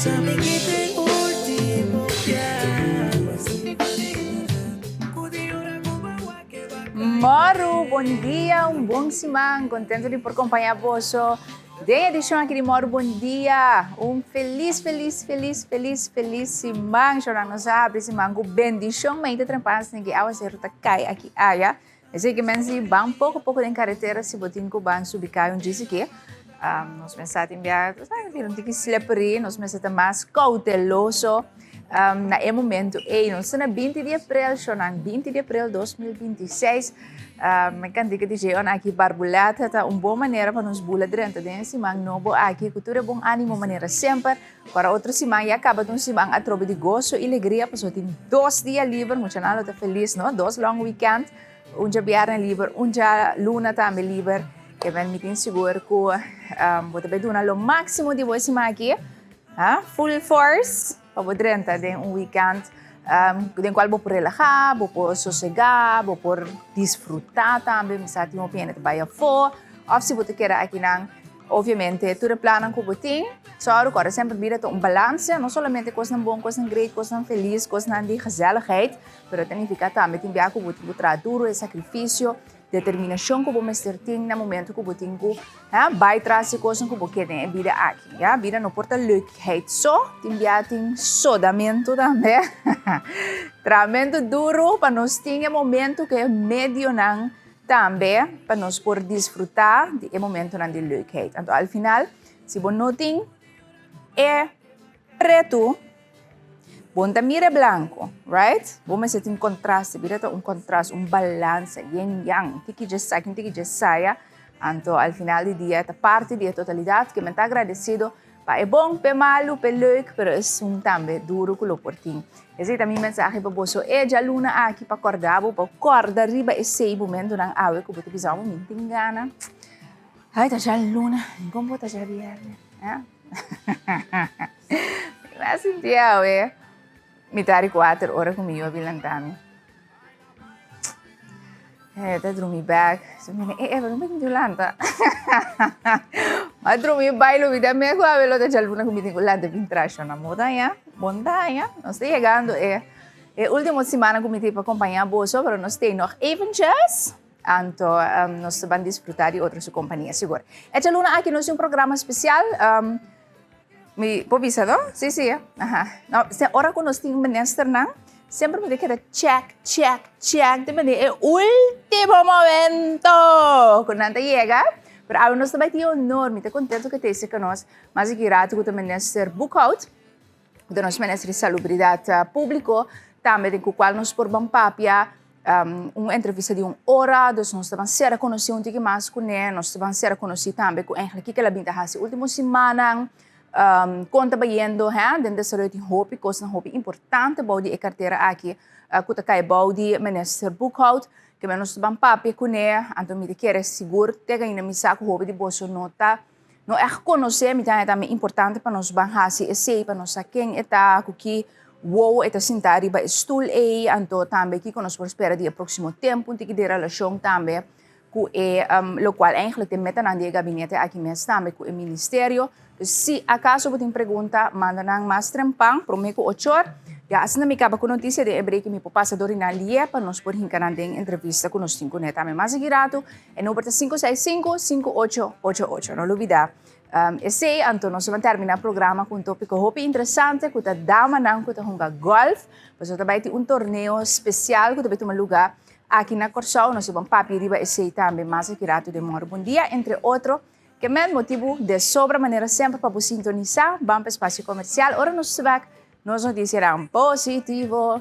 Mòru, bon dia, un bon siman. Contento di por compaña boso den edicion aki di Mòru Bon Dia. Un feliz, feliz, feliz, feliz, feliz siman. Shornan nos a habri siman cu bendicion. Mainta trempan sin ki awaceru ta cay aki aya. Esei ke men si ban poko poko den karetera si bo tin ku ban subi kai un djis aki. Nos mester tin bia bira un tiki slippery, nos mester ta mas kouteloso na e momento ei. Nos ta na 20 di aprel, shownan, 20 di aprel 2026. Mi kantika di Jeon aki Barbulèt ta un bon manera pa nos bula drenta den e siman nobo aki ku tur e bon ánimo manera semper. Ora otro siman ya kaba ta un siman atrobe di goso i legria pasobra tin dos dia liber, muchanan lo ta felis no, dos long weekend, un djabièrnè liber, un djaluna tambe liber. E men mi tin sigur ku bo ta bai duna lo máksimo di bo e siman aki, ha, full force pa bo drenta den un weekend den kual bo por relahá, bo por sosegá, bo por disfrutá tambe, mi sa tin hopi hende ta bai afó òf si bo ta keda akinan. Obviamente, tur e plannan ku bo tin, sòru ku ora semper bida ta un balanse, no solamente kosnan bon, kosnan great, kosnan felis, kosnan di gezelligheid, pero ta nifiká tambe tin bia ku bo tin ku traha duru, e sakrifisio, determinashon ku bo mester tin na momento ku bo tin ku bai tras di kosnan ku bo ke den e bida aki. Ya, bida no por ta leukheid so, tin bia tin sodamentu tambe, trahamentu duru pa nos tin e momento ku e medionan Tambe pa nos por disfrutá di e momentonan di leukheid. Anto al final, si bo no tin e pretu, bo no ta mira e blanco, right? Bo mester tin contraste, bida ta un contraste, un balansa, yin yang, tiki dje saki, tiki dje saya. Anto al final di dia ta parti di e totalidat ke men ta agradesido Pa e bon, p'e malu, p'e leuk, pero esun tambe duru ku lo por tin. Esei ta mi mensahe pa boso e djaluna aki pa kòrda bo, pa kòrda riba esei momentunan awe ku bo ta bisa, Oh, mi tin gana. Ai, ta djaluna, kon bo ta djabièrnè? Eh? Mi a sinti awe mitar di kuater ora ku mi yu a bin lanta mi. E ta drumi bek. So mi e e mi tin lanta. Ma drumi bai lo mi ta me ku awe lo ta djaluna ku mi tin ku lanta bin trasho na montaña. Montaña. Nos ta yegando e e ultimo simana ku mi tin pa kompaña boso, pero nos stay nog eventjes. Anto nos ta ban disfruta di otro su kompania sigur. E djaluna aki nos tin un programa spesial. Mi por bisa no? Sí, sí. Aha. No, se ora ku nos tin ministernan, semper mi ta keda check, check, check te mende e último momento ku nan ta yega. Pero awe nos ta bai tin honor, mi ta kontento ku ta esei ku nos, mas di ki rato ku ta minister Boekhout, ku ta nos minister di Salubridat Públiko, tambe den ku kual nos por ban papia Un entrevista di un ora, dus nos ta ban sera konosí un tiki mas kuné, nos ta ban sera konosí tambe ku eigenlijk kiko el a bin ta hasi último simannan, kon ta bayendo hè, den desaroyo tin hopi kosnan hopi importante bou di e kartera aki ku ta kai bou di minister Boekhout, ke men nos ta ban papia kuné, anto mi ta kere sigur te ainda mi sa ku hopi di boso no ta no ègt konosé, mi ta haña tambe importante pa nos ban hasi esei, pa nos sa ken e ta, ku ki wowo e ta sintá riba e stul ei, anto tambe kiko nos por spera di e próksimo tempu, un tiki di relashon tambe ku e lokual eigentlik ta e metanan di e gabinete aki mes tambe ku e ministerio. Dus si akaso bo tin pregunta, manda nan mas trempan, promé ku ochor. Ya asina mi kaba ku notisia den e break i mi por pasa dor di nan lié pa nos por hinka nan den entrevista ku nos tin kuné tambe. Mas aki ratu e number ta 565 5888. No lubida esei. Anto nos a termina programa ku un topiko hopi interesante ku ta damanan ku ta hunga golf. Pasobra ta bai tin un torneo spesial ku ta bai tuma luga aki na Kòrsou. Nos a ban papia riba esei tambe mas aki ratu den Mòru Bon Dia. Entre otro Ke men motibu de sobra manera semper pa bo sintonisá Ban pa Espacio Comercial ora nos ta bek nos noticianan positivo.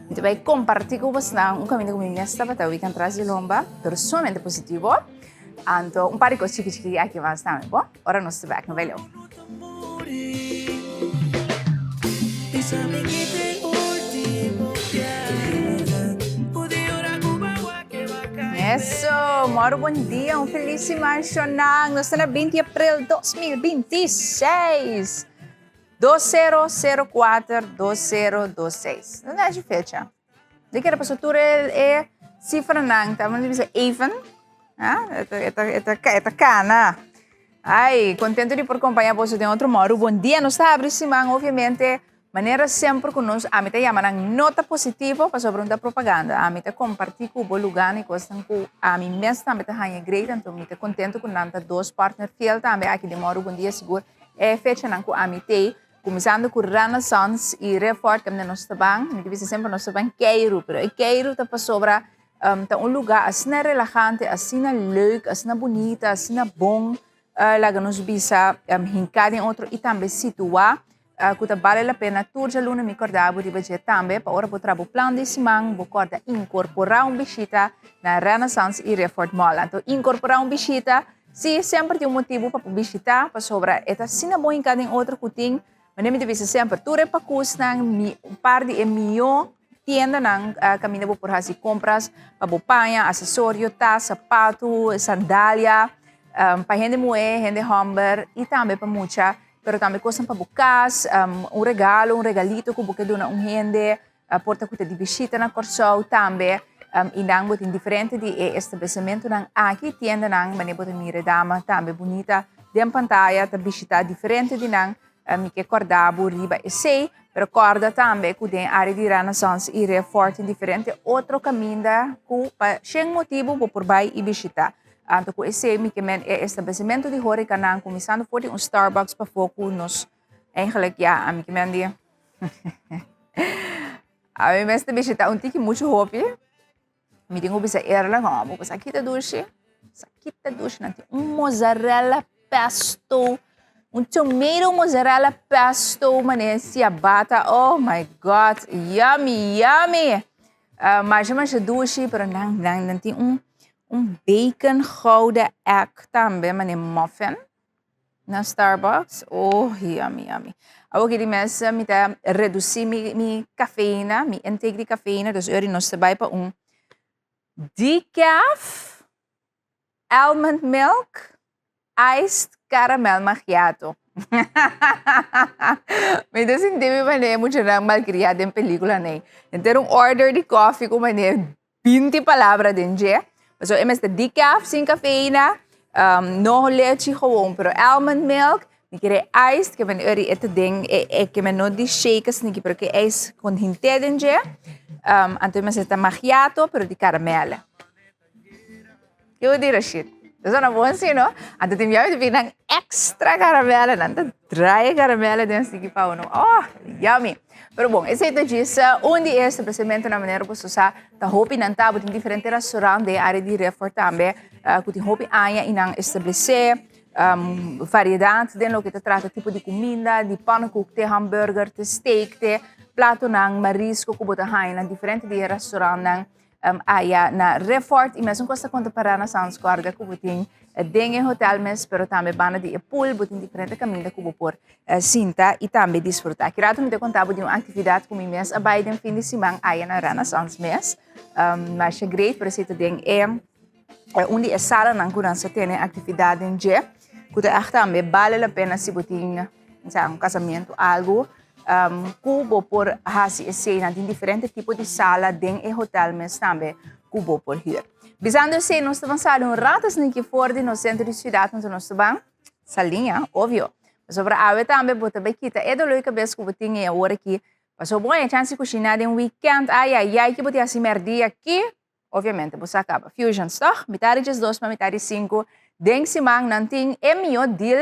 Mi ta bai comparti cu bosnan un caminda cu mi mes tabata weekend tras di lomba, pero sumamente positivo. Anto un par di cos chiki chiki aki mas tambe, bo? Ora nos ta bek, no bai leu. Eso, moro bon dia, un feliz siman shonang. Nos ta na 20 april 2026. 2004 2026. No na fecha. De kere paso tur e, e cifranan, ta bisa even. Ah, eta, eta, eta, eta kana. Ai, contento di por compaña boso den otro moro. Bon dia, nos ta abri siman, obviamente, manera semper cu nos, ami ta yama nan nota positivo, pasobra un ta propaganda. Ami ta comparti cu bo lugar y cosnan cu ami mes tambe ta haña great, anto mi ta contento cu nan ta dos partner fiel tambe aki den Moro Bon Dia, sigur e fechanan cu ami t'ey. Kuminsando ku Renaissance i Riffort kaminda nos ta ban, mi ta bisa semper nos ta ban keiru, pero e keiru ta pasobra ta un lugá asina relahante, asina leuk, asina bunita, asina bon, laga nos bisa hinká den otro i tambe situá ku ta bale la pena tur djaluna mi kòrda bo riba dje tambe pa ora bo traha bo plan di siman bo kòrda inkorporá un bishita na Renaissance i Riffort Mall. Anto inkorporá un bishita Sí, semper tin un motibu pa por bishitá, pasobra e ta asina bon hinká den otro ku tin, manera mi ta bisa semper, tur e pakusnan, mi un par di e mihó tiendanan kaminda bo por hasi kompras pa bo paña, asesorio, tas, sapatu, sandalia, pa hende muhé, hende hòmber i tambe pa mucha, pero tambe kosnan pa bo kas, un regalo, un regalito ku bo ke duna un hende. Por ta ku ta di bishita na Kòrsou tambe i nan bo tin diferente di e establesimentunan aki, tiendanan manera bo ta mira e dama tambe bunita den pantaya ta bishita diferente di nan. Mi ke kòrda bo riba esei, pero kòrda tambe ku den área di Renaissance i Riffort tin diferente otro kaminda ku pa shen motibu bo por bai i bishita. Anto ku esei mi ke men e establesimentu di hórekanan kuminsando for di un Starbucks pafó ku nos Eigenlijk ya, ami ke men di. Ami mes ta bishita un tiki muchu hopi. Mi tin ku bisa eerlijk, oh, bo sa kita dushi. Sa kita dushi. Nan tin un mozzarella pesto, un tomato mozzarella pesto, mane ciabatta. Oh my God, yummy, yummy. Masha, masha dushi, pero nan, nan, nan tin un, un bacon gouda egg tambe, mane muffin. Na Starbucks, oh yummy yummy. Awor ki di mes mi ta reduci mi mi cafeina, mi intake di cafeina, dus ora nos ta bai pa un decaf almond milk iced caramel macchiato. Mi ta sinti mi manera muchanan malcria den pelicula nei. Henter un order di coffee cu manera 20 palabra den dje. Pasobra e mester decaf sin cafeina, no lechi gewoon, pero almond milk, mi kere iced, ke men ori e ta den e e ke men no di shake asina pero ke ijs con hint'é den dje. Anto e mester ta macchiato pero di caramel. Ke bo di Rashid? Ta sona bon si no? Anto tin biaha mi ta pidi nan extra caramel, nan ta draai e caramel den siki pa uno. Oh, yummy! Pero bon, esei ta djis un di e establecimentonan manera boso sa ta hopi nan ta, bo tin diferente restaurant den e area di Riffort tambe cu tin hopi aña y nan establece variedad den loke ta trata tipo di cuminda, di pannenkoek te hamburger te steak te platonan marisco cu bo ta haya na diferente di e restaurantnan. Aya na Riffort y mesun cos ta conta pa Renaissance Corda cu bo tin den e hotel mes pero tambe banda di e pool bo tin diferente caminda cu bo por sinta y tambe disfruta. Aki rato mi ta conta bo di un actividad cu mi mes a bay den fin di siman aya na Renaissance mes. Masha great pero si ta den e un di e salanan cu nan sa tene actividad den dje cu ta echt tambe bale la pena si bo tin un casamiento algo. Ku bo por hasi esei? Nan tin diferente tipo di sala den e hotel mes tambe ku bo por hür. Bisando esei nos ta ban sali un rato esaki for di nos sentro di siudat anto nos ta ban saliña, obvio. Pasobra awe tambe bo ta bai kita e dolor di kabes ku bo tin e ora aki. Pasobra bo haña chans di kushiná den wikènt, ayayay, ki bo tin hasi mèrdia aki? Obviamente bo sa kaba. Fusions tòg? Mitar di diesdos pa mitar di sinku den siman nan tin e mihó deal.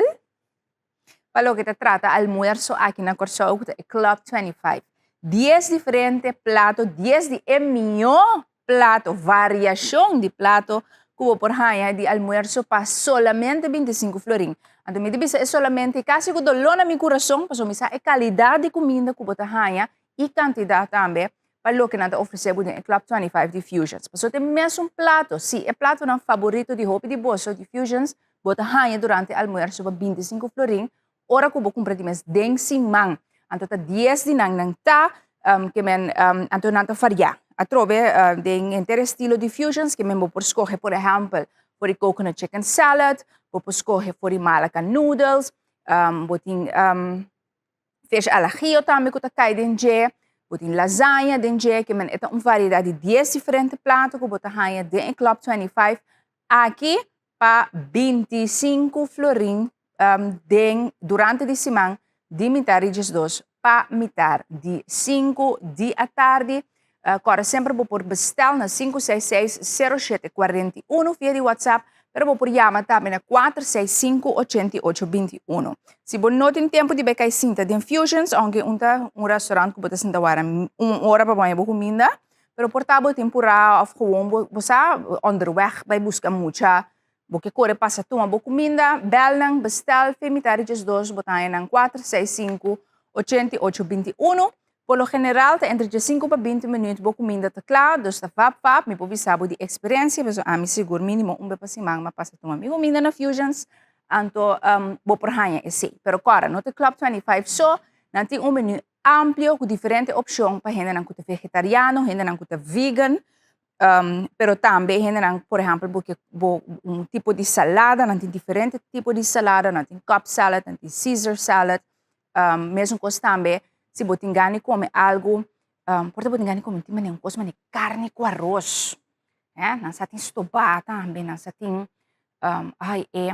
Pa loke ta trata almuerso aki na Kòrsou ku ta e Club 25. Dies diferente plato, dies di e mihó plato, variashon di plato ku bo por haña di almuerso pa solamente 25 florin. Anto mi ta bisa e solamente kasi ku doló na mi kurason pasobra mi sa e kalidat di kuminda ku bo ta haña i kantidat tambe pa loke nan ta ofresé bo den e Club 25 di Fusions. Pasobra ta e mesun plato, sí, e platonan faborito di hopi di boso di Fusions bo ta haña durante almuerso pa 25 florin ora ku bo kumpra di mes den siman. Anto ta dies di nan nan ta um, ke men um, anto nan ta variá. Atrobe uh, den henter estilo di Fusions ke men bo por skohe por ehèmpel for di coconut chicken salad, bo por skohe for di malaka noodles, um, bo tin um, Fish al ajillo tambe ku ta kai den dje. Bo tin lasaña den dje, ke men e ta un variedat di dies diferente plato ku bo ta haña den e Club 25 aki. Pa 25 florin den durante di siman di mitar di 12 pa mitar di 5 di atardi. Kòrda semper bo por bestel na 566 0741 via di WhatsApp, pero bo por yama tambe na 465 8821. Si bo no tin tempu di bai kai sinta den Fusions, aunke un ta un restaurant ku bo ta sinta wara un ora pa baña bo kuminda, pero por ta bo tin purá òf gewoon bo bo sa onderweg bai buska mucha, bo ke kore pasa tuma bo kuminda, bèl nan, bestel fe mitar di 12, bo ta haña nan 465 8821. Por lo general ta entre 5 pa 20 minuut bo kuminda ta kla, dus ta fap fap, mi por bisa bo di eksperensia, pasobra ami sigur minimo un be pa siman mi a pasa tuma mi kuminda na Fusions, anto bo por haña esei. Pero kòrda, no ta Club 25 so, nan tin un menu amplio ku diferente opshon pa hendenan ku ta vegetariano, hendenan ku ta vegan, pero tambe hendenan, por ehèmpel, bo ke bo un tipo di salada, nan tin diferente tipo di salada, nan tin cup salad, nan tin Caesar salad, Mesun kos tambe si bo tin gana di kome algu, por ta bo tin gana di kome tin manera un kos manera karni ku aros, nan sa tin stobá tambe, nan sa tin ai e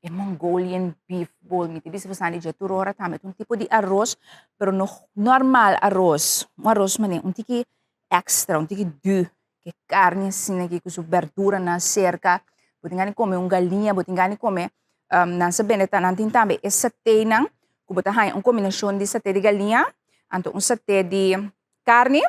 e mongolian beef bowl, mi ta bisa boso di dje tur ora tambe, ta un tipo di aros pero no normal aros, un aros manera un tiki extra, un tiki du, ke karni asina aki ku su berduranan serka, bo tin gana di kome un galiña, bo tin gana di kome nan sa bende ta nan tin tambe e sateinan ku bo ta haña un kombinashon di satei di galiña anto un satei di karni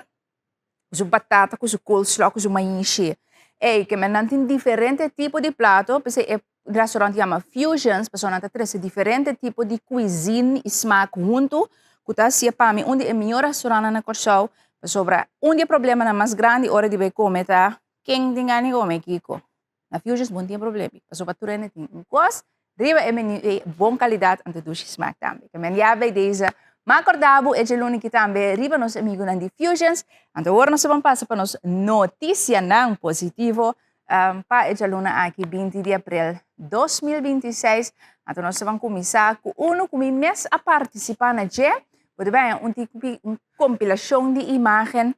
ku su batata ku su coleslaw ku su maishi. Ey ke men nan tin diferente tipo di plato p'esei e restaurant yama Fusions pasobra nan ta trese diferente tipo di cuisine y smaak hunto cu ta hacia pa mi un di e mihor restaurantnan na Corsou pasobra un di e problemanan mas grandi ora di bay come ta ken tin gana di come kico. Na Fusions bo no tin e problema pasobra tur hende tin un cos riba e menu ey bon calidad anto dushi smaak tambe. Ke men ya bay deze Ma acorda bo e djaluna aki tambe riba nos amigunan di Fusions anto awor nos ta ban pasa pa nos noticianan positivo. Pa e djaluna aki 20 di aprel 2026 anto nos ta ban kuminsá ku unu ku mi mes a partisipá na dje. Bo ta bèn un tiki un kompilashon di imágen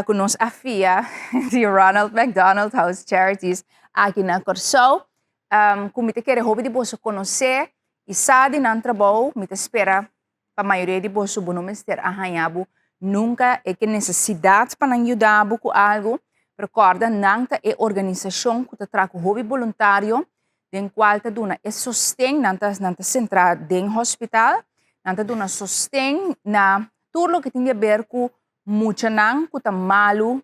ku nos a fia di Ronald McDonald House Charities aki na Kòrsou ku mi ta kere hopi di boso konosé i sa di nan trabou. Mi ta spera pa mayoria di boso bo no mester a haña bo nunka e ke nesesidat pa nan yuda bo ku algu, pero kòrda nan ta e organisashon ku ta traha ku hopi boluntario den kual ta duna e sosten, nan ta nan ta sentrá den hospital, nan ta duna sosten na tur loke tin di aber ku muchanan ku ta malu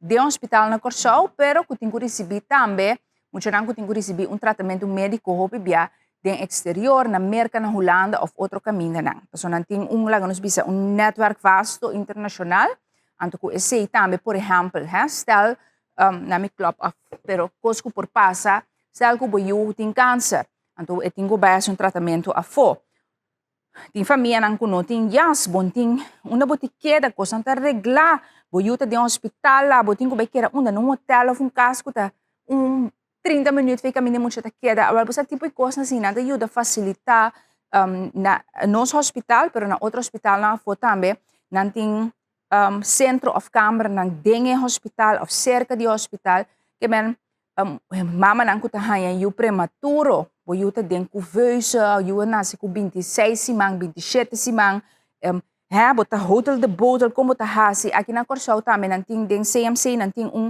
den hospital na Kòrsou, pero ku tin ku risibí tambe muchanan ku tin ku risibí un tratamentu médiko hopi bia den eksterior, na Merka, na Hulanda òf otro kamindanan. Pasobra nan tin un, laga nos bisa, un nètwèrk vasto internashonal, anto ku esei tambe, por ehèmpel, hè, stel na mi klòp òf, pero kos ku por pasa, stel ku bo yu tin kanser, anto e tin ku bai hasi un tratamentu afó. Tin famianan ku no tin yas, bo tin unda bo tin keda, kosnan ta reglá, bo yu ta den hospital la, bo tin ku bai keda unda, na un hotel òf un kas ku ta un 30 minüt for e kaminda e mucha ta keda. Awor bo sa tipo di kosnan asina nan ta yuda fasilitá na nos hospital, pero na otro hospitalnan afó tambe nan tin sentro òf kambernan den e hospital òf serka di e hospital ke men mamanan ku ta haña yu prematuro, bo yu ta den kuveuze, yu a nase ku 26 siman, 27 siman, hè, bo ta hotel de botel, kon bo ta hasi? Aki na Kòrsou tambe nan tin den CMC nan tin un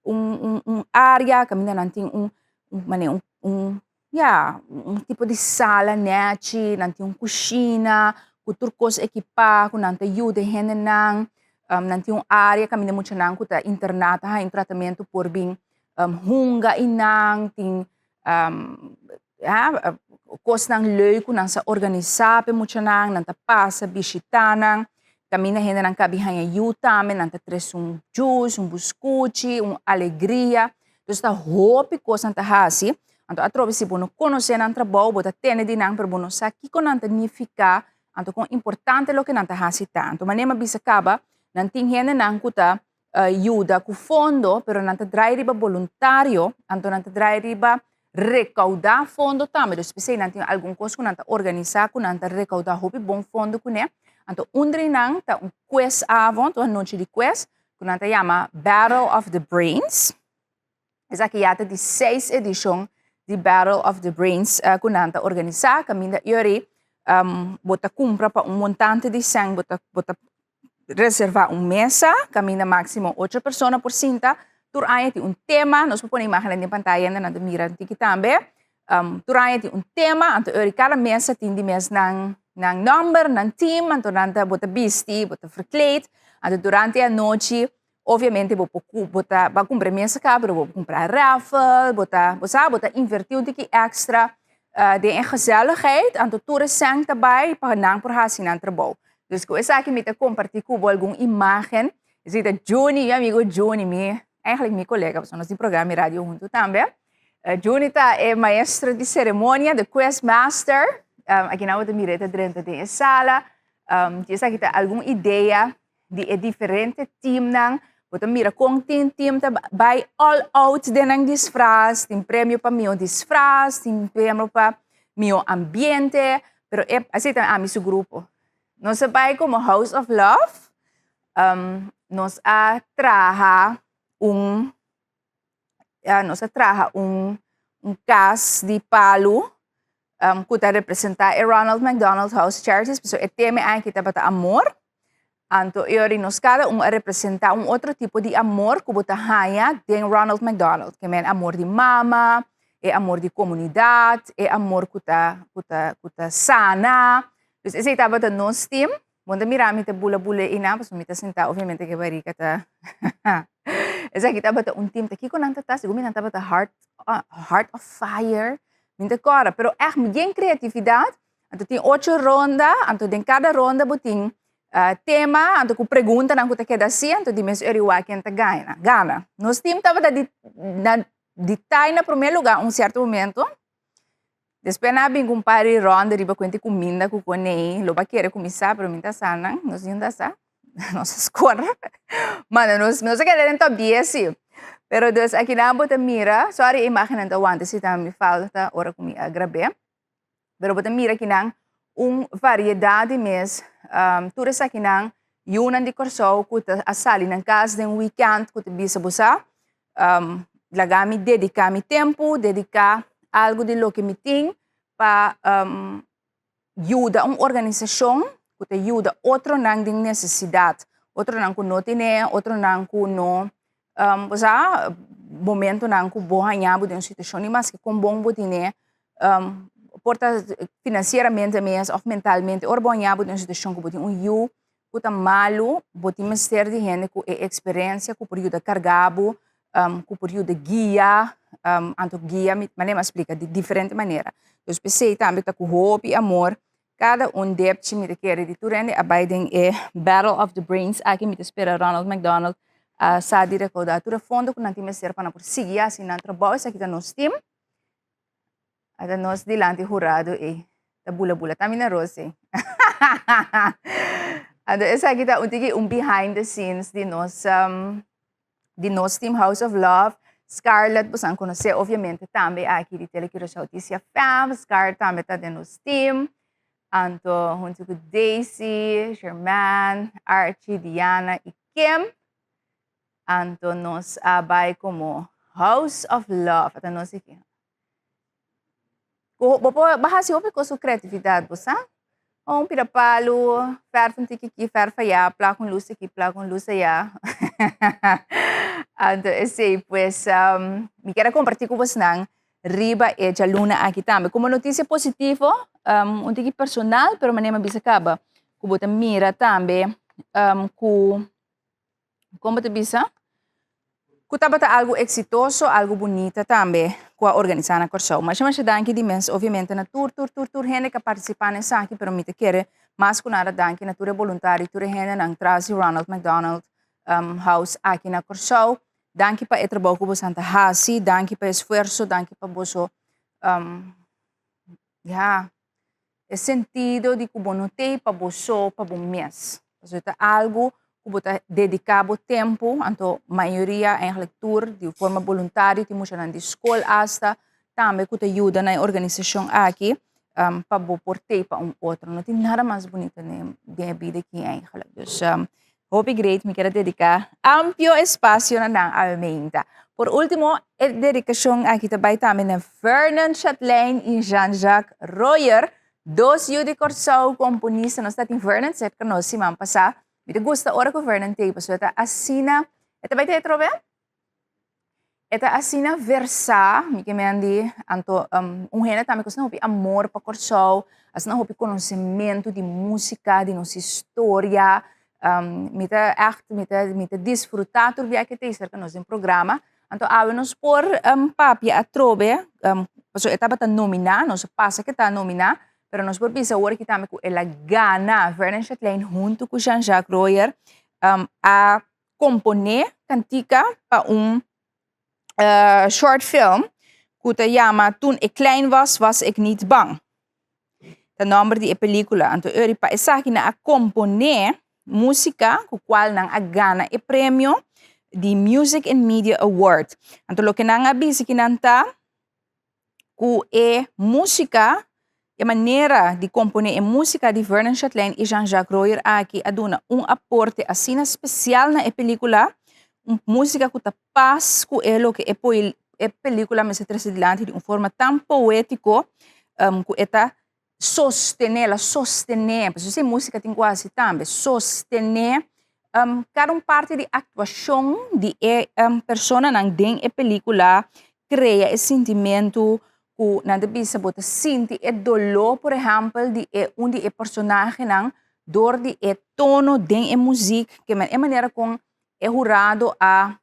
un un un área kaminda nan tin un un manera un un ya un tipo di sala nèchi, nan tin un kushina ku tur kos ekipá ku nan ta yuda e hendenan, nan tin un área kaminda muchanan ku ta interná ta haña un tratamentu por bin hunga einan, tin ya kosnan leuk ku nan sa organisá pa e muchanan, nan ta pasa bishitá nan, kaminda hendenan kabi haña yu tambe, nan ta trese un juice, un buskuchi, un alegria. Dus ta hopi kos nan ta hasi. Anto atrobe si bo no konosé nan trabou, bo ta tende di nan, pero bo no sa kiko nan ta nifiká, anto kon importante loke nan ta hasi ta. Anto manera mi a bisa kaba, nan tin hendenan ku ta yuda ku fondo, pero nan ta drai riba boluntario, anto nan ta drai riba rekaudá fondo tambe. Dus p'esei nan tin algun kos ku nan ta organisá ku nan ta rekaudá hopi bon fondo kuné. Anto un di nan ta un quizavond, un anochi di quiz, ku nan ta yama Battle of the Brains. Esaki ya ta di seis edishon Di Battle of the Brains ku nan ta organisá kaminda yori bo ta kumpra pa un montante di sèn bo ta bo ta reservá un mesa kaminda máksimo ocho persona por sinta. Tur aña tin un tema, nos por pone imágennan den pantaya nan ta mira tiki tambe. Tur aña tin un tema, anto yori kada mesa tin di mes nan nan nòmber, nan team, anto nan ta bo ta bisti, bo ta verkleed, anto durante e anochi Obviamente bo por cu bo ta bo a cumpra mesa caba pero bo por cumpra raffle, bo ta bo sa bo ta inverti un tiki extra den e gezelligheid anto tur e cent ta bay pa nan por haci nan trabou. Dus cu esaki mi ta comparti cu bo algun imagen, esey ta Juni, mi amigo Juni, mi eigenlijk mi colega pasobra nos tin programa di radio hunto tambe. Juni ta e maestro di ceremonia, de quiz master, aki nan bo ta mira e ta drenta den e sala, esaki ta algun idea di e diferente teamnan. Bo ta mira kon tin team ta bai all out den nan disfraz, tin premio pa mihó disfraz, tin premio pa mihó ambiente, pero e así ta ami su grupo. Nos a bai komo House of Love, nos a traha un nos a traha un kas di palu ku ta representá e Ronald McDonald House Charities, pasobra e tema aki tabata amor. Anto e ora nos kada un a representá un otro tipo di amor ku bo ta haña den Ronald McDonald, ke men amor di mama, e amor di komunidat, e amor ku ta ku ta ku ta sana. Dus esei tabata nos team. Bo ta mira mi ta bula bula einan pasobra mi ta sintá obviamente ku e barika ta esaki tabata un team ta kiko nan ta ta segun mi nan tabata heart heart of fire mi ta kòrda pero ègt bien kreatividat anto tin ocho ronda anto den kada ronda bo tin tema anto ku preguntanan ku ta keda así anto di mes ora wak ken ta gana gana nos team tabata di na di tai na promé lugá un sierto momento. Despues nan a bin ku un par di ronda riba kuenta e kuminda ku konei. Lo bo a kere kuminsá, pero mi ta sa nan, nos niun ta sa. Nos a skor. Manda nos, nos a keda den top dies si. Pero dus akinan bo ta mira, sorry e imagennan ta wanta si ta mi falta ora ku mi a grab'é. Pero bo ta mira akinan un variedat di mes, tur esakinan yunan di Kòrsou ku ta a sali nan kas den wikènt ku ta bisa bo sa, Laga mi dediká mi tempu, dediká algu di loke mi tin pa yuda un organisashon ku ta yuda otronan den nesesidat, otronan ku no tene, otronan ku no, bo sa, momentonan ku bo haña bo den un situashon di maske kon bon bo tene, por ta finansieramente mes òf mentalmente, ora bo haña bo den un situashon ku bo tin un yu ku ta malu, bo tin mester di hende ku e eksperensia ku por yuda karga bo, ku por yuda guia, anto guia mi manera mi a splika di diferente manera. Dus p'esei tambe ta ku hopi amor kada un depchi mi ta kere di tur hende a bai den e battle of the brains aki, mi ta spera Ronald McDonald a sa di rekouda tur e fondo ku nan tin mester pa nan por sigui hasi nan trabou, esaki ta nos team. Ata nos dilanti hurado ei ta bula bula ta mi neros ei. Anto esaki ta un tiki un behind the scenes di nos um, di nos team House of Love. Scarlett bosan conoce obviamente tambe aki di Tele Curaçao TCFM. Scar tambe ta den nos team. Anto hunto cu Daisy, Sherman, Archie, Diana y Kim. Anto nos a bai como House of Love. Ata nos aki. Bo por bo hasi hopi kos ku kreatividat bo sa. Un pida palu, fèrf un tiki aki, fèrf ayá, plak un lus aki, plak un lus ayá. Anto esei pues mi kier a kompartí ku bosnan riba e djaluna aki tambe. Komo notisia positivo, un tiki personal, pero manera mi a bisa kaba ku bo ta mira tambe ku Kon bo ta bisa? Ku tabata algu eksitoso, algu bunita tambe ku a organisá na Kòrsou. Masha masha danki di mes obviamente na tur tur tur tur hende ku a partisipá na esaki, pero mi ta kere mas ku nada danki na tur e boluntario, tur e hendenan tras di Ronald McDonald House aki na Kòrsou. Danki pa e trabou ku boso ta hasi, danki pa e esfuerso, danki pa boso ya E sentido di ku bo no t'ei pa bo so, pa bo mes. Pasobra ta algu ku bo ta dediká bo tempu, anto mayoria eigenlijk tur di forma boluntario, tin muchanan di skol asta tambe ku ta yuda na e organisashon aki pa bo por t'ei pa un otro. No tin nada mas bunito den e bida aki eigenlijk. Dus hopi great mi kier a dediká amplio espasio na nan awe meinta. Por último, e dedikashon aki ta bai tambe na Vernon Chatlein i Jean-Jacques Royer, dos yu di Kòrsou komponista. Nos ta tin Vernon serka nos siman pasá. Mi ta gusta ora ku Vernon t'ei pasobra e ta asina, e ta bai teatro awe? E ta asina versá, mi ke men di, anto un hende tambe ku asina hopi amor pa Kòrsou, asina hopi konosementu di músika, di nos historia, Mi ta ègt, mi ta, mi ta disfrutá tur bia ke ta serka nos den programa. Anto awe nos por papia atrobe, pasobra e tabata nominá, nos a pasa ke ta nominá, pero nos por bisa awor aki tambe ku el a gana. Vernon Chatlein huntu ku Jean Jacques Royer a komponé kantika pa un short film ku ta yama Toen ik klein was, was ik niet bang. Ta nòmber di e pelíkula. Anto eri pa esaki nan a komponé músika ku kual nan a gana e premio di Music and Media Award. Anto loke nan a bisa ki nan ta ku e músika, e manera di komponé e músika di Vernon Chatelain i Jean-Jacques Royer aki a duna un aporte asina spesial na e pelíkula, un músika ku ta pas ku e loke e e pelíkula mester trese dilanti di un forma tan poétiko ku e ta sostené, el a sostené, pasobra esei músika tin ku hasi tambe, sostené kada un parti di aktuashon di e personanan den e pelíkula, krea e sintimentu ku nan ta bisa bo ta sinti e doló por ehèmpel di e un di e personahenan dor di e tono den e muzik, ke e manera kon e hurado a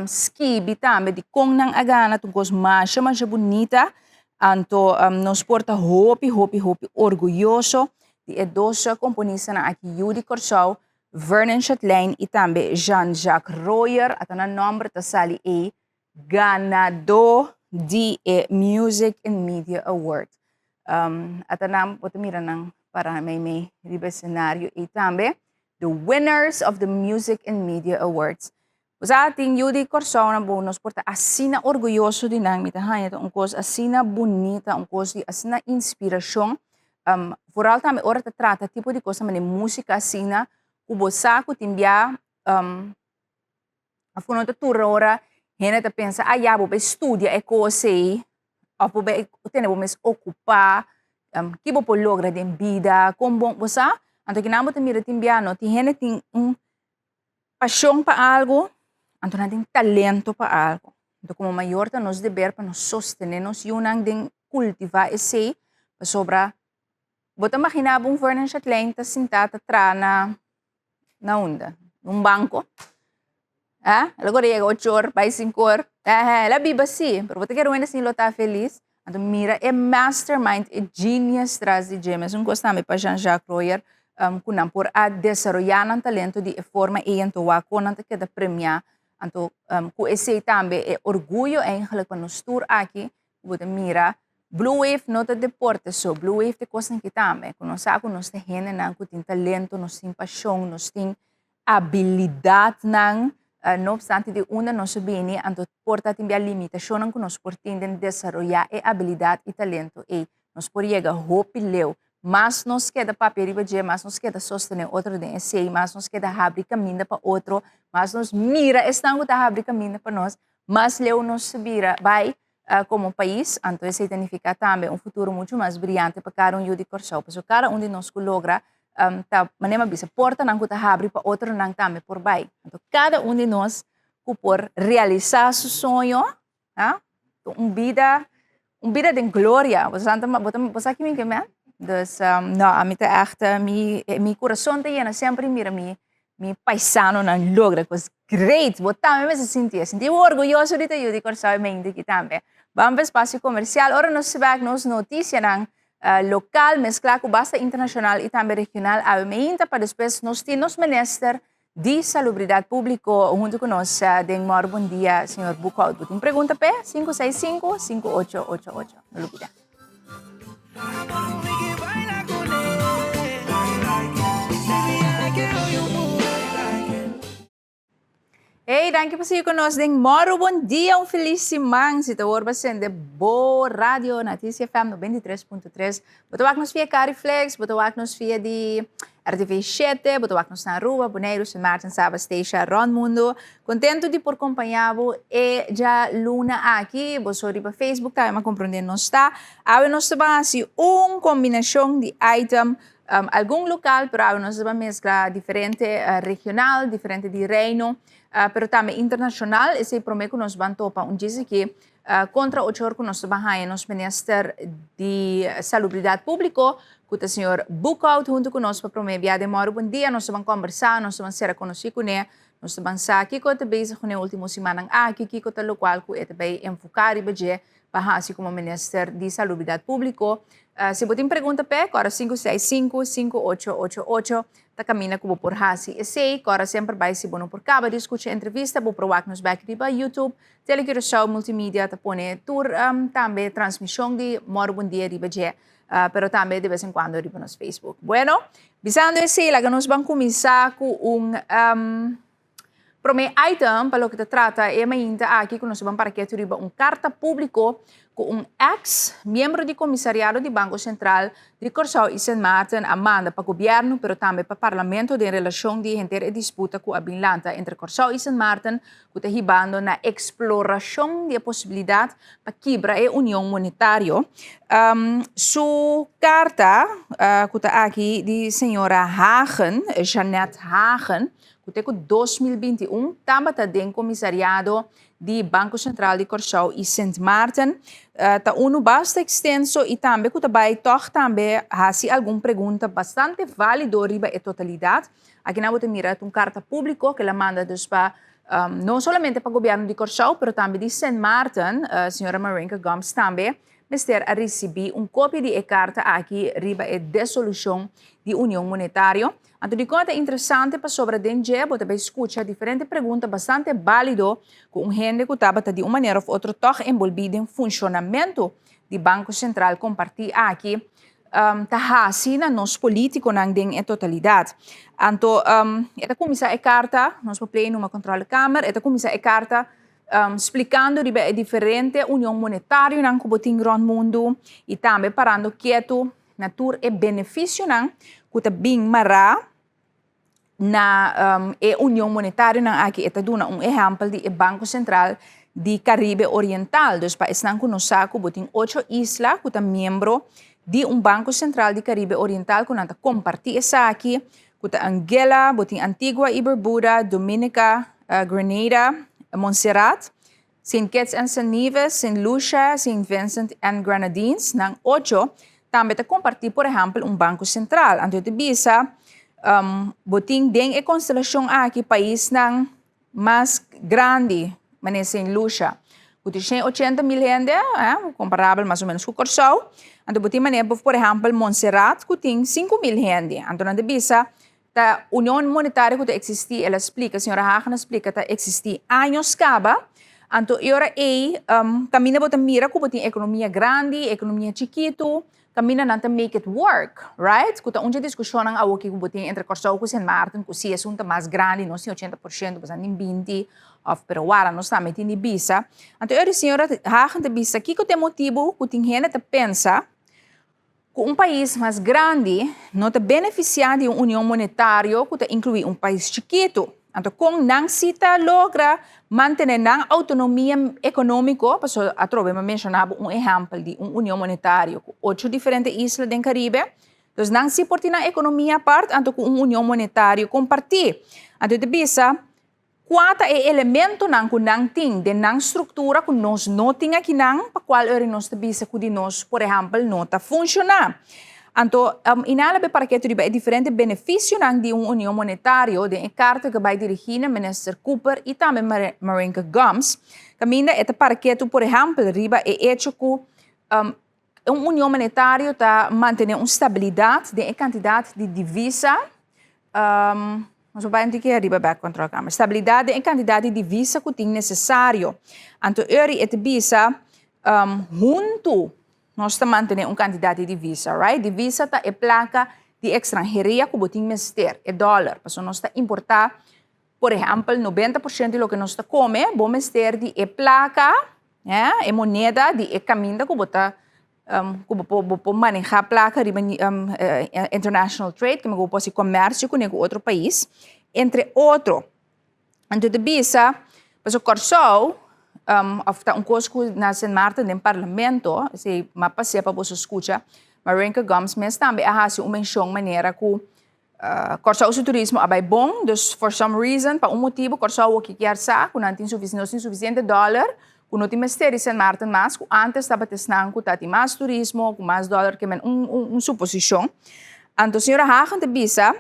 skibi tambe di kon nan a gana ta un kos masha masha bunita anto nos por ta hopi hopi hopi orguyoso di e dos komponistanan aki yu di Kòrsou Vernon Chatlein i tambe Jean Jacques Royer ata nan nòmber ta sali ei ganadó di e Music and Media Award ata nan bo ta mira nan para meimei riba esenario ei tambe. The winners of the Music and Media Awards. Bo sa tin yu di Kòrsou nan bo nos por ta asina orguyoso di nan. Mi ta haña ta un kos asina bunita, un kos di asina inspirashon. Vooral tambe ora ta trata tipo di kos manera músika asina ku bo sa ku tin bia òf ku no ta tur ora hende ta pensa a ya bo bai studia e kos ei òf bo bai tene bo mes okupá ki bo por logra den bida kon bon bo sa anto kinan bo ta mira tin bia no tin hende tin un pashon pa algu anto nan tin talento pa algu anto komo mayor ta nos deber pa nos sostené nos yunan den kultivá esei pasobra bo ta maginá bo un Vernon Chatlein ta sintá ta traha na Na unda? Un banco? Ah, el a kore yega ocho or, bai cinco or. Eh, el a biba si, pero bo ta kere wende si lo ta felis? Anto mira e mastermind, e genius tras di dje. Mesun kos tambe pa Jean-Jacques Royer, um, ku nan por a desaroyá nan talento di e forma ei, anto wak kon nan ta keda premiá. Anto, um, ku esei tambe e orguyo eigenlijk pa nos tur aki, ku bo ta mira Blue Wave no ta deporte so, Blue Wave ta e kosnan ki tambe, ku nos sa ku nos ta hendenan ku tin talento, nos tin pashon, nos tin abilidatnan, no opstante di unda nos a bini, anto por ta tin bia limitashonnan ku nos por tin den desaroyá e abilidat i talento ei. Nos por yega hopi leu. Mas nos keda papia riba dje, mas nos keda sostené otro den esei, mas nos keda habri kaminda pa otro, mas nos mira esnan ku ta habri kaminda pa nos, mas leu nos ta bira bai komo pais, anto esei ta nifiká tambe un futuro muchu mas briante pa kada un yu di Kòrsou. Pasobra kada un di nos ku logra ta, manera mi a bisa, portanan ku ta habri pa otronan tambe por bai. Anto kada un di nos ku por realisá su soño, un bida, un bida den gloria. Bo sa bo sa ki mi ke men? Dus no, ami ta ègt, mi kurason ta yena semper di mira mi Mi paisanonan logra kos great! Bo tambe mester sinti e. Sinti bo orguyoso di ta yu di Kòrsou i mente aki tambe. Ban pa espasio komersial ora nos bèk nos notisianan lokal mesklá ku basta internashonal i tambe regional awe meinta pa despues nos tin nos minister di Salubridat Públiko huntu ku nos den Mòru Bon Dia, señor Boekhout. Bo tin pregunta p'e? 565 5888. No lubida. Hey, danki pa sigui ku nos den Moro Bon Dia, un felis siman. Si ta wor ba sende bo radio na TCFM 93.3. Bo ta wak nos via Cariflex, bo ta wak nos via di... RTV 7, bo ta wak nos na Aruba, Boneiru, Sint Maarten, Saba, Statia, rond mundo. Contento di por compaña bo e djaluna aki. Bo so riba Facebook tambe m'a comprende nos ta. Awe nos ta ban haci un combinacion di item, algun local, pero awe nos ta ban mezcla diferente regional, diferente di reino, pero tambe internacional. Esey prome cu nos ban topa un djis aki Kontra ocho or ku nos ta ban haña nos minister di Salubridat Públiko, ku ta señor Boekhout, huntu ku nos pa promé bia den Mòru Bon Dia. Nos ta ban kòmbersá, nos ta ban sera konosí kuné, nos ta ban sa kiko e ta bezig kuné último simannan aki, kiko ta lokual ku e ta bai enfoká riba dje pa hasi komo minister di Salubridat Públiko. Si bo tin pregunta p'e, kòrda 565 5888 ta kaminda ku bo por hasi esei. Kòrda semper bai si bo no por kaba di skucha e entrevista, bo por wak nos bèk riba YouTube. Tele Curaçao Multimedia ta pone tur tambe transmishon di Mòru Bon Dia riba dje, pero tambe de bes en kuando riba nos Facebook. Bueno, bisando esei laga nos ban kuminsá ku un promé item pa loke ta trata e mainta aki ku nos ta ban para ketu riba un karta públiko ku un eks miembro di komisariado di Banko Sentral di Kòrsou i Sint Maarten a manda pa gobièrnu pero tambe pa parlamento den relashon di henter e disputa ku a bin lanta entre Kòrsou i Sint Maarten ku ta hibando na eksplorashon di e posibilidat pa kibra e union monetario. Su karta ku ta aki di señora Hagen, Jeanette Hagen, ku te ku 2021 tabata den komisariado di Banko Sentral di Kòrsou i Sint Maarten, ta unu basta ekstenso i tambe ku ta bai tòg tambe hasi algun pregunta bastante válido riba e totalidat. Aki nan bo ta mira ta un karta públiko ku el a manda dus pa no solamente pa gobièrnu di Kòrsou pero tambe di Sint Maarten. Señora Marinka Gumbs tambe mester a risibí un kopia di e karta aki riba e desolushon di Union Monetario. Anto dikon e ta interesante? Pasobra den dje bo ta bai skucha diferente pregunta bastante bálido ku un hende ku tabata di un manera òf otro tòg enbolbí den funshonamentu di Banko Sentral kompartí aki ta hasi na nos polítikonan den e totalidat. Anto e ta kuminsá e karta, nos por play numa kontrolekamer, e ta kuminsá e karta splikando riba e diferente union monetarionan ku bo tin rònt mundu i tambe parando ketu na tur e benefisionan ku ta bin mará na e union monetarionan aki. E ta duna un ehèmpel di e Banko Sentral di Karibe Oriental. Dus pa esnan ku no sa ku bo tin ocho isla ku ta miembro di un Banko Sentral di Karibe Oriental ku nan ta kompartí esaki, ku ta Anguilla, bo tin Antigua i Barbuda, Dominica, Grenada, Montserrat, Sint Kitts en Sint Nevis, Sint Lucia, Sint Vincent en Grenadines, nan ocho tambe ta kompartí por ehèmpel un banko sentral. Anto ta bisa bo tin den e konstelashon aki paisnan mas grandi manera Sint Lucia ku tin 180.000 hende, komparabel mas o ménos ku Kòrsou. Anto bo tin manera por ehèmpel Montserrat ku tin 5000 hende. Anto nan ta bisa ta union monetario ku ta eksistí, el a splika, señora Hagen a splika, ta eksistí años kaba. Anto e ora ei kaminda bo ta mira ku bo tin ekonomia grandi, ekonomia chikitu, kaminda nan ta make it work, right? Ku ta un dje diskushonnan awoki ku bo tin entre Kòrsou ku Sint Maarten, ku si esun ta mas grandi, nos tin 80%, boso tin 20, òf pero wara nos tambe tin di bisa. Anto e ora señora Hagen ta bisa kiko ta e motibu ku tin hende ta pensa ku un pais mas grandi no ta benefisiá di un union monetario ku ta inkluí un pais chikitu. Anto kon nan si ta logra mantené nan outonomia ekonómiko? Pasobra atrobe mi a menshoná bo un ehèmpel di un union monetario ku ocho diferente isla den Karibe. Dus nan si por tin nan ekonomia apart anto ku un union monetario kompartí. Anto e ta bisa kua ta e elementonan ku nan tin den nan struktura ku nos no tin akinan, pa kual ora nos ta bisa ku di nos, por ehèmpel, no ta funshoná. Anto, i nan a labe para ketu riba e diferente benefisionan di un union monetario den e karta ku a bai dirigí na Minister Cooper i tambe Marinka Gumbs, kaminda e ta para ketu, por ehèmpel, riba e echo ku un union monetario ta mantené un stabilidat den e kantidat di divisa. Nos por bai un tiki ariba bek kontrolkamer. Stabilidat den e kantidat di divisa ku tin nesesario. Anto eri e ta bisa huntu nos ta mantené un kantidat di divisa, right? Divisa ta e plaka di ekstranheria ku bo tin mester, e dòler. Pasobra nos ta importá, por ehèmpel, 90% di loke nos ta kome, bo mester di e plaka, e moneda di e kaminda ku bo ta. Ku bo por bo por manehá plaka riba international trade, ku bo por hasi komersio kuné ku otro pais, entre otro. Anto ta bisa, pasobra Kòrsou òf ta un kos ku na Sint Maarten den parlamento, esei m'a pas'é pa boso skucha, Marinka Gumbs mes tambe a hasi un menshon manera ku Kòrsou su turismo a bai bon, dus for some reason, pa un motibu, Kòrsou awor ki kier sa ku nan tin sufi nos tin sufisiente dòler ku no tin mester di Sint Maarten mas, ku ántes tabata esnan ku ta tin mas turismo, ku mas dòler ke men un un suposishon. Anto señora Hagen ta bisa,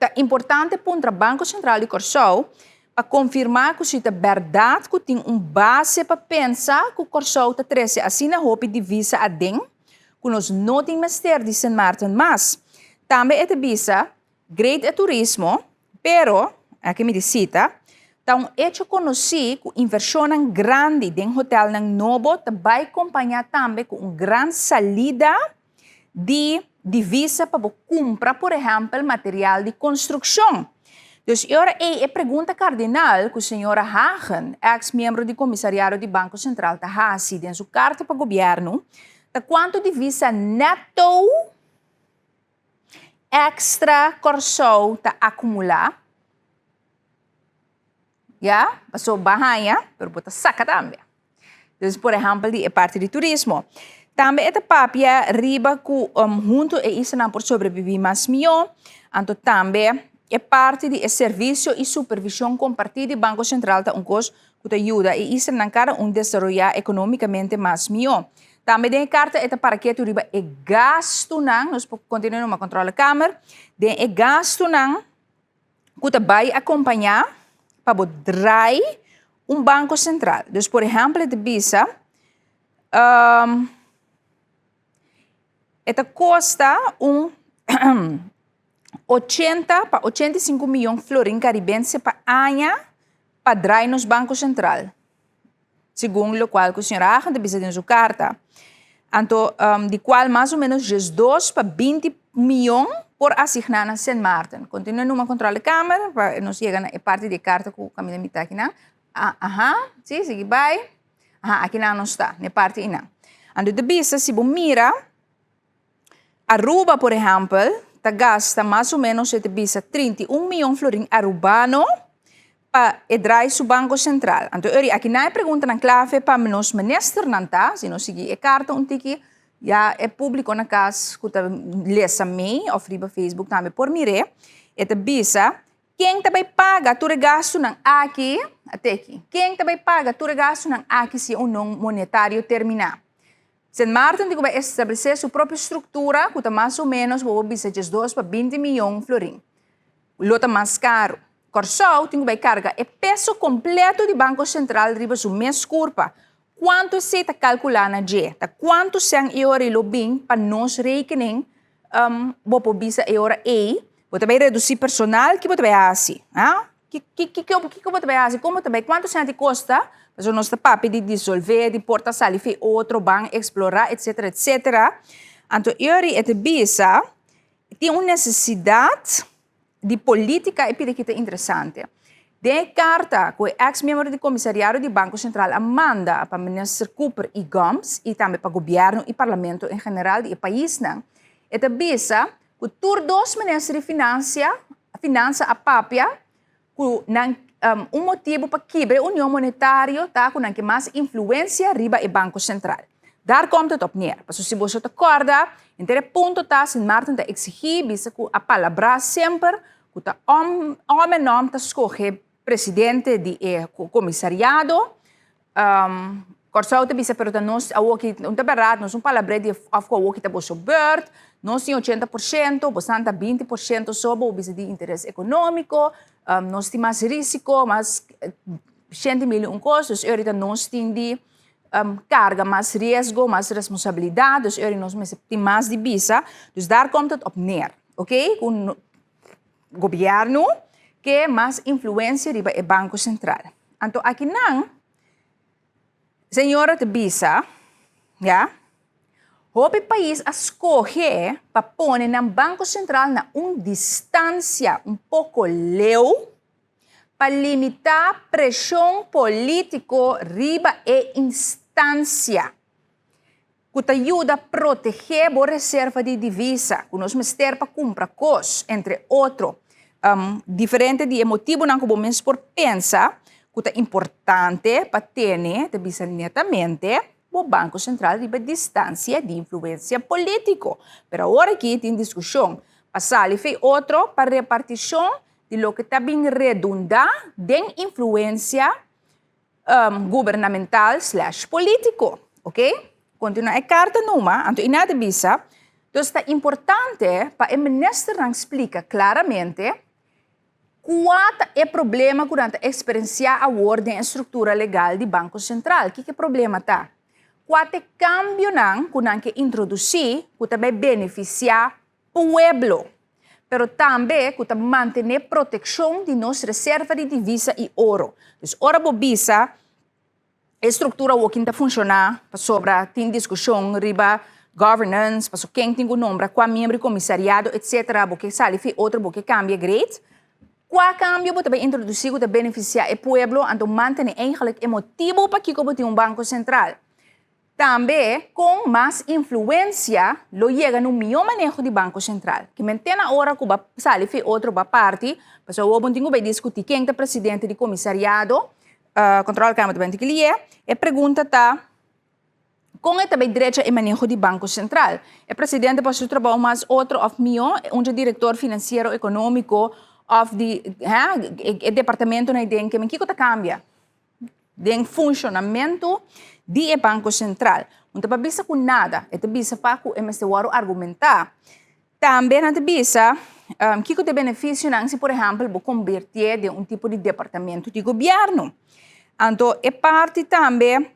Ta importante puntra Banko Sentral di Kòrsou pa konfirmá ku si ta bèrdat ku tin un base pa pensa ku Kòrsou ta trese asina hopi divisa aden ku nos no tin mester di Sint Maarten mas. Tambe e ta bisa, Great e turismo, pero, aki mi di sita, ta un echo konosí ku invershonnan grandi den hotelnan nobo ta bai kompañá tambe ku un gran salida di divisa pa bo kumpra por ehèmpel material di konstrukshon. Dus e ora ei e pregunta kardinal ku señora Hagen, eks miembro di komisariado di Banko Sentral ta hasi den su karta pa gobièrnu ta kuantu divisa nèto èkstra Kòrsou ta akumulá? Ya, pasobra bo a haña, pero bo ta saka tambe. Dus por ehèmpel di e parti di turismo. Tambe e ta papia riba ku huntu e islanan por sobrebibí mas mihó. Anto tambe e parti di e servisio i supervishon kompartí di Banko Sentral ta un kos ku ta yuda e islanan kada un desaroyá ekonómikamente mas mihó. Tambe den e karta e ta para ketu riba e gastunan, nos por kontinuá numa kontrolekamer, den e gastunan ku ta bai akompañá pa bo drai un banko sentral. Dus por ehèmpel e ta bisa, e ta kosta un 80 pa 85 mion florin karibense pa aña pa drai nos banko sentral. Segun lokual ku señor Hagen ta bisa den su karta. Anto di kual mas o menos 12 pa 20 mion por asigná na Sint Maarten. Kontinua numa kontrole kamer pa nos yega na e parti di e karta ku kaminda mitá akinan. Aha, si, sigui bai. Aha, akinan nos ta, na e parti einan. Anto ta bisa si bo mira Aruba por ehèmpel ta gasta mas o ménos e ta bisa 31 mion florin arubano pa e drai su Banko Sentral. Anto eri aki nan e preguntanan klave pa nos ministernan ta, si nos sigui e karta un tiki ya e públiko na kas ku ta lesa mei òf riba Facebook tambe por mir'é, e ta bisa ken ta bai paga tur e gastunan aki, ate aki, ken ta bai paga tur e gastunan aki si e union monetario terminá? Sint Maarten tin ku bai establesé su propio struktura ku ta mas o ménos bo por bisa 12 pa 20 mion florin. Lo ta mas karu. Kòrsou tin ku bai karga e peso kompleto di Banko Sentral riba su mes kurpa. Kuantu esei ta kalkulá na dje? Ta kuantu sèn e ora ei lo bin pa nos rekening? Bo por bisa e ora ei bo ta bai redusí personal, ki bo ta bai hasi? Ha? Kiko bo ta bai hasi? Kon bo ta bai? Kuantu sèn ti kosta? Pasobra nos ta papia di disolvé, di por ta sali fi otro, ban eksplorá, etsetera, etsetera. Anto Yuri e ta bisa, tin un nesesidat di polítika e pidi ki ta interesante. Den e karta ku e eks miembro di komisariado di Banko Sentral a manda pa Minister Cooper i Gumbs i tambe pa gobièrnu i parlamento en general di e paisnan, e ta bisa ku tur dos minister di finansia finansa a papia ku nan un motibu pa kibra e union monetario ta ku nan ke mas influensia riba e Banko Sentral. Daar komt het op neer. Pasobra si boso ta kòrda, henter e punto ta Sint Maarten ta eksigí bisa ku a palabrá semper ku ta òm òm en òm ta skohe presidente di e komisariado. Kòrsou ta bisa pero ta nos awoki un ta bèrdat nos un palabr'é di òf ku awoki ta boso bùrt, nos tin 80%, bosan ta 20% so bo bisa di interes ekonómiko, nos tin mas risiko, mas shenti mil i un kos, dus e orita nos tin di karga mas riesgo, mas responsabilidat, dus e ora nos mester tin mas di bisa, dus daar komt het op neer, oké, ku gobièrnu ke mas influensia riba e Banko Sentral. Anto akinan señora ta bisa, ya, hopi pais a skohe pa pone nan Banko Sentral na un distansia un poko leu pa limitá preshon polítiko riba e instansia. Ku ta yuda protegé bo reserva di divisa ku nos mester pa kumpra kos, entre otro. Diferente di e motibunan ku bo mes por pensa ku ta importante pa tene, ta bisa netamente, bo Banko Sentral riba distansia di influensia polítiko. Pero awor aki tin diskushon pa sali fei otro pa repartishon di loke ta bin redundá den influensia gubernamental slash polítiko. Oké? Kontinuá e karta numa, anto i nan ta bisa, Dus ta importante pa e ministernan splika klaramente kua ta e problema ku nan ta eksperensiá awor den e struktura legal di Banko Sentral. Kiko e problema ta? Kua ta e kambionan ku nan ke introdusí ku ta bai benefisiá pueblo, pero tambe ku ta mantené protekshon di nos reserva di divisa i oro. Dus ora bo bisa e struktura awor kin ta funshoná pasobra tin diskushon riba governance, paso ken tin ku nombra kua miembro di komisariado etsetera, bo ke sali fi otro, bo ke kambia, great. Kua kambio bo ta bai introdusí ku ta benefisiá e pueblo anto mantené eigentlik e motibu pakiko bo tin un banko sentral? Tambe kon mas influensia lo yega na un mihó maneho di Banko Sentral. Ki men te na ora ku ba sali fi otro ba parti, pasobra awor bo tin ku bai diskutí ken ta presidente di komisariado, Kontrolkamer ta bai anti kilié. E pregunta ta, kon e ta bai drecha e maneho di Banko Sentral? E presidente por hasi su trabou mas otro òf mihó? Un dje direktor finansiero ekonómiko òf di e departamentonan ei den ke men kiko ta kambia? Den funshonamentu di e Banko Sentral. Un ta pa bisa ku nada, e ta bisa pa ku e mester wòrdu argumentá. Tambe nan ta bisa kiko ta e benefisionan si por ehèmpel bo kombertié den un tipo di departamentu di gobièrnu. Anto e parti tambe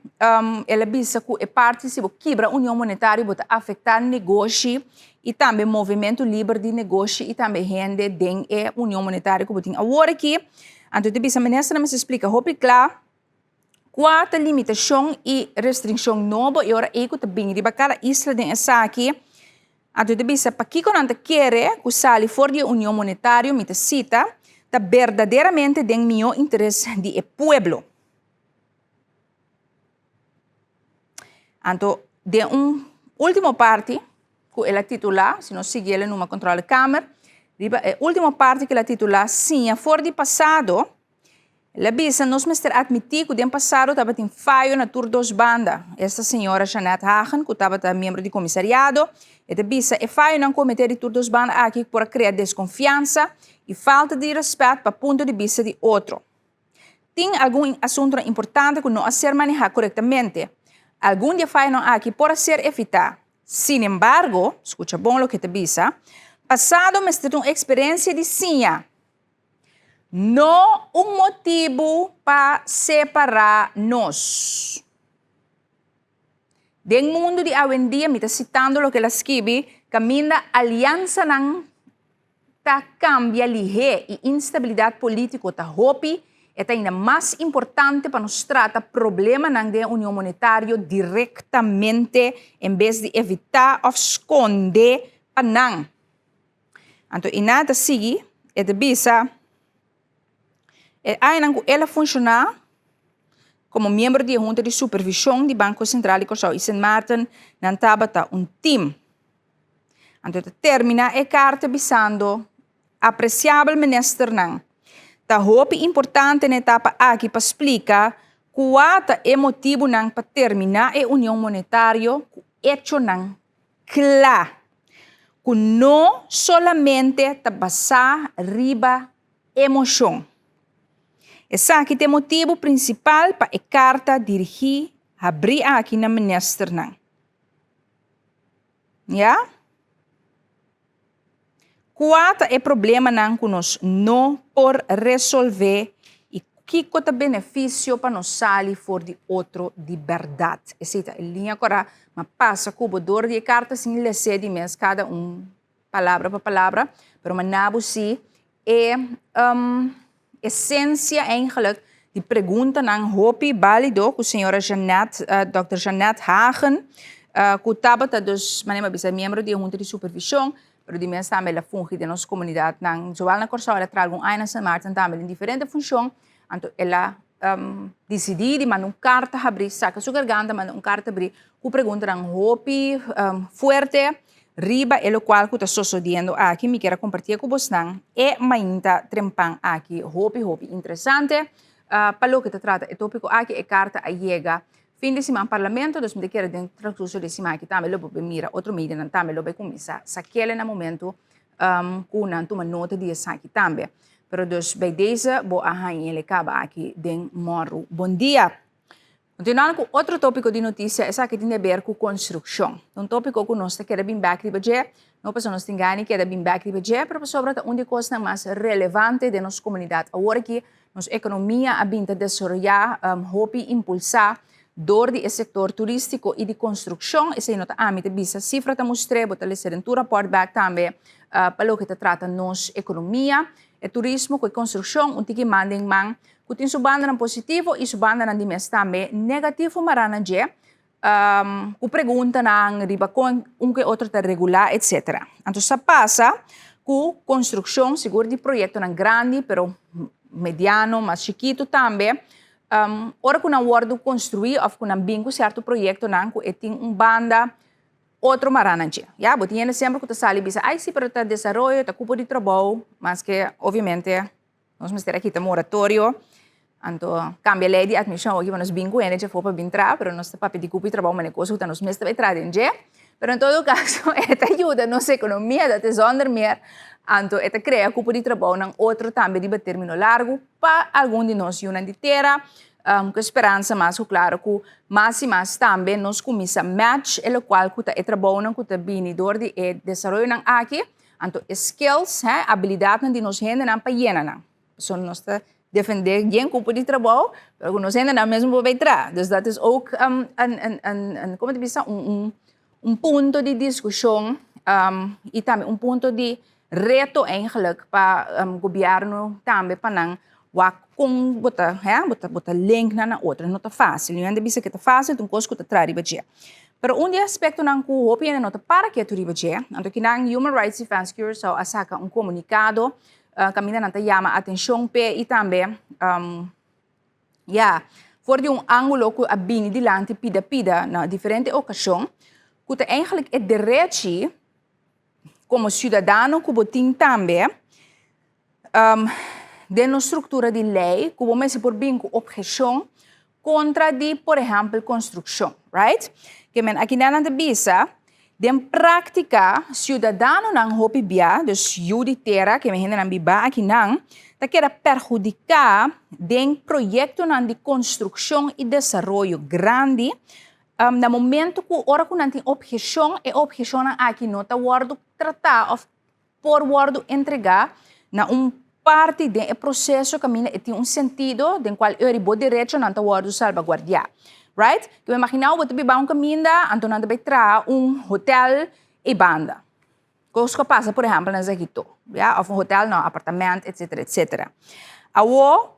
el a bisa ku e parti si bo kibra union monetario bo ta afektá negoshi i tambe movementu liber di negoshi i tambe hende den e union monetario ku bo tin awor aki. Anto ta bisa ministernan mester splika hopi kla kua ta limitashon i restrikshon nobo i ora ei ku ta bini riba kada isla den esaki. Anto ta bisa pakiko nan ta kere ku sali for di e union monetario, mi ta sita, ta berdaderamente den mihó interes di e pueblo. Anto den un ultimo parti ku el a titulá, si nos sigui el a numa Controlekamer, riba e ultimo parti ku el a titulá Siña for di pasado, el a bisa nos mester atmití ku den pasado tabatin fayo na tur dos banda. Esta señora Jeanette Hagen ku tabata miembro di komisariado, e ta bisa e fayonan kometé di tur dos banda aki por a krea deskonfiansa i falta di rèspèt pa punto di bista di otro. Tin algun asuntunan importante ku no a ser manehá korektamente. Algun di e fayonan aki por a ser evitá. Sinembargo, skucha bon loke ta bisa, pasado mester ta un eksperensia di siña, no un motibu pa separá nos. Den mundu di awendia, mi ta sitando loke el a skibi, kaminda aliansanan ta kambia lihé i instabilidat polítiko ta hopi, e ta ainda mas importante pa nos trata problemanan den e union monetario direktamente en bes di evitá òf skonde pa nan. Anto i nan ta sigui, e ta bisa, E añanan ku el a funshoná komo miembro di e Hunta di Supervishon di Banko Sentral di Kòrsou i Sint Maarten, nan tabata un tim. Anto ta termina e karta bisando, Apresiabel ministernan, ta hopi importante na etapa aki pa splika kua ta e motibunan pa termina e union monetario ku echonan kla, ku no solamente ta basá riba emoshon. Esaki ta e motibu prinsipal pa e karta dirigí habrí aki na ministernan. Ya? Kua ta e problemanan ku nos no por resolvé i kiko ta benefisio pa nos sali for di otro di bèrdat? Esei ta e liña kòrá. Ma pasa ku bo dor di e karta sin les'é di mes kada un palabra pa palabra, pero ma na bo si e esencia eigenlijk di preguntanan hopi balido cu señora Jeanette, Dòkter Jeanette Hagen, cu tabata dus, manera mi a bisa, miembro di e Hunta di Supervision, pero di mes tambe el a fungi den nos comunidadnan, zowel na Corsou, el a traha algun aña na Sint Maarten tambe den diferente funcion, anto el a. disidí di manda un karta habrí, saka su garganta manda un karta habrí ku preguntanan hopi fuerte riba e lokual ku ta sosodiendo aki. Mi kier a kompartié ku bosnan e mainta trempan aki hopi hopi interesante. Pa loke ta trata e tópiko aki e karta a yega fin di siman parlamento, dus mi ta kere den transkurso di e siman aki tambe lo bo bin mira otro medianan tambe lo bai kuminsá sakele na momento ku nan tuma nota di esaki tambe. Pero dus bij deze bo a haña el e kaba aki den Mòru. Bon dia! Kontinuando ku otro tópiko di notisia, esaki tin di aber ku konstrukshon. Ta un tópiko ku nos ta keda bin bèk riba dje, no pasobra nos tin gana di keda bin bèk riba dje, pero pasobra ta un di e kosnan mas relevante den nos komunidat awor aki. Nos ekonomia a bin ta desaroyá hopi impulsá dor di e sektor turístiko i di konstrukshon. Esei no ta ami ta bisa, sifra ta mustr'é, bo ta lesa den tur rapòrt bèk tambe pa loke ta trata nos ekonomia. E turismo ku e konstrukshon un tiki man den man ku tin su bandanan positivo i su bandanan di mes tambe negativo mará na dje ku preguntanan riba kon un ku e otro ta regulá etcetera. Anto sa pasa ku konstrukshon sigur di proyektonan grandi pero mediano mas chikitu tambe ora ku nan wòrdu konstruí òf ku nan bin ku sierto proyektonan ku e tin un banda otro mará na dje. Ya, bo tin hende semper ku ta sali bisa ai si pero ta desaroyo ta kupo di trabou maske obviamente Nos mester a kita moratorio, anto cambia ley di admision awor ki pa nos bin cu hende dje for pa bin traha, pero nos ta papia di cupo di trabao manera cos cu ta nos mes ta bay traha den dje. Pero en todo caso e ta yuda nos economia, dat is zonder meer, anto e ta crea cupo di trabaonan otro tambe riba termino largo pa algun di nos yunan di tera, cu e speransa mas cu claro cu mas y mas tambe nos cuminsa match e locual cu ta e trabaonan cu ta bini door di e desaroyonan aki. Anto e skills, hè, abilidatnan di nos hendenan pa yena nan. Pasobra nos ta defendé yen kupo di trabou, pero ku nos hendenan mes no por bai traha. Dus dat is ook een, een, een, een, komo ta bisa, un, un, un punto di diskushon i tambe un punto di reto eigenlijk pa gobièrnu tambe pa nan wak kon bo ta, hè, bo ta, bo ta link nan na otro. No ta fásil. Niun hende bisa ku ta fásil, ta un kos ku ta traha riba dje. Pero un di e aspektonan ku hopi hende no ta para ketu riba dje, anto kinan Human Rights Defense Curaçao a saka un komunikado kaminda nan ta yama atenshon p'e i tambe ya for di un ángulo ku a bini dilanti pida pida na diferente okashon ku ta eigentlik e derechi komo siudadano ku bo tin tambe den nos struktura di lei ku bo mester por bin ku opheshon kontra di por ehèmpel konstrukshon, right? Ke men akinan nan ta bisa den práktika siudadanonan hopi bia, dus yu di tera ke men hendenan bibá akinan, ta keda perhudiká den proyektonan di konstrukshon i desaroyo grandi na momento ku ora ku nan tin opheshon e opheshonnan aki no ta wòrdu tratá òf por wòrdu entregá na un parti den e proseso kaminda e tin un sentido den kual eur i bo derechonan ta wòrdu salbaguardiá. Right? Ke bo imaginá bo ta biba un kaminda anto nan ta bai traha un hotèl ei banda. Kos ku a pasa por ehèmpel na Zagito, ya, òf un hotèl no, apartamènt etsetera etsetera. Awor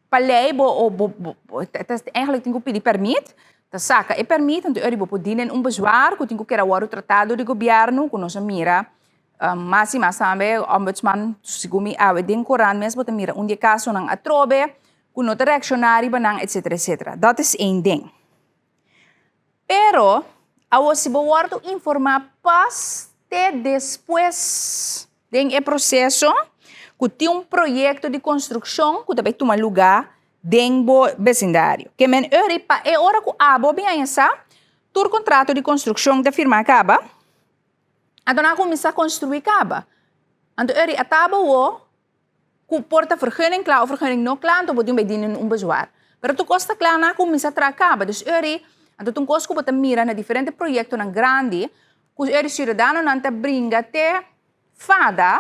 Pa lei bo bo bo ta eigenlijk tin ku pidi pèrmit, ta saka e pèrmit anto eri bo por dina un bezwaar ku tin ku keda wòrdu tratá dor di gobièrnu ku nos a mira mas i mas tambe ombudsman segun mi awe den korant mes bo ta mira un di e kasonan atrobe ku no ta reakshoná riba nan etsetera etsetera. Dat is één ding. Pero awor si bo wòrdu informá pas te despues den e proseso ku tin un proyekto di konstrukshon ku ta bai tuma lugá den bo besindario. Ke men ori pa e ora ku abo bin haña sa, tur kontrato di konstrukshon ta firmá kaba, anto nan a kuminsá konstruí kaba. Anto ori a taba awor ku por ta vergunning kla of vergunning no kla, anto bo tin bai dina un bezwaar. Pero tur kos ta kla, nan a kuminsá traha kaba. Dus ori, anto ta un kos ku bo ta mira na diferente proyektonan grandi, ku ori siudadanonan ta bringa te fada,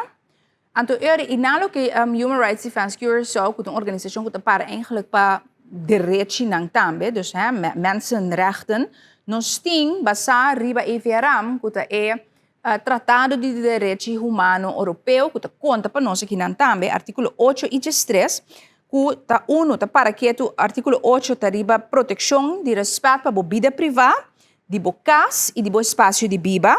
anto ori i nan loke Human Rights Defense Curaçao, ku ta un organisashon ku ta para eigenlijk pa derechinan tambe, dus hè, mensenrechten, nos tin basá riba EVRM, ku ta e Tratado di Derechi Humano Oropeo ku ta konta pa nos akinan tambe, artíkulo ocho i diestres, ku ta unu ta para ketu, artíkulo ocho ta riba protekshon di rèspèt pa bo bida privá, di bo kas i di bo espasio di biba.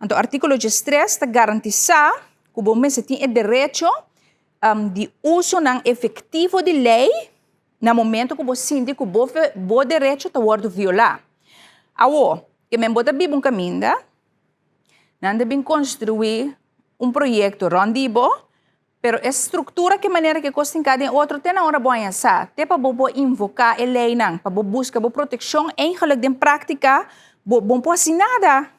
Anto artíkulo diestres ta garantisá ku bo mester tin e derecho. Di usonan efektivo di lei na momento ku bo sinti ku bo bo derecho ta wòrdu violá. Awor, ke men bo ta biba un kaminda, nan ta bin konstruí un proyekto rònt di bo, pero e struktura ke manera ke kos tin ka den otro te na ora bo haña sa, te pa bo por invoká e leinan, pa bo buska bo protekshon, eigenlik den práktika bo bo no por hasi nada.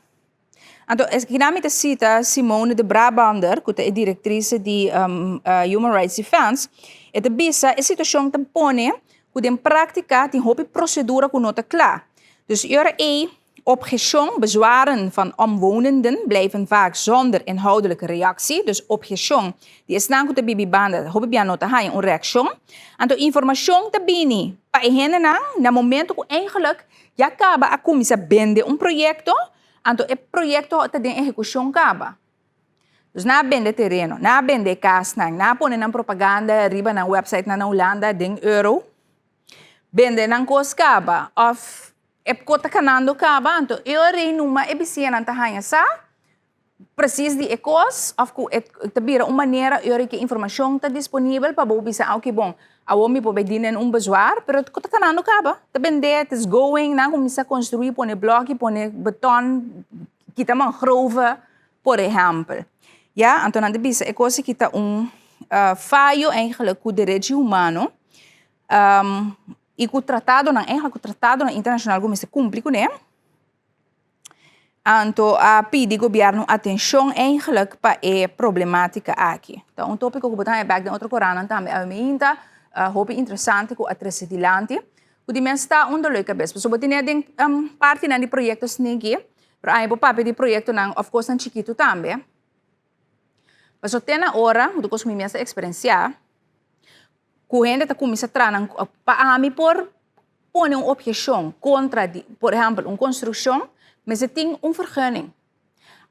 Anto esaki mi ta cita Simone de Brabander, cu ta e directrice di Human Rights Defense, e ta bisa e situacion ta pone cu den practica tin hopi procedura cu no ta cla. Dus e ora ey obhecion, bezwaren van omwonenden blijven vaak zonder inhoudelijke reactie, dus obhecion di esnan cu ta bibi banda hopi bia no ta haya un reaccion. Anto informacion ta bini pa e hendenan na momento cu eigenlijk Ya kaba a kuminsá bende un proyekto, anto e proyekto ta den ehekushon kaba. Dus nan a bende tereno, nan a bende e kasnan, nan a pone nan propaganda riba nan websitenan na Hulanda den euro, bende nan kos kaba òf e kos ta kanando kaba, anto e ora ei numa e bisiñanan ta haña sa precies di e kos of ku e ta bira un manera ora ku e informashon ta disponibel pa bo bisa ah oke bon awor mi por bai dina un bezwaar pero ku ta kanando kaba ta bende it is going nan kuminsá konstruí pone blòki pone beton kita mangrove por ehèmpel ya anto nan ta bisa e kos aki ta un fayo eigenlijk ku derechi humano i ku tratadonan eigenlijk ku tratadonan internashonal ku mester kumpli kuné. Anto a pidi gobierno atencion eigenlijk pa e problematica aki. Ta un topico cu bo ta haña bek den otro corannan tambe awe meinta, hopi interesante cu a trece dilanti. Cu di mes ta un dolor cabes, pasobra bo tene den partinan di proyecto sneaky, pero aña bo papia di proyectonan of cosnan chikito tambe. Pasobra te na ora, cu ta cos cu mi mes a experiencia, cu hende ta cuminsa traha nan, pa ami por pone un obhecion contra di, por ehempel, un construccion, mester tin un vergunning.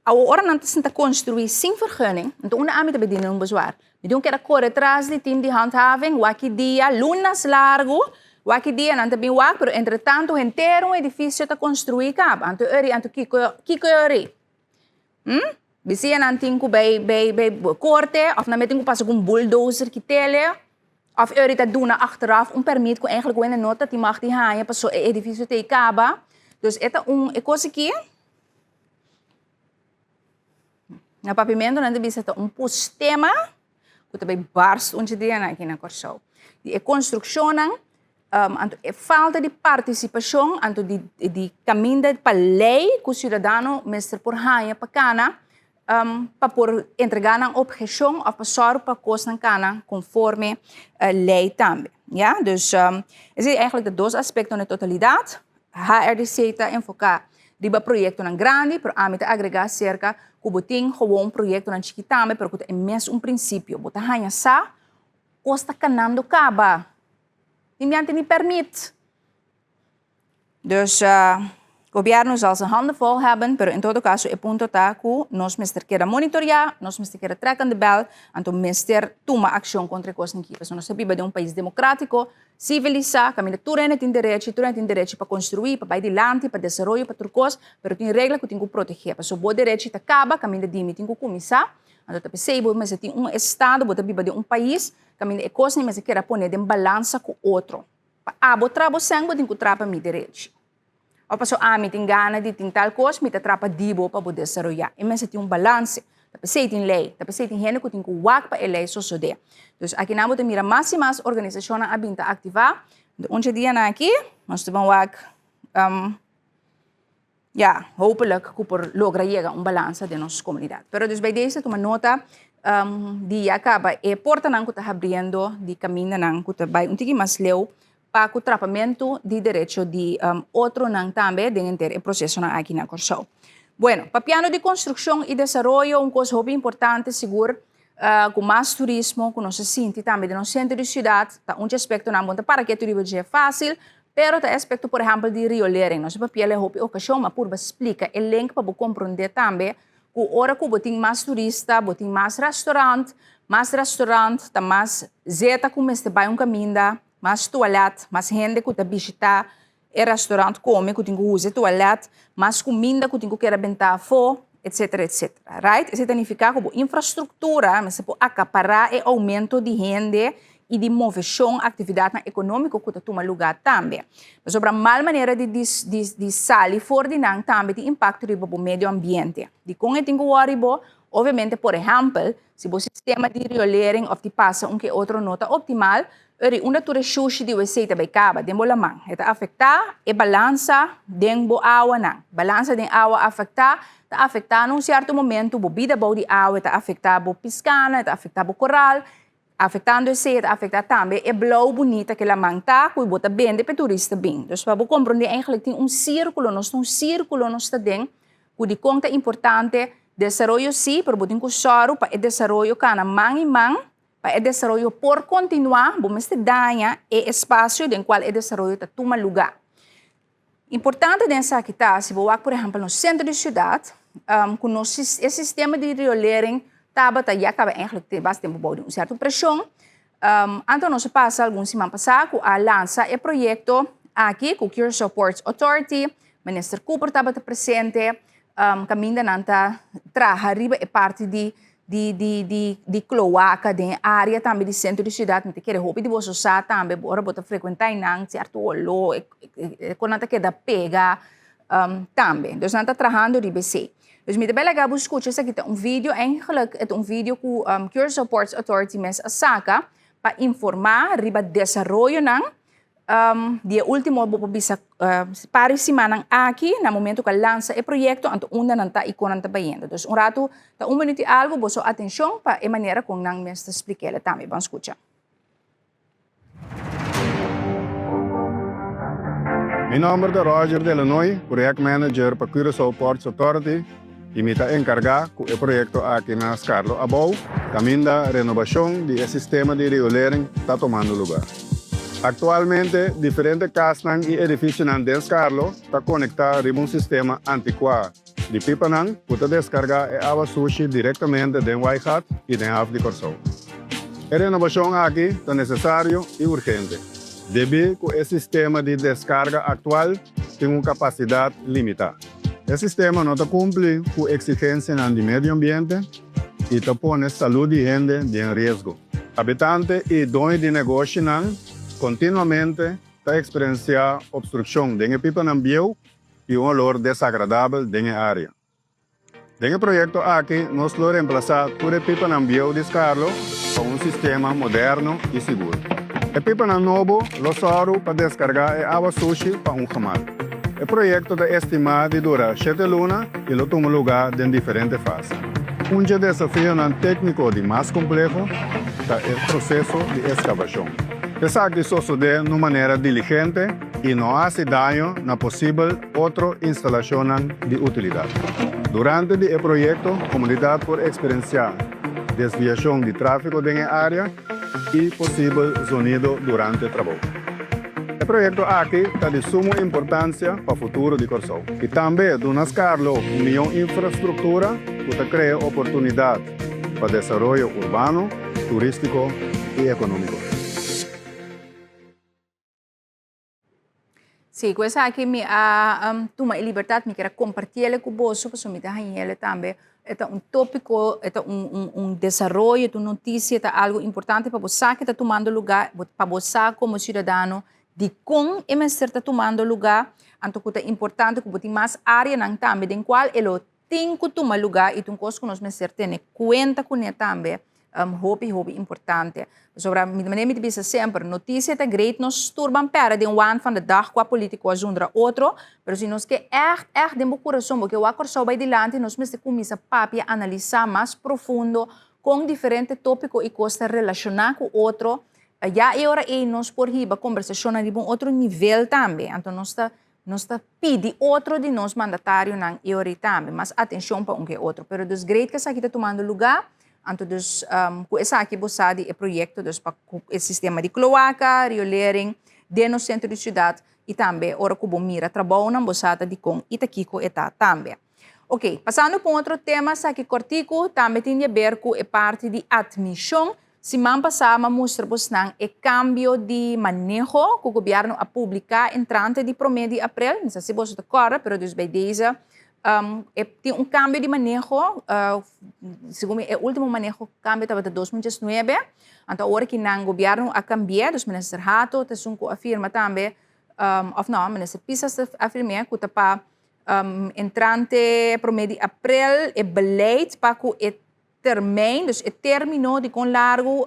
Awor ora nan ta sinta construi sin vergunning, enton unda ami ta bay dina un bezwaar? Mi tin un keda core tras di team di handhaving, wak ki dia, lunas largo, wak ki dia nan ta bin wak, pero entretanto henter un edificio ta construi caba. Anto eri, anto kico, kico eri? Hm? Bisia nan tin ku bai bai bai korte of nan tin ku pasa ku un bulldozer kitele of eri ta duna achteraf un permit ku eigenlijk wende no ta tin mag di haña paso e edifisio ta ei kaba. Dus e ta un e kos aki na papiamentu nan ta bisa ta un postema ku ta bai barst un dje aki na Kòrsou. Di e konstrukshonnan Anto e falta di partisipashon anto di di kaminda pa lei ku siudadano mester por haña pa kana pa por entregá nan opheshon òf pa sòru pa kosnan kana konforme lei tambe. Ya, dus esei eigentlik ta dos aspekto na totalidat. HRDC ta enfoká riba proyektonan grandi, pero ami ta agregá serka ku bo tin gewoon proyektonan chikí tambe, pero ku ta e mes un prinsipio. Bo ta haña sa kos ta kanando kaba. Ni mi anti ni permit. Dus gobierno zal zijn handen vol hebben, pero en todo caso e punto ta cu nos mester keda monitorea, nos mester keda trek aan de bel, anto mester tuma accion contra e cosnan aki. Pasobra nos ta biba den un pais democratico, civilisa, caminda tur hende tin derechi, tur hende tin derechi pa construi, pa bay dilanti, pa desaroyo, pa tur cos, pero tin regla cu tin cu protege. Pasobra bo derechi ta caba caminda di mi tin cu cuminsa, anto ta pesey bo mester tin un estado, bo ta biba den un pais Kaminda e kosnan mester keda pone den balansa ku otro. Pa abo tra bo sèn bo tin ku tra pa mi derechi. Òf pasobra ami tin gana di tin tal kos, mi ta tra pa di bo pa bo desaroyá. E mester tin un balanse. Ta p'esei tin lei. Ta p'esei tin hende ku tin ku wak pa e lei sosodé. Dus akinan bo ta mira mas i mas organisashonnan a bin ta aktivá. Un dje dianan aki nos ta bin wak. Ya, hopelijk ku por logra yega un balansa den nos komunidat. Pero dus bij deze tuma nota di ya kaba e portanan ku ta habriendo di kamindanan ku ta bai un tiki mas leu pa ku trapamentu di derecho di otronan tambe den henter e prosesonan aki na Kòrsou. Bueno, papiando di konstrukshon i desaroyo un kos hopi importante sigur ku mas turismo ku nos a sinti tambe den nos sentro di siudat ta un dje aspektonan bo no ta para ketu riba dje fásil Pero ta e aspecto por ehempel di riolering. Nos a papia el hopi ocasion, ma purba splica e link pa bo comprende tambe cu ora cu bo tin mas turista, bo tin mas restaurant, mas restaurant ta mas zeta cu mester bay un caminda, mas toilet, mas hende cu ta bishita e restaurant come cu tin cu usa e toilet, mas cuminda cu tin cu keda benta afo. etcetera etcetera. Right? Esei ta nifiká ku bo infrastruktura mester por akapará e oumento di hende i di moveshon, aktividatnan ekonómiko ku ta tuma lugá tambe. Pasobra mal manera di di sali for di nan tambe tin impakto riba bo medio ambiente. Dikon e tin ku wòri bo? Obviamente, por ehèmpel, si bo sistema di riolering òf di pasa un ke otro no ta optimal, eri unda tur e shushi di wc ta bai kaba? Den bo laman. E ta afektá e balansa den bo awanan. Balansa den awa afektá ta afektá na un sierto momentu bo bida bou di awa, e ta afektá bo piskana, e ta afektá bo koral. Afektando esei e ta afektá tambe e blou bunita ku e laman ta ku bo ta bende pa e turista bin. Dus pa bo komprondé eigenlijk tin un sírkulo, nos ta un sírkulo nos ta den ku dikon ta importante desaroyo sí, pero bo tin ku sòru pa e desaroyo kana man i man, pa e desaroyo por kontinuá bo mester daña e espasio den kual e desaroyo ta tuma lugá. Importante den esaki ta, si bo wak por ehempel nos sentro di siudat, ku nos e sistema di riolering tabata ya kaba eigenlijk tin basta tempu bou di un sierto preshon, anto nos a pasa algun siman pasá ku a lansa e proyekto aki ku Curaçao Ports Authority, Minister Cooper tabata presente, kaminda nan ta traha riba e parti di di di di di kloaka den e área tambe di sentro di siudat. Mi ta kere hopi di boso sa tambe ora bo ta frekuentá einan sierto oló e e kon nan ta keda pega tambe. Dus nan ta trahando riba esei. Dus mi ta bai laga bo skucha esaki ta un video eigenlijk e ta un video ku Curaçao Ports Authority mes a saka pa informá riba desaroyonan Di e ultimo bo por bisa par di simannan aki na momento ku a lansa e proyekto anto unda nan ta i kon nan ta bayendo. Dus un ratu ta un minuut i algu boso atenshon pa e manera kon nan mes ta splik'el tambe. Ban skucha. Mi nòmber ta Roger Delanoy, projectmanager pa Curaçao Ports Authority i mi ta enkargá ku e proyekto aki na Skarlo Abou, kaminda renobashon di e sistema di riolering ta tomando lugá. Aktualmente diferente kasnan i edifisionan den Skarlo ta konektá riba un sistema antikuá di pipanan ku ta deskargá e awa sushi direktamente den Waaigat i den haf di Kòrsou. E renobashon aki ta nesesario i urgente, debí ku e sistema di deskarga aktual tin un kapasidat limitá. E sistema no ta kumpli ku eksigensianan di medio ambiente i ta pone salú di hende den riesgo. Habitante i doño di negoshinan kontinuamente ta eksperensiá opstrukshon den e pipanan bieu i un olor desagradabel den e área. Den e proyekto aki nos lo remplasá tur e pipanan bieu di Skarlo pa un sistema moderno i sigur. E pipanan nobo lo sòru pa deskargá e awa sushi pa un gemal. E proyekto ta estimá di dura shete luna i lo tuma lugá den diferente fase. Un dje desafionan tékniko di mas kompleho ta e proseso di eskavashon. Esaki sosodé n'un manera diligente i no hasi daño na posibel otro instalashonnan di utilidat. Durante di e proyekto komunidat por eksperensiá desviashon di tráfiko den e área i posibel zonido durante trabou. E proyekto aki ta di sumo importansia pa futuro di Kòrsou i tambe duna Skarlo un mihó infrastruktura ku ta krea oportunidat pa desaroyo urbano, turístiko i ekonómiko. Sí, ku esaki mi a tuma e libertat, mi kier a kompartiel ku boso, pasobra mi ta hañ'el tambe, e ta un tópiko, e ta un un desaroyo, e ta un notisia, e ta algu importante pa bo sa ke ta tumando lugá, pa bo sa komo siudadano dikon e mester ta tumando lugá, anto ku ta importante ku bo tin mas áreanan tambe den kual e lo tin ku tuma lugá i ta un kos ku nos mester tene kuenta kuné tambe hopi hopi importante. Pasobra mi manera mi ta bisa semper, notisia ta great, nos tur ban pèrdè den waan van de dag kua politiko a zundra otro, pero si nos ke ègt ègt den bo kurason bo ke wak Kòrsou bai dilanti nos mester kuminsá papia, analisá mas profundo kon diferente tópiko i kos ta relashoná ku otro, ya e ora ei nos por hiba kombersashonnan riba un otro nivel tambe, anto nos ta Nos ta pidi otro di nos mandatarionan e ora ei tambe, mas atencion pa un ke otro. Pero dus great ku esaki ta tumando luga, anto dus ku esaki bo sa di e proyecto dus pa ku e sistema di kloaka, riolering den nos centro di ciudad i tambe ora ku bo mira trabounan bo sa ta dikon i ta kiko e ta tambe. Ok, pasando pa un otro tema, esaki kortiku tambe tin di aber ku e parti di admishon. Siman pasá m'a mustra bosnan e kambio di maneho ku gobièrnu a publiká entrante di promé di aprel. Mi sa si boso ta kòrda, pero dus bij deze E tin un kambio di maneho, segun mi e ultimo maneho kambio tabata 2019, anto awor ki nan gobièrnu a kambi'é, dus minister Hato ta esun ku a firma tambe, òf no, minister Pisas a firm'é ku ta pa entrante promé di aprel e beleid pa ku e termijn, dus e término di kon largu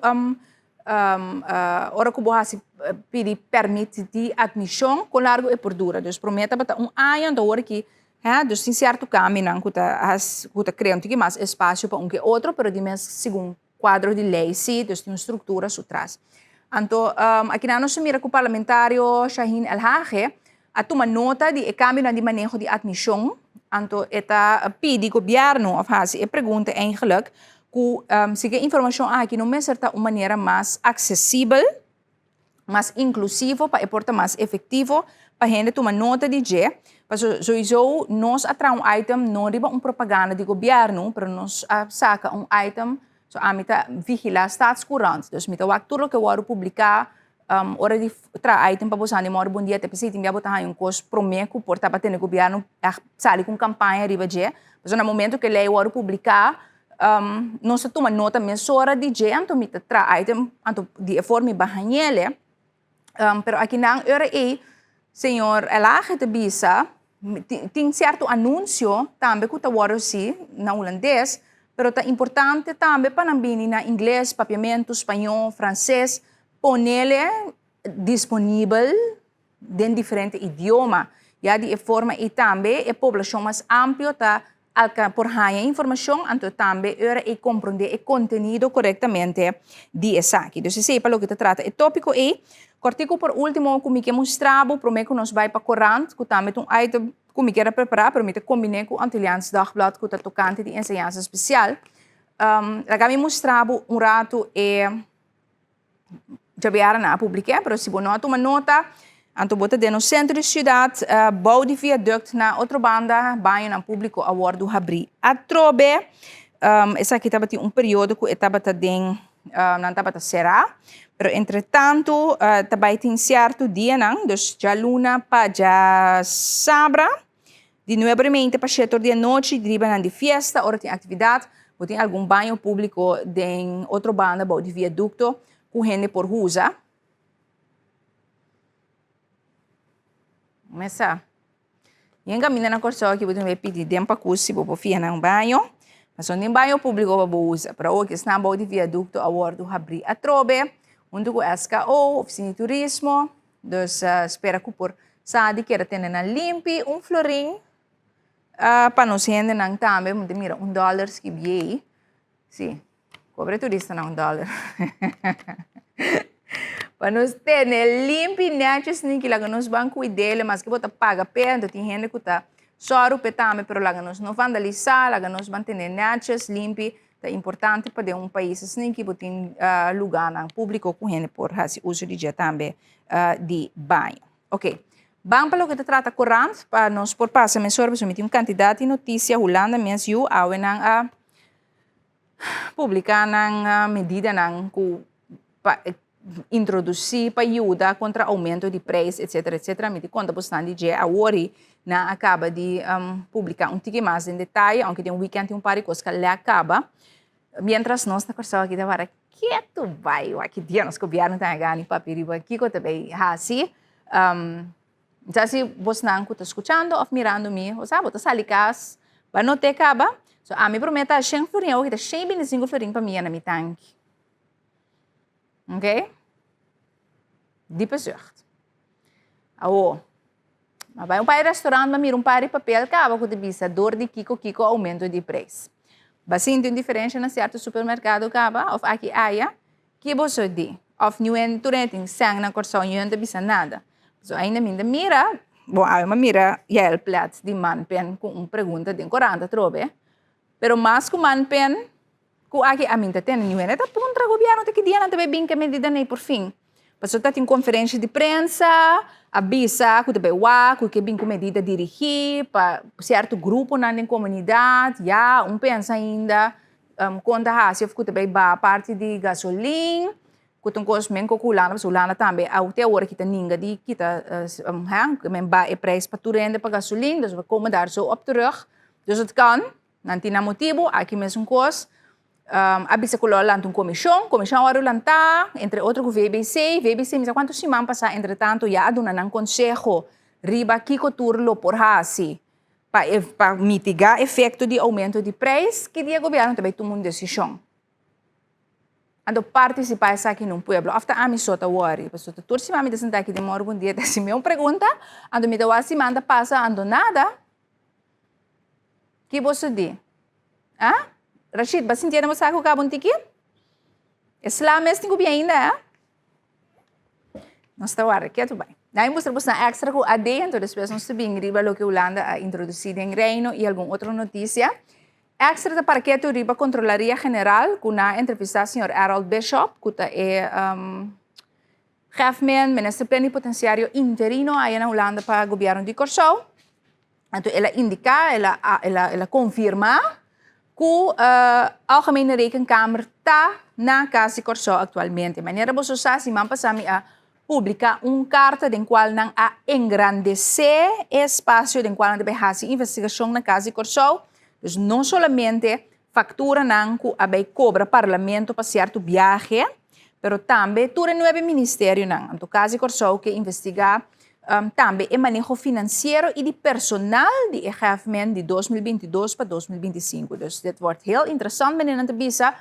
ora ku bo hasi pidi pèrmit di atmishon, kon largu e por dura. Dus promé tabata un aña, anto awor aki, hè, dus tin sierto kambionan ku ta hasi, ku ta krea un tiki mas espasio pa un ke otro, pero di mes segun kuadro di lei si, dus tin un struktura su tras. Anto akinan nos a mira ku parlamentario Shaheen Elhage a tuma nota di e kambionan di maneho di atmishon, anto e ta pidi gobièrnu òf hasi e pregunta eigenlik ku si ke informashon aki no mester ta un manera mas aksesibel, mas inklusivo pa e por ta mas efektivo pa hende tuma nota di dje. Pasobra souiso nos a traha un item no riba un propaganda di gobièrnu, pero nos a saka un item, so ami ta vigilá Staatscourant, dus mi ta wak tur loke wòrdu publiká. Ora di traha item pa bo sa di mòrdu bon dia te p'esei tin bia bo ta haña un kos promé ku por tabata tene gobièrnu ègt sali ku un kampaña riba dje. Pasobra na momento ku e lei wòrdu publiká nos ta tuma nota mesora di dje anto mi ta traha item anto di e forma mi ba hañ'ele. Pero akinan ora ei señor Elhage ta bisa tin sierto anunsio tambe ku ta wòrdu hasi na hulandes pero ta importante tambe pa nan bini na ingles, papiamentu, spañó, franses. Ponele disponibel den diferente idioma. Ya di e forma ei tambe e poblashon mas amplio ta alka por haña informashon, anto tambe ora ei komprondé e kontenido korektamente di esaki. Dus esei pa loke ta trata e tópiko ei. Kòrtiku por último ku mi ke mustra bo promé ku nos bai pa korant, ku tambe ta un item ku mi kier a prepará, pero mi ta kombiné ku Antilliaans Dagblad ku ta tokante di enseñansa spesial. Laga mi mustra bo un ratu e. Djabiara nan a publik'é, pero si bo no a tuma nota, anto bo ta den nos sentro di siudat, bou di viaduct na otro banda, bañonan públiko a wòrdu habrí atrobe. Esaki tabatin un periodo ku e tabata den, nan tabata será, pero entretantu ta bai tin sierto dianan, dus djaluna pa djasabra, Di nuebe rimente pa shete or di anochi riba nan di fiesta ora tin actividad, bo tin algun baño publico den otro banda bou di viaducto cu hende por usa. Mesa. Yen caminda na Corsou aki bo tin bay pidi den pacu si bo por fia nan baño. Pasobra no tin baño publico pa bo usa. Pero awor esnan bou di viaducto a wordo habri atrobe hunto cu SKO, Oficina di Turismo. Dus spera ku por sa di keda tene nan limpi un florin pa nos hendenan tambe mi ta mira un dollar skibi si kobre turistanan un dollar pa nos tene limpi nechi sninki laga nos ban kuid'e maske bo ta paga p'e anto tin hende ku ta sòru p'e tambe pero laga nos no vandalisá laga nos ban tene nechi limpi. Ta importante pa den un pais asina ki bo tin lugánan públiko ku hende por hasi uso di dje tambe di baño. Oke, ban pa loke ta trata korant pa nos por pasa mesora pasobra mi tin un kantidat di notisia. Hulanda mes yu awe nan a publiká nan medidanan ku pa introdusí pa yuda kontra oumento di preis etsetera etsetera. Mi ta konta bosnan di dje awor i nan a kaba di publiká un tiki mas den detaye ounke den wikènt tin un par di kos ku a lèk kaba. Miéntras nos na Kòrsou aki ta wara ketu bai wak ki dia nos gobièrnu ta gana papia riba kiko ta bai hasi. Mi sa si bosnan ku ta skuchando òf mirando mi, bo sa bo ta sali kas bo a not'é kaba. So ami promé ta shen florin awor ki ta shen i binti sinku florin pa mi yena mi tanki. Ok? Diepe zucht. Awo, ma bai un par di restaurant, ma mira un par di papel kaba ku ta bisa dor di kiko kiko aumento di preis. Ba sinti un diferensha na sierto supermerkado kaba òf aki aya? Ki boso di? Òf niun tur hende tin sèn na Kòrsou, niun hende ta bisa nada. So ainda mi ta mira, bon awe mi a mira Yael Plet di Manpen ku un pregunta den korant atrobe, pero mas ku Manpen, Ku aki a min ta tende niun hende ta puntra gobierno te ki dia nan ta bay bin ke medida nei por fin. Pasobra ta tin konferensha di prensa, a bisa ku ta bay wak ku ke bin ku medida dirigí pa sierto gruponan den komunidat, ya un pensa ainda kon ta hasi of ku ta bay baha parti di gasolin, ku ta un kos men ku Hulanda, pasobra Hulanda tambe te awor aki ta ninga di kita men baha e prijs pa tur hende pa gasolin, dus we komen daar zo op terug. Dus het kan, nan tin nan motibu, aki mesun kos, a bisa ku lo a lanta un komishon, komishon a wòrdu lantá, entre otro ku VBC, VBC mi sa kuantu siman pasá entretanto ya a duna nan konseho riba kiko tur lo por hasi pa e pa mitigá efekto di oumento di preis, ki dia gobièrnu ta bai tuma un desishon. Anto partisipá esaki na un pueblo òf ta ami so ta wòri? Pasobra tur siman mi ta sinta aki den mòrgu un dia ta hasi mi un pregunta, anto mi ta wak siman ta pasa anto nada. Ki boso di? Ah? Rashid, bo a sinti bo sa ku kaba un tiki? E sla mes tin ku bin ainda, eh? Nos ta warda ketu bai. Nan a mustra bosnan extra ku AD, anto despues nos ta bin riba loke Hulanda a introdusí den Reino i algun otro notisia. Extra ta para ketu riba Kontrolaria General ku nan a entrevistá señor Errol Bishop ku ta e Hefman, Minister Plenipotenciario interino aya na Hulanda pa Gobierno di Kòrsou. Anto el a indiká, el a el a el a konfirmá ku Algemene Rekenkamer ta na Kas di Kòrsou aktualmente. Manera boso sa, siman pasá mi a publiká un karta den kual nan a engrandesé e espasio den kual nan ta bai hasi investigashon na Kas di Kòrsou. Dus no solamente fakturanan ku a bai kobra Parlamento pa sierto biahe, pero tambe tur e nuebe ministerionan. Anto Kas di Kòrsou ke investigá tambe e maneho finansiero i di personal di e Hefmen di 2022 pa 2025. Dus dit wordt heel interessant, meneer nan ta bisa.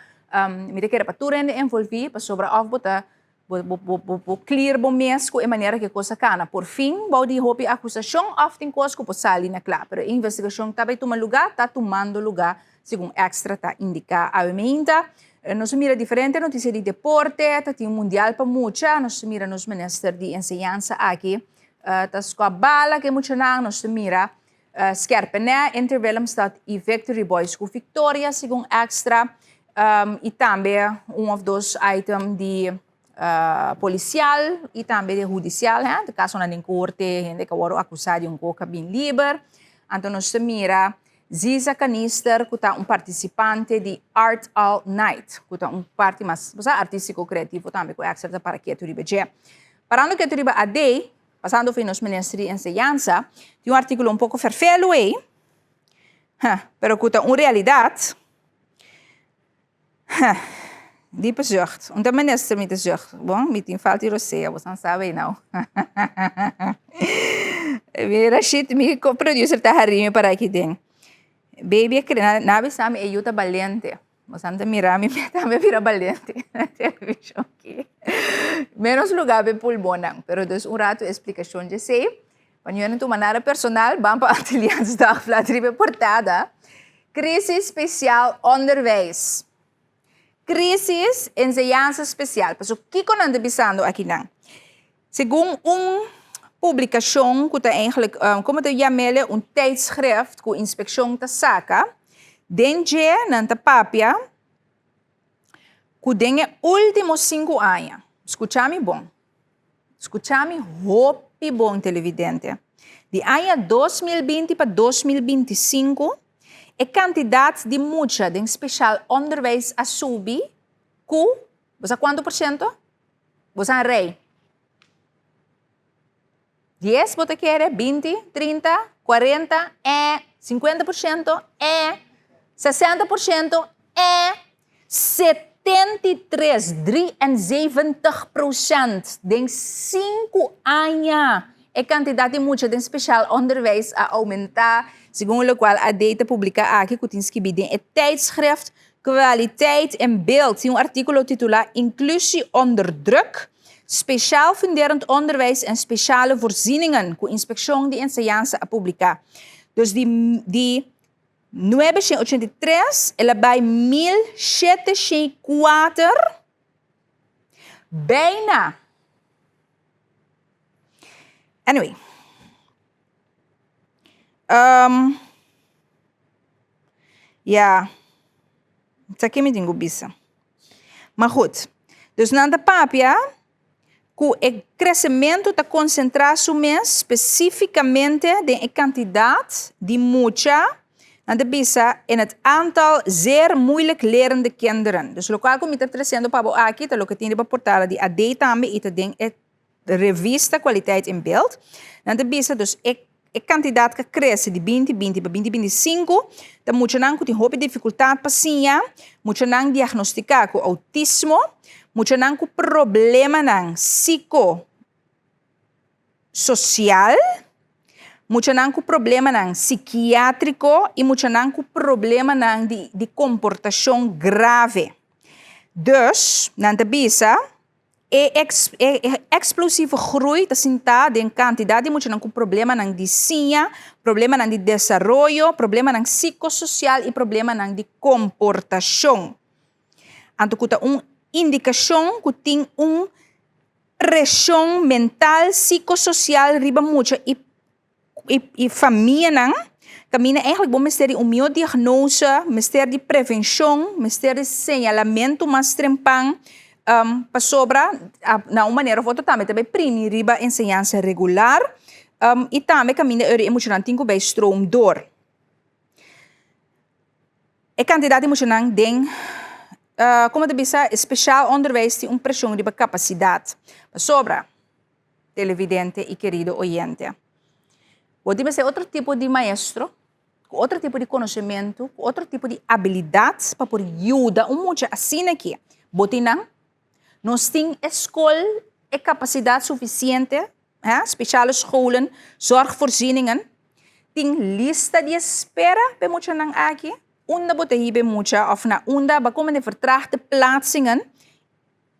Mi ta kere pa tur hende envolví, pasobra òf bo ta Bo, bo, bo, bo, bo clear bo mes cu e manera cu e cos a cana. Por fin, bou di hopi acusacion of tin cos cu por sali na cla. Pero e investigacion ta bay tuma luga, ta tumando luga, segun Extra ta indica. Awe meinta, nos a mira diferente noticia di deporte, ta tin un mundial pa mucha, nos ta mira nos minister di enseñansa aki ta scoa bala cu e muchanan, nos ta mira Skerpenè, Inter Willemstad y Victory Boys cu victoria, segun Extra. Y tambe un of dos item di policial y tambe di hudicial, he, de casonan den corte, hende cu a worde acusa di un coca bin liber. Anto nos ta mira Ziza Kanister cu ta un participante di Art All Night, cu ta un parti mas, bo sa, artistico creativo tambe cu Extra ta para ketu riba dje. Parando ketu riba AD, Pasando fin nos minister di enseñansa, tin un artíkulo un poko ferfelu ei, ha, pero ku ta un realidat. Ha, diepe zucht. Un ta minister mi ta zucht. Bon, mi tin falta di rosea, boso nan sabi ei nou. Mi Rashid, mi co-producer ta hari mi para aki den. Baby a kere, nan a bisa mi e yu ta balente. Bosan ta mira mi mi tambe bira balente na televishon aki. Menos lugar pa e pulmonnan. Pero dus un rato e splikashon dje esei. Pa no tuma nada personal, ban pa Antilliaans Dagblad riba e portada. Crisis speciaal onderwijs. Crisis enseñansa special. Pasobra kiko nan ta bisando akinan? Segun un publikashon ku ta eigenlijk, komo ta yam'ele, un tijdschrift ku inspekshon ta saka, den dje nan ta papia ku den e último sinku aña, skucha mi bon, skucha mi hopi bon televidente, di aña 2020 pa 2025 e kantidat di mucha den speshal ònderwijs a subi ku, bo sa kuantu por shento? Bo sa rei. 10 bo ta kere, 20, 30, 40, eh, 50%, eh, 60%, eh, 73, 73% den 5 aña. E kantidat di mucha den spesiaal onderwijs a oumentá, segun lokual AD ta publiká aki ku tin skibí den e tijdschrift Kwaliteit in beeld tin un artíkulo titulá Inclusie onder druk, Speciaal funderend onderwijs en speciale voorzieningen ku Inspekshon di Enseñansa a publiká. Dus di di 983 el a bai 1704, bijna. Anyway. Um, ya, sa ke mi tin ku bisa. Maar goed, dus nan ta papia ku e kresementu ta konsentrá su mes spesífikamente den e kantidat di mucha, nan ta bisa in het aantal zeer moeilijk lerende kinderen. Dus lokual ku mi ta tresiendo pa bo aki ta loke tin riba portada di AD tambe i ta den e revista Kwaliteit in Beeld. Nan ta bisa dus e. E kantidat ku a krese di 2020 pa 2025 ta muchanan ku tin hopi difikultat pa siña, muchanan diagnostiká ku outismo, muchanan ku problemanan sikososial, muchanan ku problemanan sikiátriko i muchanan ku problemanan di komportashon grave. Dus, nan ta bisa. E explosieve groei ta sintá den kantidat di muchanan ku problemanan di siña, problemanan di desaroyo, problemanan sikososial i problemanan di komportashon. Anto ku ta un indikashon ku tin un preshon mental, sikososial riba mucha i i famianan kaminda eigenlijk bo mester di un mihó diagnose, mester di prevenshon, mester di señalamentu mas trempan, pasobra na un manera òf otro tambe ta bai primi riba enseñansa regular i tambe kaminda e muchanan tin ku bai stroom dor. E kantidat di muchanan den komo ta bisa spesiaal onderwijs tin un preshon riba kapasidat pasobra. televidente i kerido oyente. Bo tin mester otro tipo di maestro, ku otro tipo di konosementu, ku otro tipo di abilidat pa por yuda un mucha asina aki. Bo tin nan? Nos tin e skol e kapasidat sufisiente, hè, speciale scholen, zorgvoorzieningen, tin lista di espera pa e muchanan aki? Unda bo ta hiba e mucha òf na unda bo a kome den vertraagde plaatsingen?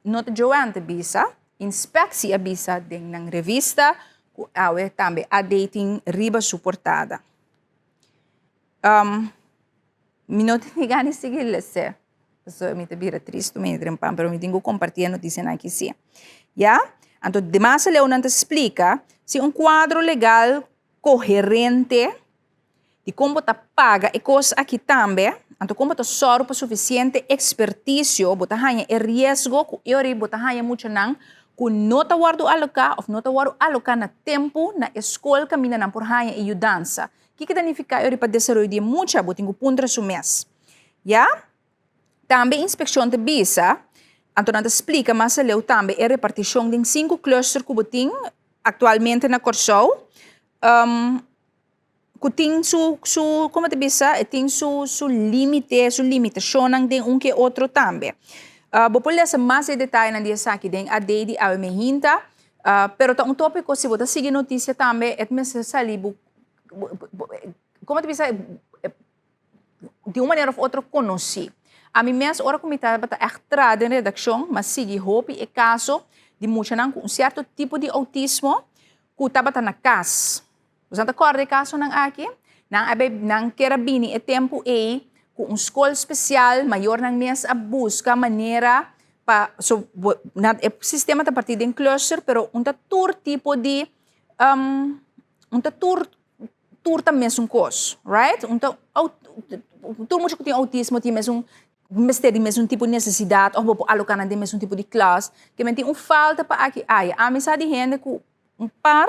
No ta Joanne ta bisa, Inspectie a bisa den nan revista cu awe tambe AD tin riba su portada. Um, mi no tin gana di sigui lese, pasobra mi ta bira tristo mi dren pan, pero mi tin cu comparti e noticianan aki si. Ya? Anto demas aleu nan ta splica si un cuadro legal coherente di kon bo ta paga e kos aki tambe, anto kon bo ta sòru pa sufisiente ekspertisio, bo ta haña e riesgo ku e ora bo ta haña muchanan ku no ta wòrdu aloká òf no ta wòrdu aloká na tempu na e skol kaminda nan por haña e yudansa. Kiko ta nifiká e ora pa desaroyo di e mucha? Bo tin ku puntra su mes. Ya? Tambe inspekshon ta bisa, anto nan ta splika mas aleu tambe e repartishon den sinku klùster ku bo tin aktualmente na Kòrsou. Ku tin su su komo ta bisa e tin su su limite su limitashonnan den un ke otro tambe. Bo por lesa mas e detayenan di esaki den AD di awe mehinta, pero ta un topiko si bo ta sigui notisia tambe e mester sali bo komo ta bisa di un manera of otro konosí. Ami mes ora ku mi tabata ègt traha den redakshon mi a sigui hopi e kaso di muchanan ku un sierto tipo di outismo ku tabata na kas. Boso ta kòrda e kasonan aki? Nan a bai, nan kier a bini e tempu ei ku un skol spesial, mayornan mes a buska manera pa, so bo, nan e sistema ta partí den cluster, pero un ta tur tipo di, un ta tur, tur ta mesun kos, right? Un ta, tur mucha ku tin outismo tin mesun, mester di mesun tipo di nesesidat òf bo por aloká nan den mesun tipo di klas, ke men tin un falta pa aki aya. Ami sa di hende ku Un par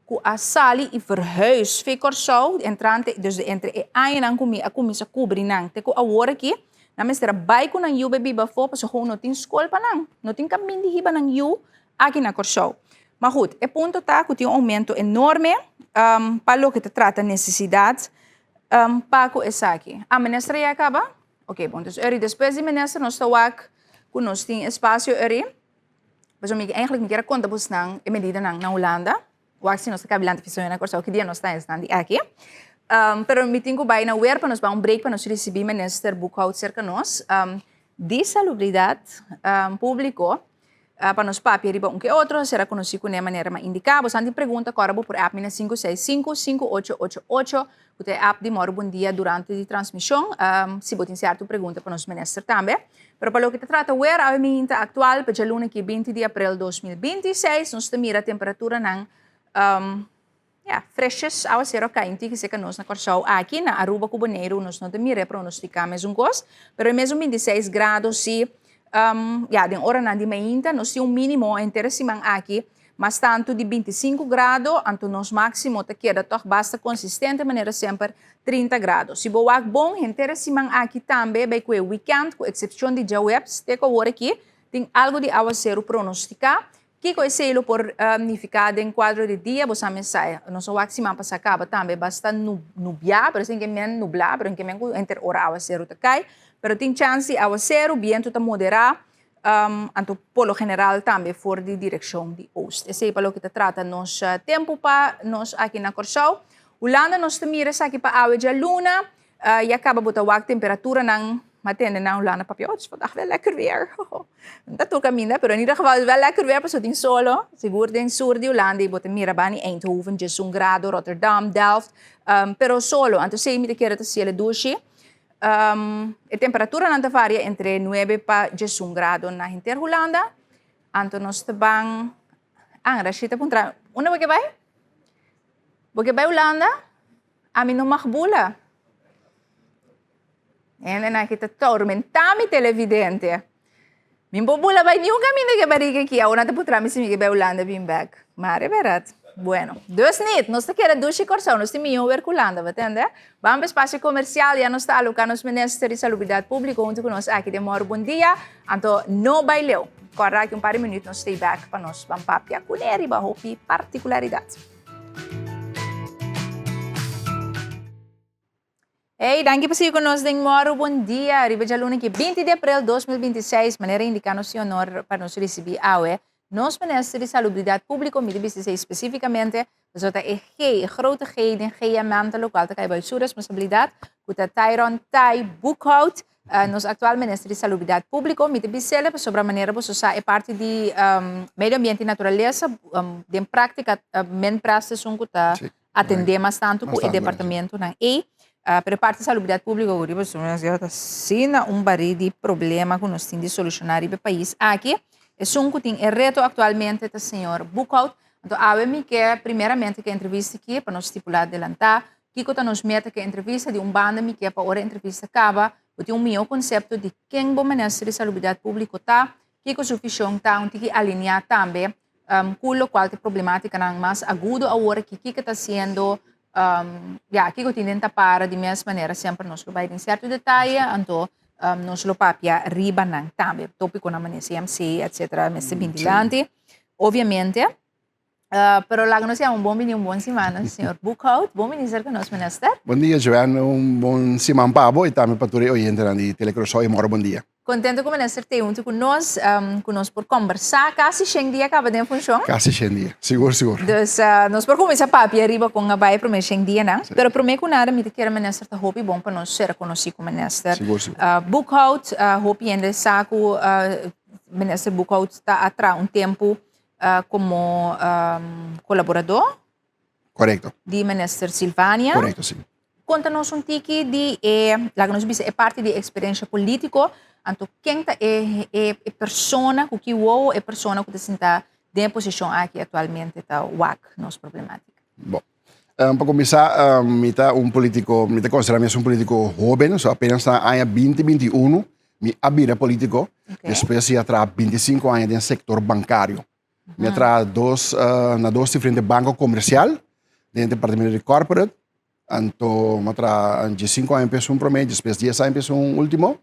ku a sali i verhuis fe Kòrsou entrante, dus entre e añanan ku mi a kuminsá kubri nan te ku awor aki, nan mester a bai ku nan yu bai biba afó pasobra gewoon no tin skol pa nan, no tin kamin di hiba nan yu aki na Kòrsou. Ma goed, e punto ta ku tin un oumento enorme pa loke ta trata nesesidat pa ku esaki. A minister ya a kaba? Oke, bon, dus eri despues di minister nos ta wak ku nos tin espasio eri. Pasobra mi eigenlijk mi kier a konta bosnan e medidanan na Hulanda. Wak si nos ta kabi lanta fisoño na Kòrsou, ki dia nos ta esnan di aki. Pero mi tin ku bai na wer pa nos bai un break pa nos risibí Minister Boekhout serka nos di Salubridat Públiko pa nos papia riba un ke otro, sera konosí kuné manera mi a indiká. Bosan tin pregunta kòrda bo por app mi na 565 5888 ku ta e app di Mòru Bon Dia durante di transmishon si bo tin sierto pregunta pa nos minister tambe. Pero pa loke ta trata wer awe minta aktual pa djaluna ki 20 di aprel 2026 nos ta mira temperaturanan ya freshes awasero a kai un tiki seka nos na Kòrsou aki na Aruba ku Boneiru nos no ta mira e pronostiká mesun kos pero e mesun 26 grado si ya den oranan di mainta nos tin un minimo henter e siman aki Mas tantu di 25 grado, anto nos máksimo ta keda tòg basta konsistente manera semper, 30 grado. Si bo wak bon, henter e siman aki tambe bai ku e wikènt, ku eksepshon di djaweps te ku awor aki, tin algu di awaseru pronostiká. Kiko esei lo por nifiká den kuadro di dia? Bo sa mes sa, nos a wak siman pasá kaba tambe basta nubiá, pero esei ke men nublá, pero ke men ku henter ora awaseru ta kai. Pero tin chans di awaseru, bientu ta moderá, anto por lo general tambe for di direkshon di oost. Esei pa loke ta trata nos tempu pa nos aki na Kòrsou. Hulanda nos ta mira esaki pa awe djaluna. Ya caba bo ta wak temperaturanan, ma tende nan Hulanda papia, oh, het is vandaag wel lekker weer. No ta tur caminda, pero in ieder geval het is wel lekker weer pasobra tin solo. Sigur den sur di Hulanda y bo ta mira bani Eindhoven, djesun grado, Rotterdam, Delft, pero solo. Anto esey mi ta kere ta cielo dushi. E temperaturanan ta varia entre nuebe pa djesun grado na henter Hulanda. Anto nos ta ban, ah, Rashid ta puntra, unda bo ke bai? Bo ke bai Hulanda? Ami no mag bula. Hendenan aki ta tormentá mi televidente. Mi por bula bai niun kaminda ku e barika aki. Awor nan ta putra mi si mi ke bai Hulanda bin bèk. Maar e bèrdat. Bueno, dus nit. Nos ta keda dushi Kòrsou. Nos tin mihó wer ku Hulanda, bo tende? Ban pa espasio komersial. Ya nos ta aloká nos minister di Salubridat Públiko huntu ku nos aki den Mòru Bon Dia. Anto no bai leu. Kòrda aki un par di minüt nos stay bèk pa nos ban papia kuné riba hopi partikularidat. Hey, danki pa sigui ku nos den Mòru Bon Dia. Riba djaluna ki 20 di aprel 2026, manera indiká nos tin honor pa nos risibí awe nos Minister di Salubridat Públiko, mi ta bisa esei spesífikamente pasobra ta e G, e grote G den GMM ta lokual ta kai bai su responsabilidat, ku ta Tyron Ty Boekhout. Nos aktual Minister di Salubridat Públiko, mi ta bis'el pasobra manera boso sa e parti di medio ambiente i naturalesa den práktika Minpres ta esun ku ta atendé mas tantu ku e departamentonan ei. Pero e parti di salubridat públiko ku riba su mes ya ta asina un barí di problema ku nos tin di solushoná riba e pais aki. Esun ku tin e reto aktualmente ta señor Boekhout. Anto awe mi ke primeramente ke entrevista aki pa nos stipulá adelantá Kiko ta nos meta ku e entrevista? Di un banda mi ke pa ora e entrevista kaba, bo tin un mihó konsepto di ken bo Minister di Salubridat Públiko ta, kiko su vishon ta, un tiki alineá tambe ku lokual ta e problemátikanan mas agudo awor aki, kiko ta hasiendo, ya, kiko tin den tapara. Di mes manera semper nos lo bai den sierto detaye, anto nos lo papia riba nan tambe, tópikonan manera CMC, etcétera, mester bin dilanti, obviamente. Pero laga nos yama un bon bini un bon siman, señor Boekhout. Bon bini cerca nos, minister. Bon dia, Joanne. Un bon siman pa bo y tambe pa tur e oyentenan di Telecuraçao y moro bon dia. Contento cu minister t'e hunto cu nos, cu nos por combersa. Casi shen dia caba den funcion. Casi shen dia, sigur, sigur. Dus nos por cuminsa papia riba con a bay e prome shen dianan. Pero prome cu nada mi ta kere minister ta hopi bon pa nos ser conoci cu minister. Sigur, sigur. Boekhout, hopi hende sa cu minister Boekhout ta a traha un tempo Komo kolaboradó. Korekto. Di Minister Silvania. Korekto, si. Konta nos un tiki di e, laga nos bisa, e parti di eksperensia polítiko. Anto ken ta e e persona ku ki wowo e persona ku ta sinta den e posishon aki aktualmente ta wak nos problematika? Bon. Pa kuminsá mi ta un polítiko, mi ta konsiderá mi es un polítiko hóben, so apenas na aña binti binti unu mi a bira polítiko, despues di a traha 25 aña den sektor bankario. Mi a traha dos, na dos diferente banko komersial, den departamento di corporate, anto mi a traha diesinko aña p'esun promé, despues dies aña p'esun último,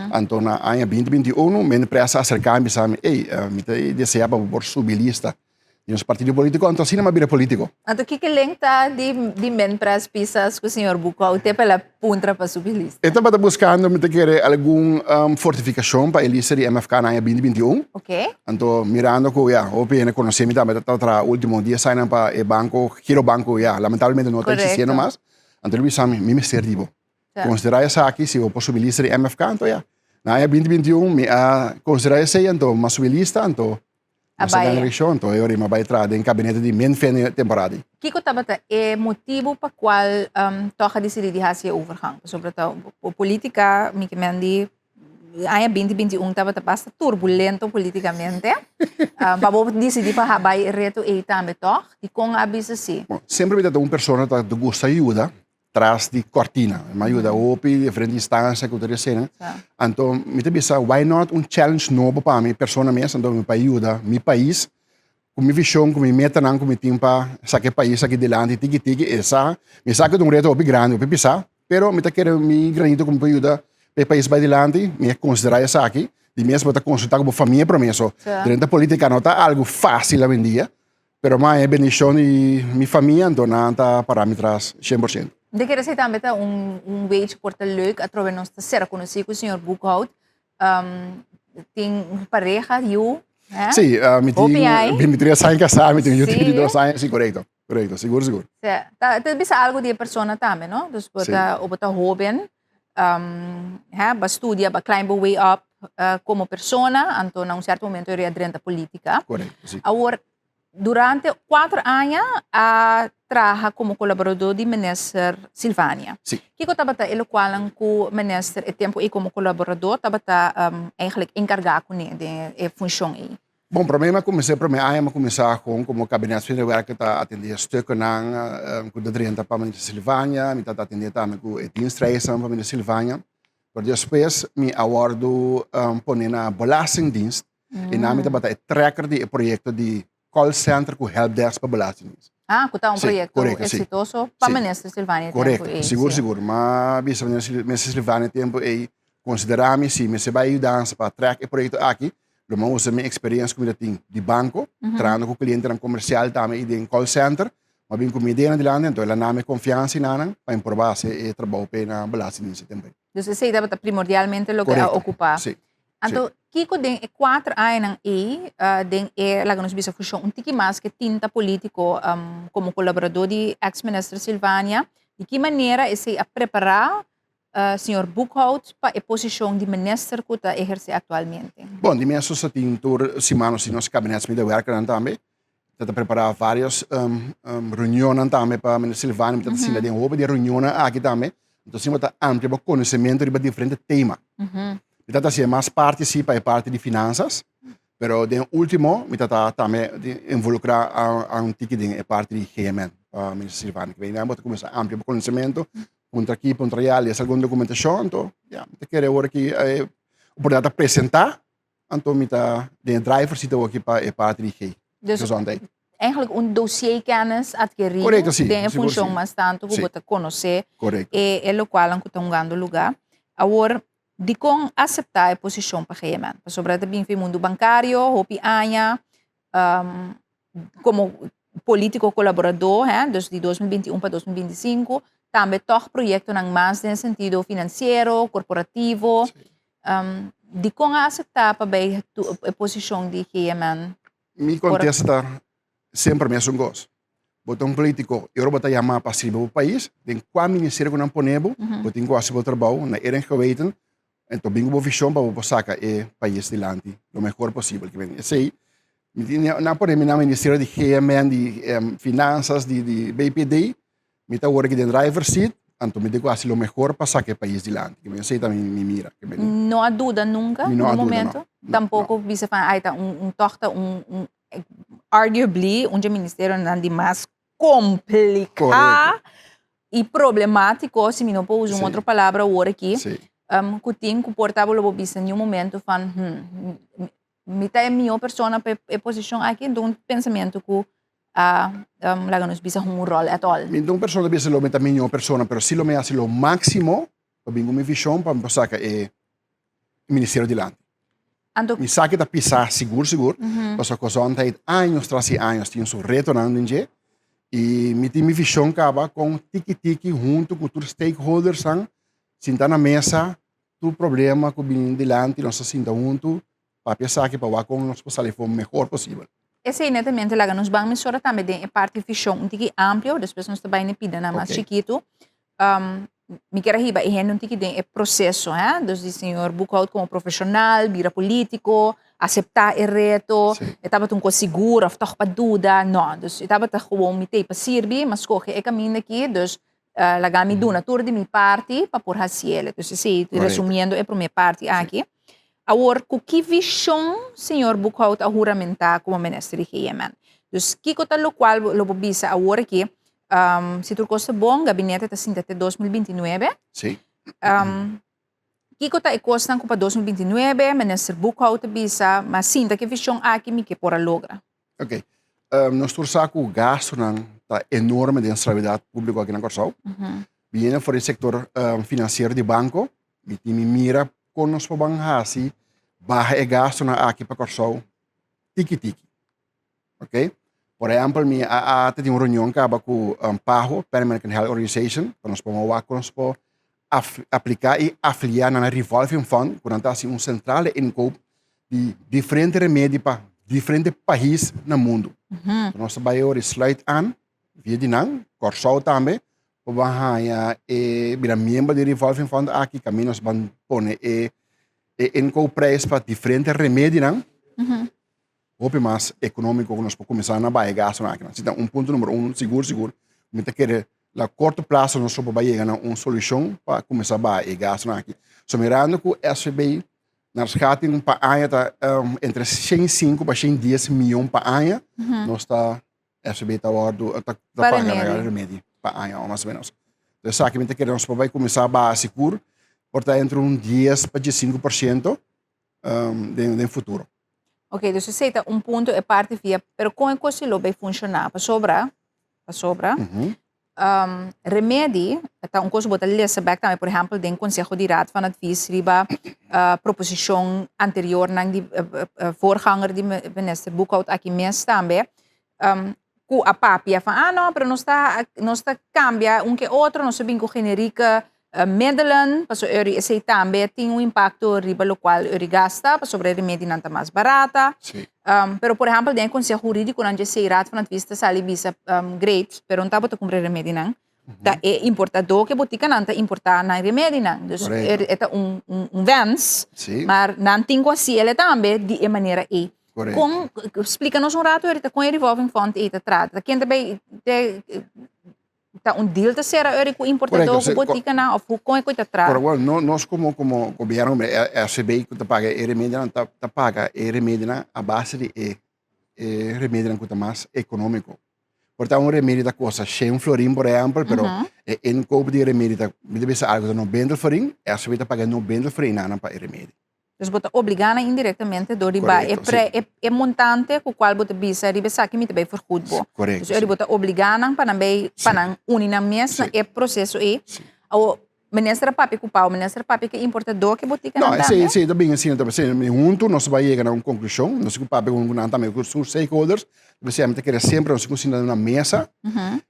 anto na aña binti binti unu mi empresa a aserká mi bisa mi, ey, mi ta desea pa bo por subi lista. Di nos partido politico, anto asina m'a bira politico. Anto kiko link ta di di Menpres Pisas ku señor Bucau te pa el a puntra pa subi lista? E tabata buscando, mi ta kere, algun fortificacion pa e lista di MFK na aña binti binti un. Ok. Anto mirando ku ya hopi hende konosé mi tambe ta traha ultimo dies añanan pa e banco, Giro Banco, ya lamentablemente no ta existiendo mas. Anto el bisa mi, mi mester di bo. Konsiderá esaki si bo por subi lista di MFK, anto ya. Na aña binti binti un mi a konsiderá esei, anto mi a subi lista, anto A Nos a bai. gana elekshon, anto e ora mi a bai traha den kabinete di Minfin e temporada ei. Kiko tabata e motibu pa kual tòg a disidí di hasi e overgang? Pasobra ta polítika, mi ke men di aña binti binti un tabata basta turbulento polítikamente. Pa bo disidí pa bai e reto ei tambe tòg? Dikon a bisa si? Bon, semper mi ta ta un persona ta gusta yuda tras di cortina. Mi a yuda hopi diferente instancia cu ta esena. Anto mi ta bisa why not un challenge nobo pa mi persona mes, anto mi pa yuda mi pais cu mi vision, cu mi metanan cu mi tin pa saca e pais aki dilanti tiki tiki. E sa, mi sa cu ta un reto hopi grandi, hopi pisa, pero mi ta kere mi granito cu mi por yuda pa e pais bay dilanti, mi a considera esaki. Di mes bo ta konsultá ku bo famia promé. So, drenta polítika no ta algu fásil awendia, pero mi a haña e bendishon di mi famia, anto nan ta pará mi tras 100%. Mi ta kere esei tambe ta un un wechi por ta leuk atrobe nos ta sera konosí ku señor Boekhout. Tin un pareha, yu, hè? Sí, mi tin Hopi ai. 23 aña kasá, mi tin un yu di Sí. 22 aña, sí, korekto, korekto, sigur, sigur. Sí, ta ta bisa algu di e persona tambe, no? Dus bo Sí. ta, o bo ta hóben, hè, bo a studia, bo a climb bo way up komo persona, anto na un sierto momento e drenta polítika. Korekto, sí. Awor, Durante kuater aña a traha komo kolaboradó di Minister Silvania. Sí. Kiko tabata e lokualnan ku Minister e tempu ei komo kolaboradó tabata eigenlijk enkargá kuné den e funshon ei? Bon, promé mi a kuminsá, e promé aña mi a kuminsá kon komo kabinetsmedewerker ta atendé stukkennan ku ta drenta pa Minister Silvania, mi tabata atendé tambe ku e dienstreizennan pa Minister Silvania. Pero despues mi a wòrdu pone na Belastingdienst E nan mi tabata e trekker di e proyekto di call center ku helpdesk pa Belastingdienst. Ah, ku ta un Sí, proyekto korekto, sí. eksitoso pa Sí. Minister Silvania e tempu Korekto, ei. sigur Sí. sigur. M'a bisa Minister Silvania e tempu ei, konsiderá mi si mester bai yudansa pa trek e proyekto aki, lo m'a usa mi eksperensia ku mi ta tin di banko, trahando ku klientenan komersial tambe i den call center. M'a bin ku mi ideanan dilanti, anto el a na mi konfiansa i nanan pa mi por basa e trabou p'e na Belastingdienst e tempu ei. Dus esei tabata primordialmente loke a Korekto, okupá. sí. Anto, kiko den e kuater añanan ei, den e, laga nos bisa, fushon un tiki mas ke tinta polítiko komo kolaboradó di eks minister Silvania, di ki manera esei a prepará señor Boekhout pa e posishon di minister ku ta ehersé aktualmente? Bon, di mes nos ta tin tur siman nos tin nos kabinetsmedewerkernan tambe, ta ta prepará vários reunionnan tambe pa minister Silvania, mi ta ta sinta den hopi di e reunionnan aki tambe, entonces bo ta amplia bo konosementu riba diferente tema. Mi ta ta hasi e mas parti si pa e parti di finansas, pero den ultimo mi ta ta tambe involukrá a un tiki den e parti di GMN pa minister Silvania. Ku bo ta kuminsá amplia bo konosementu, puntra aki, puntra allá, lesa algun dokumentashon, anto ya, mi ta kere awor aki e oportunidat ta presentá. Anto mi ta den e driver seat awoki pa e parti di G. Dus Gezondheid. eigenlijk un dossierkennis adkerí Correcto, sí. den e Sigur, funcion sí. mas tanto ku Sí. bo ta konosé Correcto. e e lokualnan ku ta hungando lugá. Awor, dikon aseptá e posishon pa GMN? Pasobra ta bin for e mundu bankario hopi aña, komo polítiko kolaboradó, hè, dus di 2021 pa 2025, tambe tòg proyektonan mas den sentido finansiero, korporativo. Sí. Dikon a aseptá pa bai e posishon di GMN? Mi kontesta ta semper mesun kos. Bo ta un polítiko i ora bo ta yamá pa sirbi bo pais, den kua ministerio ku nan pone bo, bo tin ku hasi bo trabou na eren geweten Enton bin ku bo vishon pa bo por saka e pais dilanti lo mehor posibel. Esei mi tin nan pone mi na ministerio di GMN, di finansas, di di BPD, mi ta wor aki den driver seat, anto mi tin ku hasi lo mehor pa saka e pais dilanti. Esei ta mi mira. No a duda nunka Mi no a un duda, no. momento? No, Tampoko bisa van ai ta un tòg ta un un arguably un dje ministerionan di mas kompliká i problemátiko, si mi no por usa un otro palabra awor aki, ku tin ku por ta bo lo bo bisa niun momento van, hmm, mi ta e mihó persona pa e posishon aki, enton un pensamentu ku a laga nos bisa hunga un ròl at all. Mi no ta un persona ta bisa lo mi ta mihó persona, pero si lo mi hasi lo máksimo pa bin ku mi vishon pa mi por saka e ministerio dilanti. Anto Mi sa ke ta pisá sigur sigur, pasobra Gezondheid años tras di años tin su retonan den dje i mi tin mi vishon kaba kon tiki tiki huntu ku tur stakeholdersnan sinta na mesa tur problema ku bini dilanti nos ta sinta huntu papia esaki pa wak kon nos por sali for mehor posibel. Esei netamente laga nos ban mesora tambe den e parti vishon un tiki amplio, despues nos ta bai na e pidanan mas chikitu. Mi kier a hiba e hende un tiki den e proseso, hè, dus di señor Boekhout komo profeshonal, bira politiko, aseptá e reto, e tabata un kos sigur òf tòg pa duda, nò, dus e tabata gewoon mi t'ei pa sirbi, mi a skohe e kaminda aki, dus laga mi duna tur di mi parti pa por hasi el. Dus esei, resumiendo e promé parti aki. Awor, ku ki vishon señor Boekhout a huramentá komo minister di GMN? Dus kiko ta lokual lo bo bisa awor aki, si tur kos ta bon, gabinete ta sinta te 2029. Sí. Kiko ta e kosnan ku pa 2029 minister Boekhout ta bisa, ma sinta ku e vishon aki mi ke por a logra? Ok. Nos tur sa ku gastunan ta enorme den salubridad públiko aki na Kòrsou. Biniendo for di sektor finansiero di banko, mi tin mi mira kon nos por ban hasi. baha e gastunan aki pa Kòrsou tiki tiki. Ok? Por ehèmpel, mi a a tin un reunion kaba ku PAHO, Pan American Health Organization, pa nos por wak kon nos por apliká i afiliá na nan revolving fund, ku nan ta hasi un sentral de inkoop di diferente remedi pa diferente pais na mundu. Nos ta bai ora sluit aan via di nan, Kòrsou tambe, por ban haña e bira miembro di revolving fund aki, kaminda nos ban pone e e inkoopprijs pa diferente remedinan. Hopi mas ekonómiko ku nos por kuminsá na bai e gastunan aki. Asina un punto number uno sigur sigur mi ta kere na korto plaso nos lo por bai yega na un solushon pa kuminsá baha e gastunan aki. So mirando ku SVB na schatting pa aña ta entre 105 pa 110 miyon pa aña nos ta SVB ta wòrdu ta paga na remedi pa aña mas o menos. Entonces esaki mi ta kere nos por bai kuminsá baha sigur por ta entre un 10 pa 15% den futuro. Ok, dus esei ta un punto e parti via, pero kon e kos lo bay funciona? Pasobra, pasobra, mm -hmm. um, remedi ta un kos bo ta lesa bek tambe, por ehempel, den Consejo di Raad van Advies riba uh, proposicion anterior nan di uh, uh, voorganger di minister Boekhout aki mes tambe, um, ku a papia van, ah no, pero nos ta, nos ta cambia un ke otro, nos ta bin ku generieke uh, middelen, paso eri esei tambe tin un impacto riba locual eri gasta, pasobra e remedinan ta mas barata. Sí. Um, pero por ehempel, den conseho jurídico nan dje Raad van Advies ta sali bisa um, great, pero no tabata cumpra remedinan. Ta e importador ke botikanan ta importa nan remedinan. Dus Correcto. er, e ta un, un, un wens, Sí. maar nan tin ku hasi ele tambe di e manera ei. Correcto. Kon, splika nos un rato ahorita kon e revolving fund ei ta trata. Ta ken ta bay te, ta un deal ta sera ori ku importador Correcto, ku sí, botikanan of hoe kon e ta trata? Pero bueno, no, nos como, como gobierno, SCB ku ta paga e remedinan, ta, ta paga e remedinan a base di e, e remedinan ku ta mas económico. Por ta un remedi ta kosta 100 florin, por ehempel, pero e inkoop di e remedi ta, mi ta bisa algo ta 90 florin, SCB ta paga 90 florin nan pa e remedi. Dus bo ta obligá nan indirectamente door di ba e Correcto, pre, sí. e, e montante ku cual bo ta bisa riba esaki mi ta bay vergoed bo. Correcto, Dus eri sí. bo ta obligá nan pa nan bay, pa Sí. nan uni nan mes na Sí. e proceso ei. Sí. Awo, minister a papia ku Pau, minister a papia ku e importador ku e botika No, nan esei, tambe. esei ta bin asina, ta bisa, mi huntu nos ta bay yega na un conclusion, nos ku papia ku nan tambe ku su stakeholders, ta bisa mi ta kere semper nos ku sinta na mesa,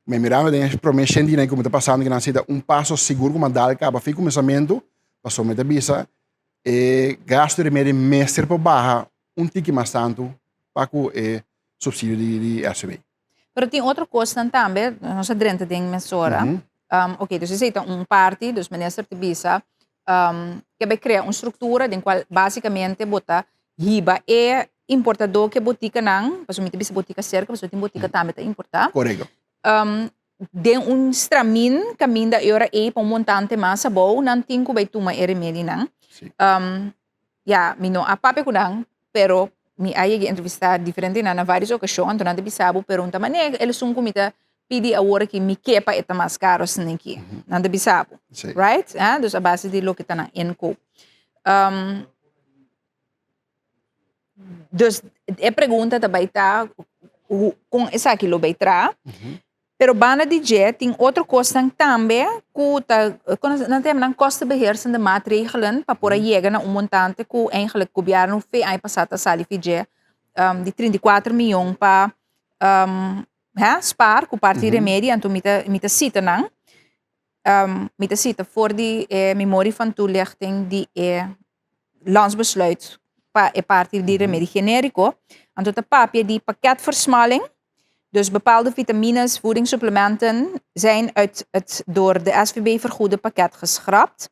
mi mirando den e prome shen dianan ku mi ta pasando ku nan si ta un paso sigur ku mi a dal kaba fi kuminsamentu, pasobra mi ta bisa e gasto di remedi mester por baha un tiki mas tantu pa ku e subsidio di di SCB. Pero tin otro kosnan tambe, nos a drenta den mesora. Mm -hmm. Um, ok, dus esei ta un parti, dus minister te bisa um, ke bai krea un struktura den kual basikamente bo ta hiba e importador ke botikanan, pasobra mi ta bisa botika serka, pasobra tin botika tambe ta importá. Korekto. Um, den un stramin kaminda e ora ei pa un montante mas abou nan tin ku bai tuma e remedinan. Sí. Um, ya, mi no a papia ku nan, pero mi a yega entrevistá diferente nan na varios okashon, anto nan ta bisa bo, pero un ta manera el esun ku mi ta pidi awor aki mi ke pa e ta mas karo asina aki. Nan ta bisa bo. Sí. Right? Ah, dus a base di loke ta nan inkoop. Um, Dus e pregunta ta bai ta kon esaki lo bai tra. Pero banda di dje tin otro kosnan tambe ku ta nan ta yama nan kostenbeheersende maatregelen pa por a yega na un montante ku eigenlijk gobièrnu fe aña pasá ta sali fi dje di 34 mion pa spaar ku parti remedi anto mi ta mi ta sita nan. Mi ta sita for di e memorie van toelichting di e landsbesluit pa e parti di remedi generico. Anto ta papia di pakketversmalling. Dus bepaalde vitamines, voedingssupplementen zijn uit het door de SVB vergoede pakket geschrapt.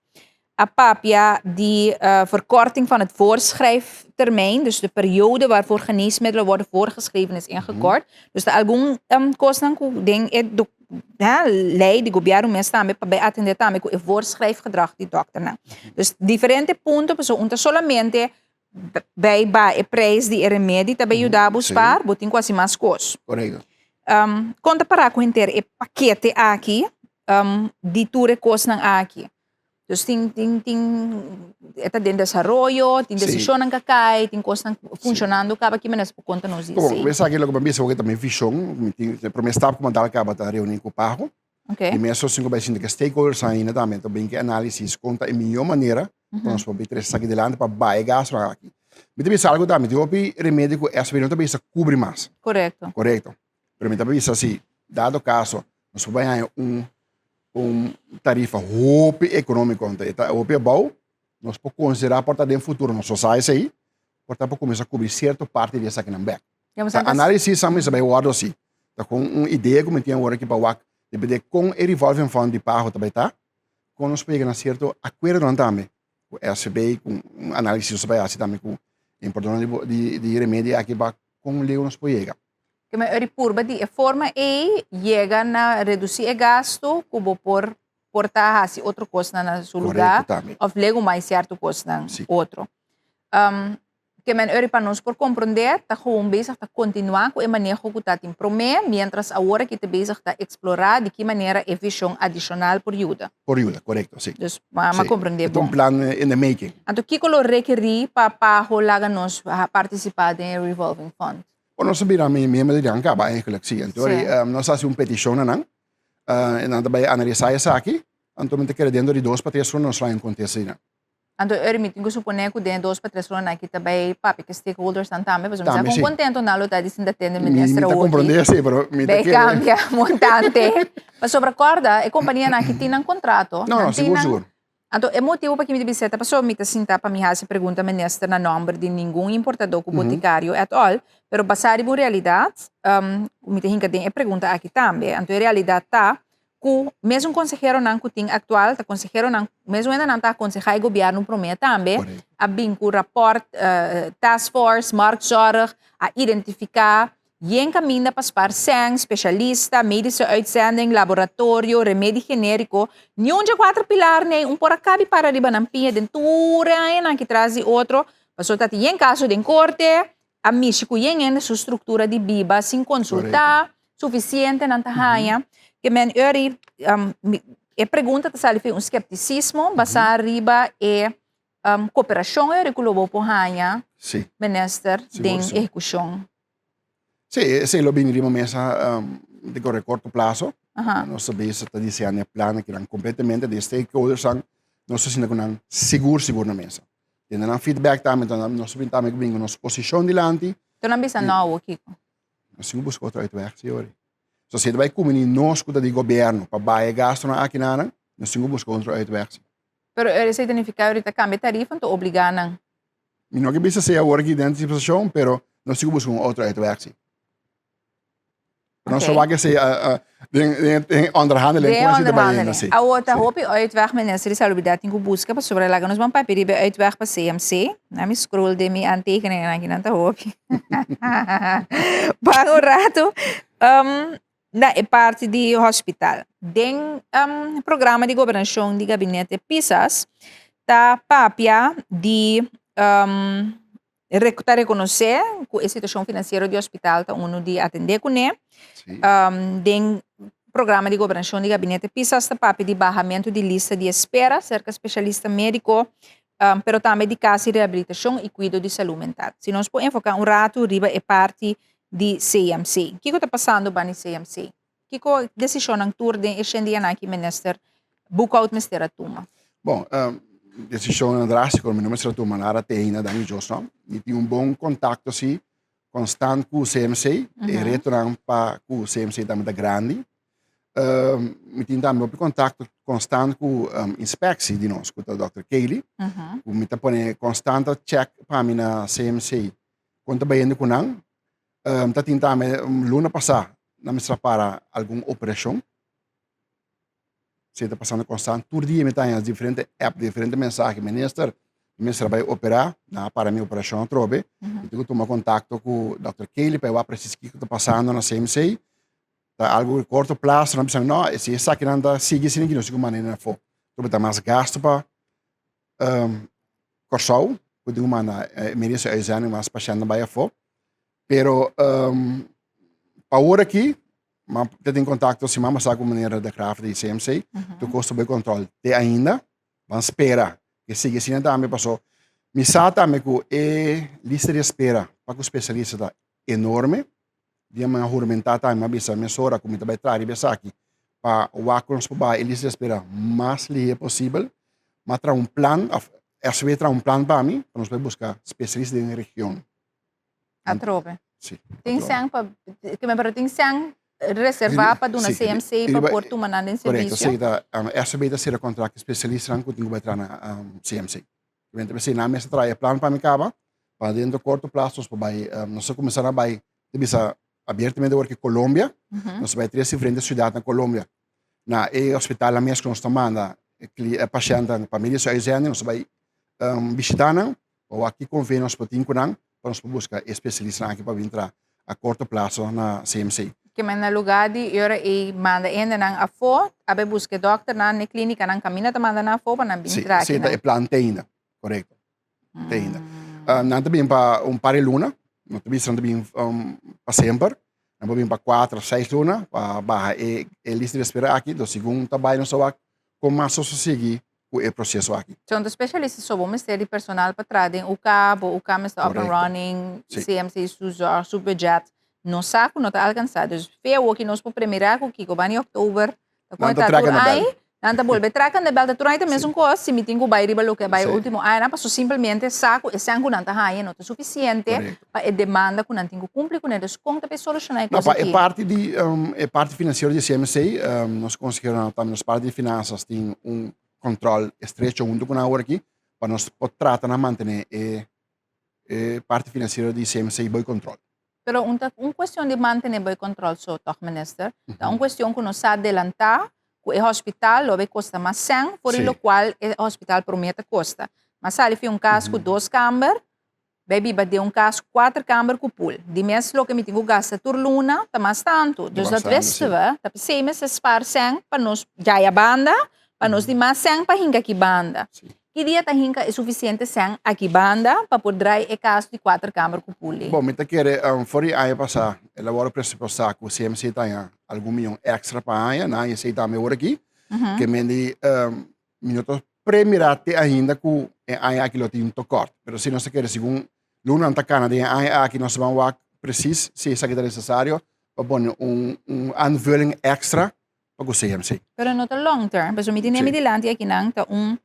A papia di uh, verkorting van het voorschrijftermijn, dus de periode waarvoor geneesmiddelen worden voorgeschreven is ingekort. Dus ta algun um, kosnan ku den e hè, lei di gobierno mes tambe pa bij atende tambe ku e voorschrijfgedrag di dokternan. Dus diferente punto, pasobra un ta solamente bij ba e prijs di e remedi ta bij yuda bo spaar, bo tin ku hasi mas kos. Correcto. Um, kon ta para ku henter e pakete aki um, di tur e kosnan aki? Dus tin, tin, tin, e ta den desaroyo, tin desishonnan ka kai, tin kosnan funshonando kaba ki manera por konta nos di Bon, esei? mi sa ki loke mi bisa ku ta mi vishon, mi tin e prome stap ku mi a dal kaba ta reuní ku PAHO. Okay. Di mes sin ku bai sinti ku stakeholders ainda tambe ta bin ku análisis kon ta e mihó manera ku nos por bin trese esaki dilanti pa bai e gastunan aki. Mi ta bisa algo tambe, tin hopi remedi ku SB no ta bisa kubri mas. Korekto. Korekto. Pero mi ta bisa si, dado kaso, nos por bai haña un un tarifa hopi ekonómiko, anto e ta hopi abou, nos por konsiderá por ta den futuro, nos no sa esei, por ta por kuminsá kubri sierto parti di esakinan bèk. Ta análisis sa mester bai wòrdu así. Ta kon un idea ku mi tin awor aki pa wak, depende kon e revolving fund di pago ta bai ta, kon nos por yega na sierto akuerdonan tambe ku SVB, ku un análisis nos ta bai hasi tambe ku importadornan di di remedi aki pa kon leu nos por yega. Ke men ori purba di e forma ei yega na redusí e gastu ku bo por por ta hasi otro kosnan na su lugá òf legu mai sierto kosnan otro. Ke men ori pa nos por komprondé ta gewoon bezig ta kontinuá ku e maneho ku ta tin promé, miéntras awor aki ta bezig ta eksplorá di ki manera e vishon adishonal por yuda. Por yuda, korekto, si. Dus m'a Si, komprondé e ta un bon. plan in the making. Anto kiko lo rekerí pa PAHO laga nos partisipá den e revolving fund? Bon, nos a bira mi miembro di nan kaba eigenlijk, si. Anto Si. nos a hasi un petishon na nan, i nan ta bai analisá esaki, anto mi ta kere dentro di dos pa tres luna nos lo haña un kontesta di nan. Anto eur mi tin ku suponé ku den e dos pa tres lunanan aki ta bai papia ku e stakeholdersnan tambe, pasobra mi sa Tambe kon si. kontento nan lo ta di sinta tende Mi minister mi ta awoki komprondé si, pero mi ta bai kere. kambia montante. Pasobra kòrda e kompanianan aki tin nan kontrato, No, no, nan tin sigur, nan sigur. Anto e motibu pa ki mi ta bisa ta pasobra mi ta sinta pa mi hasi pregunta minister na nòmber di ningun importadó ku botikario et al, pero basá riba un realidat ku mi ta hinka den e pregunta aki tambe. Anto e realidat ta ku mesun konseheronan ku tin aktual ta konseheronan, mesun hendenan ta akonsehá e gobièrnu promé tambe, a bin ku rapòrt task force, marktzorg, a identifiká yen kaminda pa spar sèn, spesialista, medische uitzending, laboratorio, remedi genériko. Niun dje kuater pilar nei un por a kabi para riba nan pia den tur e añanan aki tras di otro, pasobra ta tin yen kaso den korte, a mishi ku yen hende su struktura di biba sin konsultá sufisiente nan ta haña. Ke men ori e pregunta ta sali fi un skeptisismo basá riba e koperashon ori ku lo bo por haña minister den ehekushon. Sí, esei lo bini riba mesa di kore korto plaso. Nos ta bisa ta diseña e plan akinan kompletamente di e stakeholdersnan nos ta sinta ku nan sigur sigur na mesa. Tende nan feedback tambe, enton nos bin tambe bin ku nos posishon dilanti. Enton nan bisa no awor kiko? Nos tin ku buska otro uitweg si ori. So si e ta bai kumini nos ku ta di gobièrnu pa bai e gastunan aki nan, nos tin ku buska otro uitweg si. Pero esei ta nifiká ori ta kambia tarifa enton obligá nan? Mi no ke bisa esei awor aki den antisipashon, pero nos tin ku buska un otro uitweg si. Nos wak esei den onderhandeling. Den onderhandeling. Awor ta hopi uitweg minister di Salubridat tin ku buska pasobra laga nos ban papia riba e uitweg pa CMC. Na mi scroll den mi aantekeningen aki nan ta hopi. Ban un rato na e parti di hospital. Den programa di gobernashon di gabinete Pisas ta papia di ta rekonosé ku e situashon finansiero di hospital ta unu di atendé kuné. Den programa di gobernashon di gabinete Pisas ta papia di bahamentu di lista di espera serka spesialista médiko, pero tambe di kas di rehabilitashon i kuido di salú mental. Si nos por enfoká un ratu riba e parti di CMC. Kiko ta pasando banda di CMC? Kiko desishonnan tur den e shen dianan aki minister Boekhout mester a tuma? Bon, desishonnan drástiko mi no mester a tuma nada te ainda danki Dios no. Mi tin un bon kontakto si konstant ku CMC. E retonan pa ku CMC tambe ta grandi. Mi tin tambe hopi kontakto konstant ku inspeksie di nos ku ta dòkter Kaylee. Ku mi ta pone konstant ta chèk pa mi na CMC kon ta bayendo ku nan. Ta tin tambe luna pasá nan mester a para algun operashon. Esei ta pasando konstant. Tur dia mi ta haña diferente app, diferente mensahe. Minister, mi mester a bai operá, nan a para mi operashon atrobe. Mi tin ku tuma kontakto ku dòkter Kelly pa e wak presis kiko ta pasando na CMC. Ta algu di korto plaso, nan bisa mi, no, si esakinan ta sigui asina aki nos tin ku manda nan afó. Atrobe ta mas gastu pa Kòrsou, ku tin ku manda medische uitzending mas pashèntnan bai afó. Pero pa awor aki, mi ta tin kontakto siman pasá ku meneer De Graaf di CMC, tur kos ta bai kòntròl te ainda. Ban spera ke sigui asina tambe paso mi sa tambe ku e lista di espera pa ku spesialista ta enorme. Dia mi a huramentá tambe mi a bisa mesora ku mi ta bai traha riba esaki pa wak ku nos por baha e lista di espera mas lihé posibel. Mi a traha un plan òf. SW traha un plan pa mi, pa nos bai buska spesialista den e region. Atrobe. Si. Tin sèn pa, ke men pero tin sèn reservá pa duna CMC pa por tuma nan den Korekto, servisio? si ta, SW ta sera kontrakt ku spesialistanan ku tin ku bai traha na CMC. Ke men si nan mester traha e plan pa mi kaba, pa dentro korto plaso nos por bai, nos a kuminsá na bai, ta bisa abiertamente awor ki Colombia, nos a bai tres diferente siudat na Colombia. Na e hospitalnan mes ku nos ta manda e pashèntnan pa medio di su uitzending, nos a bai bishitá nan pa wak ki konvenio nos por tin ku nan pa nos por buska e spesialistanan aki pa bin traha a korto plaso na CMC. Ke men na lugá di e ora ei manda hendenan afó, a bai buska e dòkternan n'e klínikanan kaminda ta manda nan afó pa nan bin traha Si, akinan. si ta e plan te ainda, korekto. Te ainda. Nan ta bin pa un par di luna, no ta bisa nan ta bin pa semper, nan por bin pa kuater, seis luna pa baha e lista di espera aki, entonces segun ta bai nos ta wak kon mas nos ta sigui ku e proseso aki. So un spesialista so bo mester di personal pa traha den UK, bo UK mester up and running, CMC su zorg, su budget no sa ku no ta alkansa. Dus fe awoki nos por premira ku kiko bani oktober ta Nan ta konta traka tur na ai, bel. nan ta bolbe traka na bel, ta tur ai ta mesun kos, si mi tin ku bai riba loke a bai Sí. ultimo añanan, paso simplemente sa ku esnan ku nan ta haña no ta sufisiente Korekto. pa e demanda ku nan tin ku kumpli kuné. Dus kon ta por solushoná e No, kos pa e aki? parti di e parti finansiero di CMC, nos konseheronan tambe nos parti di finansas tin un kòntròl estrecho huntu ku nan awor aki pa nos por trata na mantené e e parti finansiero di CMC boi kòntròl. Pero un ta un cuestion di mantene boy control so toch minister. Ta un cuestion cu nos sa adelanta cu e hospital lo bay costa mas cen for di locual e hospital prome ta costa. Mas sali fi un cas cu dos camber bay biba den un cas cu cuater camber cu pool. Di mes loke mi tin cu gasta tur luna ta mas tanto. Dus dat wisten we. Ta pesey mester spaar cen pa nos djaya banda pa nos di mas cen pa hinca aki banda. Ki dia ta hinka e sufisiente sèn aki banda pa por drai e kas di kuater kamer ku puli? Bon, mi ta kere for di aña pasá el a wòrdu presupuestá ku CMC ta haña algun miyon èkstra pa aña, nan haña esei tambe ora aki. Ke men di mi no ta premirá te ainda ku e aña aki lo tin tokòrt, pero si nos ta kere segun lunanan ta kana den e aña aki nos ta ban wak presis si esaki ta nesesario pa pone un aanvulling èkstra pa ku CMC. Pero no ta long term, pasobra mi tin mi dilanti akinan ta un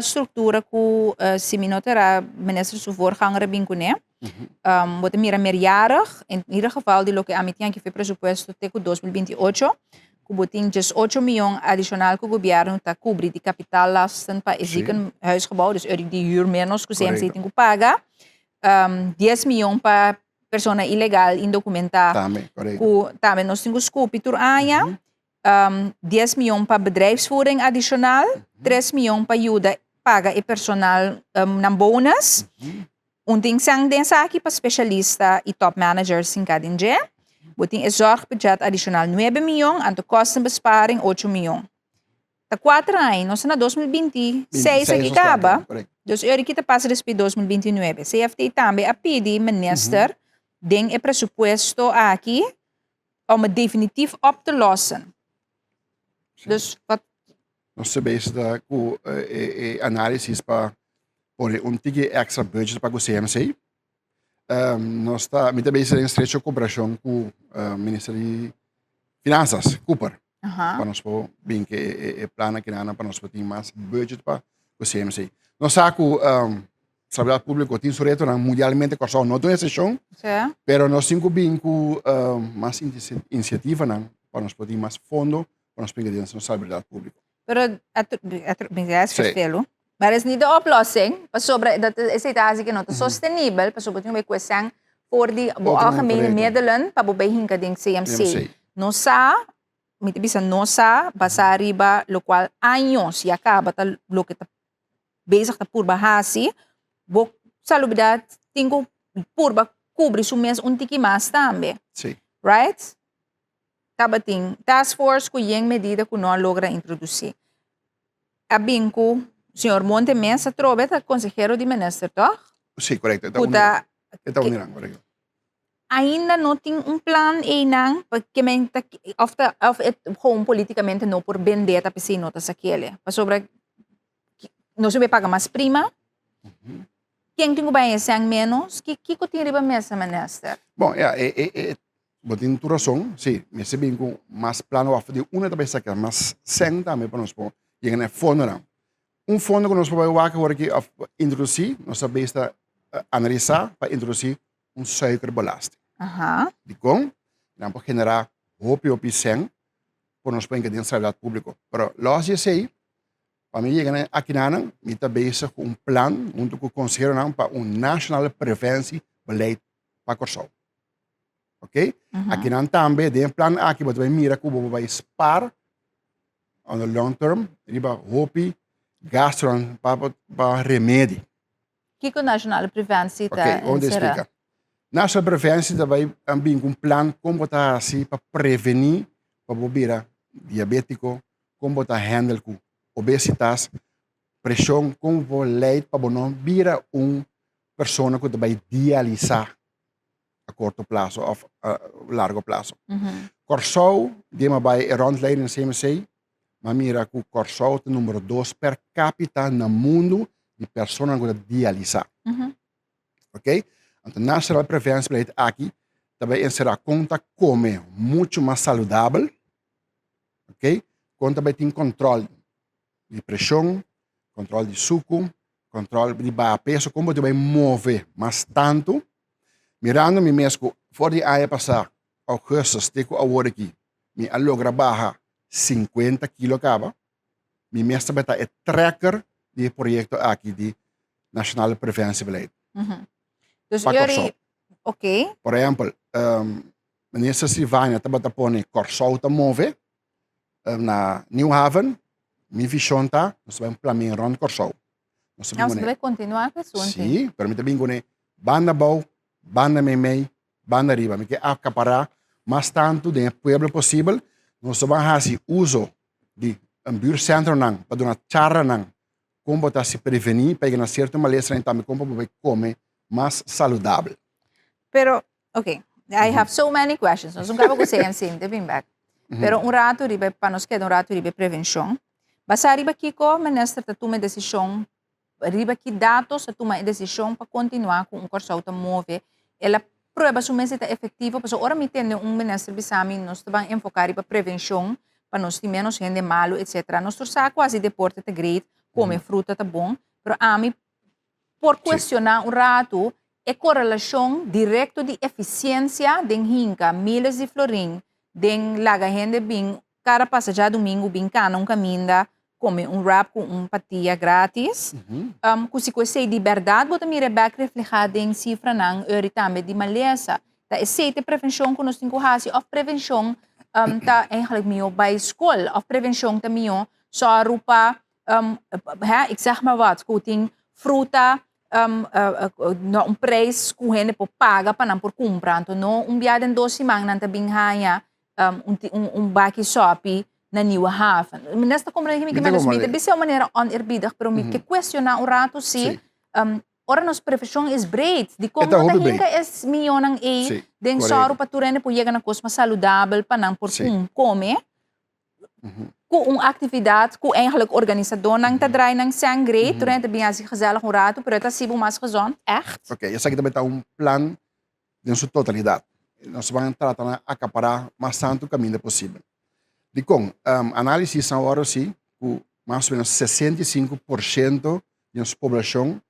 struktura ku si mi no ta era minister su voorganger a bin kuné, bo ta mira meerjarig, in ieder geval di loke ami tin aki for e presupuesto te ku 2028, ku bo tin 18 mion adishonal ku gobièrnu ta kubri di kapitaallasten pa e ziekenhuisgebouw, dus eur di huur ménos ku CMC tin ku paga, 10 mion pa persona ilegal indocumentá Tambe, correcto. ku tambe nos tin ku skupi tur aña. 10 mion pa bedrijfsvoering adicional, 3 mion pa yuda paga e personal nan bonus. Un tin sèn den esaki pa specialista i top managers sinká den dje. Bo tin e zorgbudget adicional 9 mion, anto kostenbesparing 8 mion. Ta kuater aña, nos ta na 2026 aki kaba, dus e ora ki ta pasa despues 2029. CFT tambe a pidi minister den e presupuesto aki om het definitief op te lossen. Dus wat. Nos ta bezig ta ku e análisis pa pone un tiki extra budget pa ku CMC. Nos ta, mi ta bezig den estrecho koperashon ku minister di Finansas, Cooper. Pa nos por bin ke e plan akinan pa nos por tin mas budget pa ku CMC. Nos sa ku Salubridad Públiko tin su retonan mundialmente, Kòrsou no ta un eksepshon, pero nos tin ku bin ku mas inisiativanan pa nos por tin mas fondo pa nos pinga den nos Salubridad Públiko. Pero mi a vertelu, maar es niet de oplossing, pasobra dat esei ta hasi ku no ta sostenibel, pasobra bo tin ku bai ku esnan for di bo algemene middelen pa bo bai hinka den CMC. No sa, mi ta bisa no sa, basá riba lokual años ya kaba ta loke ta bezig ta purba hasi, bo salubridat tin ku purba kubri su mes un tiki mas tambe. Right? Tabatin task force ku yen medida ku no a logra introdusí. A bin ku señor Monte mes atrobe ta konsehero di minister, tòg? Sí, korekto. E ta Ku ta e ta uninan, korekto. Ainda no tin un plan einan pa ke men ta òf ta òf e gewoon politikamente no por bendé ta p'esei no ta sakele. Pasobra nos a bay paga mas prima. Ken tin ku bai e sèn ménos? Kiko tin riba mesa, minister? Bon, ya, e, e, e, bo tin tur rason, si, mester bin ku mas plan òf di unda ta bai saka mas sèn tambe pa nos por yega na e fondonan. Un fondo ku nos por bai wak awor aki òf introdusí, nos ta bes ta analisá pa introdusí un suikerbelasting. Dikon? Nan por generá hopi hopi sèn ku nos por hinka den salubridad públiko. Pero lòs di esei, pa mi yega na akinanan, mi ta bezig ku un plan huntu ku konseheronan pa un Nationale Preventie Beleid pa Kòrsou. Ok? Akinan tambe den e plan aki bo ta bai mira ku bo por bai spar on the long term riba hopi gastonan pa pa remedi. Kiko Nationale Preventie ta Ok, ora encera? explica. Nationale Preventie ta bai bin ku un plan kon bo ta hasi pa preveni pa bo bira diabetico, kon bo ta handle ku obesitas, preshon, kon bo leid pa bo no bira un persona ku ta bai dialisa a korto plaso of a largo plaso. Kòrsou, di mi a bai e rondleiding CMC, mi a mira ku Kòrsou ta numero dos per kapita na mundu di personanan ku ta dialisá. Ok, anto Nationaal Preventiebeleid aki ta bai enserá kon ta kome muchu mas saludabel, ok, kon ta bai tin kòntròl di preshon, kòntròl di suku, kòntròl di baha peso, kon bo ta bai move mas tantu. Mirando mi mes ku for di aña pasá augustus te ku awor aki mi a logra baha 50 kilo kaba, mi mes tabata e trekker di e proyekto aki di Nationale Preventiebeleid. Dus Pa jullie, Kòrsou. oké. Por ehèmpel, minister Silvania tabata pone Kòrsou ta move na Nieuw Haven. Mi vishon ta, nos ta bai un plamen rònt Kòrsou. Nos ta bin Nos kuné. debe kontinuá ku esun. Sí, pero mi ta bin kuné banda abou, banda meimei, banda riba. Mi ke akapará mas tantu den e pueblo posibel. Nos ta ban hasi uso di buurtcentronan pa duna charlanan kon bo ta hasi prevení pa yega na sierto malesanan i tambe kon pa bo bai kome mas saludabel. Pero, ok, I have so many questions. Nos un kaba ku CMC, mi ta bin bek. Pero un ratu riba, pa nos keda un ratu riba e prevenshon. Basá riba kiko minister ta tuma e desishon, riba ki datos ta tuma e desishon pa kontinuá ku un Kòrsou ta move? El a prueba su mes si ta efektivo? Pasobra ora mi tende un minister bisa mi nos ta ban enfoká riba prevenshon pa nos tin ménos hende malu etcetera. Nos tur sa ku hasi deporte ta great, kome fruta ta bon, pero ami por kuestioná un ratu e korelashon direkto di efisiensia den hinka miles di florin den laga hende bin Kada pasa djadumingu bin kana un kaminda kome un wrap ku un patia gratis. Ku si ku esei di bèrdat bo ta mira e bèk reflehá den sifranan ori tambe di malesa. Ta esei ta e prevenshon ku nos tin ku hasi òf prevenshon ta eigenlijk mihó bai skol òf prevenshon ta mihó sòru pa ik zeg maar wat ku tin fruta na un preis ku hende por paga pa nan por kumpra. Anto no un bia den dos siman nan ta bin haña un baki sopi na Nieuwe Haven. Mi nes ta comprende mi ke menos mi ta bisa un manera oneerbiedig, pero mi ke cuestiona un rato si ora nos profesion is breed, di con no ta hinca es miyonan ey den sòru pa tur hende por yega na cos mas saludabel pa nan por come cu un actividad cu eigenlijk organisadornan ta draai nan sèn great, tur hende ta bin haci gezellig un rato, pero e ta haci bo mas gezond, echt. Ok, esaki ta beta un plan den su totalidat. Nos ban trata na akapará mas tantu kaminda posibel. Dikon? Análisisnan awor si ku mas o ménos 65% di nos poblashon